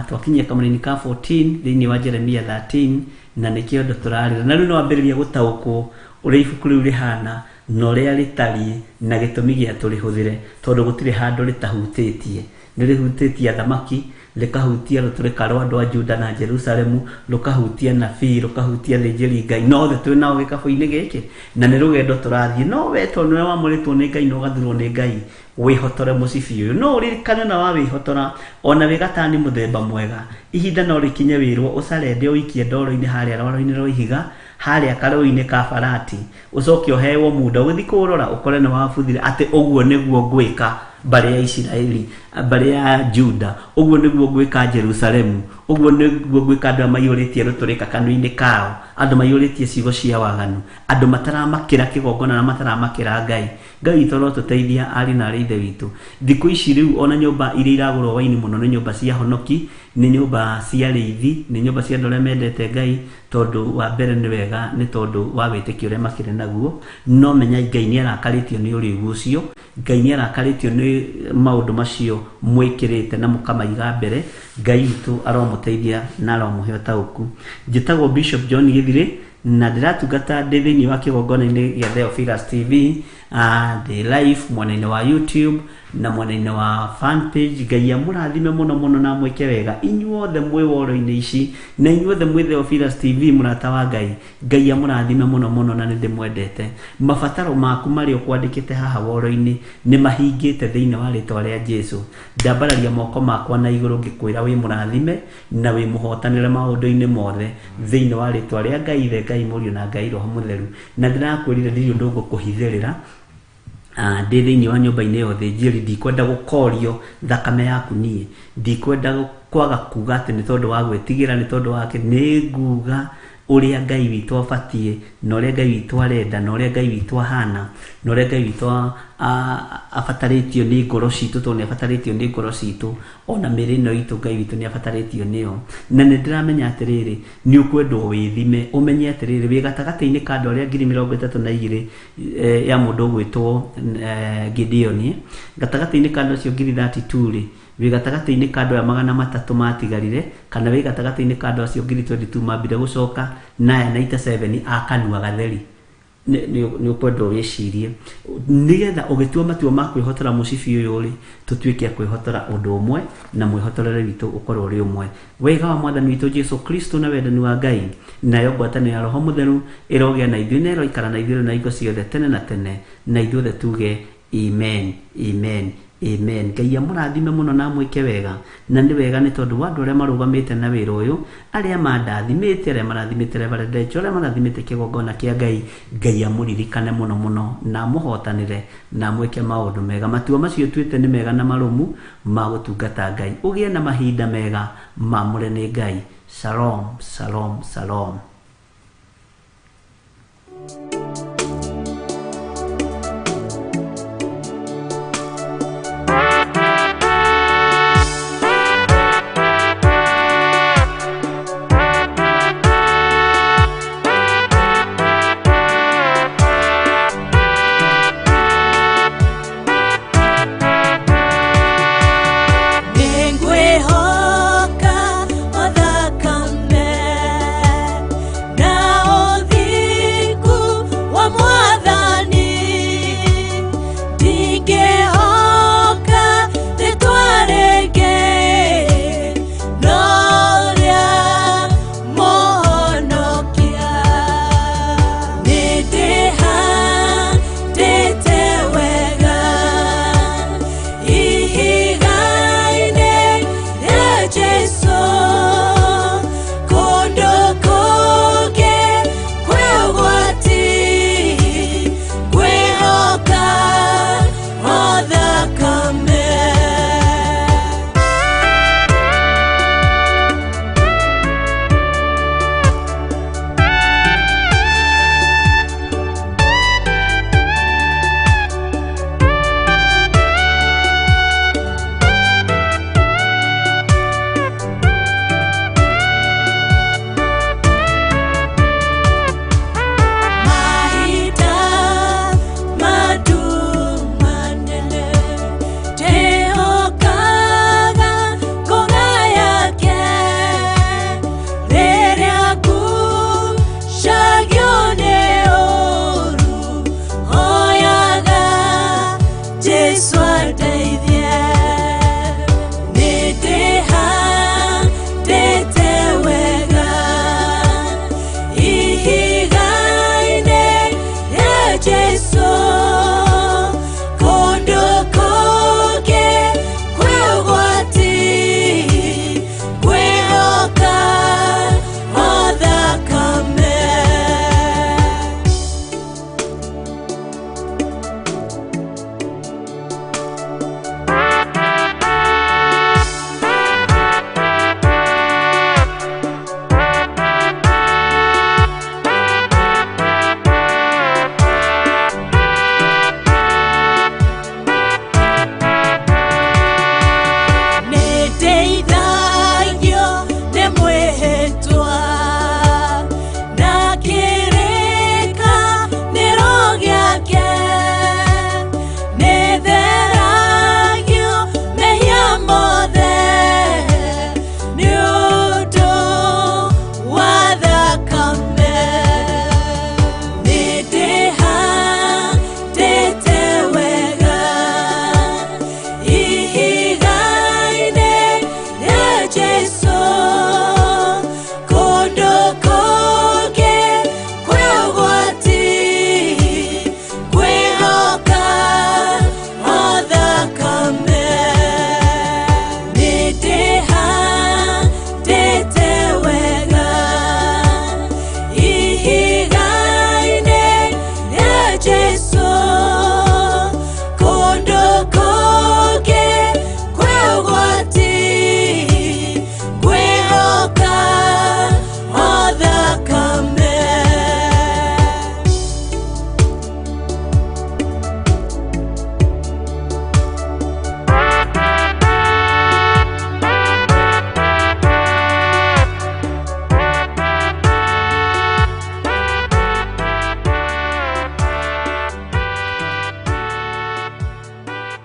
Twakinyia kamũra-inĩ ka 14 thĩinĩ wa Jeremia 13, na nĩkĩo andũ tũrarĩra. Na rĩu nĩ wambĩrĩria gũtaũkwo ũrĩa ibuku rĩu rĩhana na ũrĩa rĩtariĩ na gĩtũmi gĩa tũrĩhũthĩre, tondũ gũtirĩ handũ rĩtahutĩtie. Nĩ rĩhutĩtie athamaki, Rĩkahutia rũtũrĩka rwa andũ a Juda na Jerusalemu, rũkahutia nabii, rũkahutia thĩnjĩri Ngai, na othe twĩ nao gĩkabũ-inĩ gĩkĩ, na nĩ rũgendo tũrathiĩ. No we tondũ nĩwe wamũrĩtwo nĩ Ngai na ũgathurwo nĩ Ngai, wĩhotore mũcibi ũyũ. No ũririkane na wawĩhotora, ona wĩ gatani mũthemba mwega, ihinda no rĩkinye wĩrwo ũcarende ũikie ndoro-inĩ harĩa rwaro-inĩ rwa ihiga, harĩa karũĩ-inĩ ka Farati, ũcoke ũhewo muda, ũgĩthiĩ kũũrora ũkore nĩ wabuthire atĩ ũguo nĩguo ngwĩka mbarĩ ya Isiraeli, mbarĩ ya Juda, ũguo nĩguo ngwĩka Jerusalemu, ũguo nĩguo ngwĩka andũ arĩa maiyũrĩtie rũtũrĩka kanua-inĩ kao, andũ maiyũrĩtie ciugo cia waganu, andũ mataramakĩra kĩgongona na mataramakĩra Ngai. Ngai witũ arotũteithia ariũ na arĩ ithe witũ. Thikũ ici rĩu ona nyũmba iria iragũrwo waini mũno nĩ nyũmba cia honoki, nĩ nyũmba cia rĩithi, nĩ nyũmba cia andũ arĩa mendete Ngai, tondũ wa mbere nĩ wega nĩ tondũ wa wĩtĩkio ũrĩa makĩrĩ naguo. No menyai Ngai nĩ arakarĩtio nĩ ũrĩu ũcio, Ngai nĩ arakarĩtio nĩ maũndũ macio mwĩkĩrĩte na mũkamaiga mbere. Ngai witũ aromũteithia na aromũhe ũtaũku. Njĩtagwo Bishop John Gĩthirĩ na ndĩratungata ndĩ thĩinĩ wa kĩgongona-inĩ gĩa Theophilus TV, ndĩ live mwena-inĩ wa YouTube na mwena-inĩ wa fan page. Ngai amũrathime mũno mũno na amwĩke wega inyuothe mwĩ woro-inĩ ici na inyuothe mwĩ Theophilus TV, mũrata wa Ngai. Ngai amũrathime mũno mũno na nĩ ndĩmwendete. Mabataro maku marĩa ũkwandĩkĩte haha woro-inĩ nĩ mahingĩte thĩinĩ wa rĩtwa rĩa Jesu. Ndambararia moko makwa na igũrũ ngĩkwĩra wĩ mũrathime na wĩ mũhotanĩre maũndũ-inĩ mothe thĩinĩ wa rĩtwa rĩa Ngai Ithe, Ngai Mũriũ na Ngai Roho Mũtheru. Na ndĩrakwĩrire ndirĩ ũndũ ngũkũhithĩrĩra. Ndĩ thĩinĩ wa nyũmba-inĩ ya ũthĩnjĩri, ndikwenda gũkorio thakame yaku niĩ, ndikwenda kwaga kuga atĩ nĩ tondũ wa gwĩtigĩra, nĩ tondũ wa kĩ, nĩ nguga ũrĩa Ngai witũ abatiĩ, na ũrĩa Ngai witũ arenda, na ũrĩa Ngai witũ ahana, na ũrĩa Ngai witũ abatarĩtio nĩ ngoro citũ, tondũ nĩ abatarĩtio nĩ ngoro citũ, ona mĩĩrĩ ĩno itũ Ngai witũ nĩ abatarĩtio nĩyo. Na nĩ ndĩramenya atĩrĩrĩ, nĩ ũkwendwo wĩthime, ũmenye atĩrĩrĩ, wĩ gatagatĩ-inĩ ka andũ arĩa 32,000 ya mũndũ ũgwĩtwo Gideoni, gatagatĩ-inĩ ka andũ acio 32,000 rĩ, wĩ gatagatĩ-inĩ ka andũ aya 300 matigarire, kana wĩ gatagatĩ-inĩ ka andũ acio 22,000 mambire gũcoka na aya 97 a kanua gatheri. Nĩ ũkwendwo wĩcirie nĩgetha ũgĩtua matua ma kwĩhotora mũcibi ũyũ rĩ, tũtuĩke a kwĩhotora ũndũ ũmwe na mwĩhotorere witũ ũkorwo ũrĩ ũmwe. Wega wa Mwathani witũ Jesu Kristo na wendani wa Ngai nayo ngwatanĩro ya Roho Mũtheru ĩrogĩa na ithuĩ na ĩroikara na ithuĩ na hingo ciothe tene na tene, na ithuothe tuge amen, amen, amen. Ngai amũrathime mũno na amwĩke wega, na nĩ wega nĩ tondũ wa andũ arĩa marũgamĩte na wĩra ũyũ, arĩa mandathimĩte, arĩa marathimĩte Reverend Decho, arĩa marathimĩte kĩgongona kĩa Ngai. Ngai amũririkane mũno mũno na amũhotanĩre na amwĩke maũndũ mega. Matua macio tuĩte nĩ mega na marũmu ma gũtungata Ngai. Ũgĩe na mahinda mega mamũre nĩ Ngai. Shalom, shalom, shalom.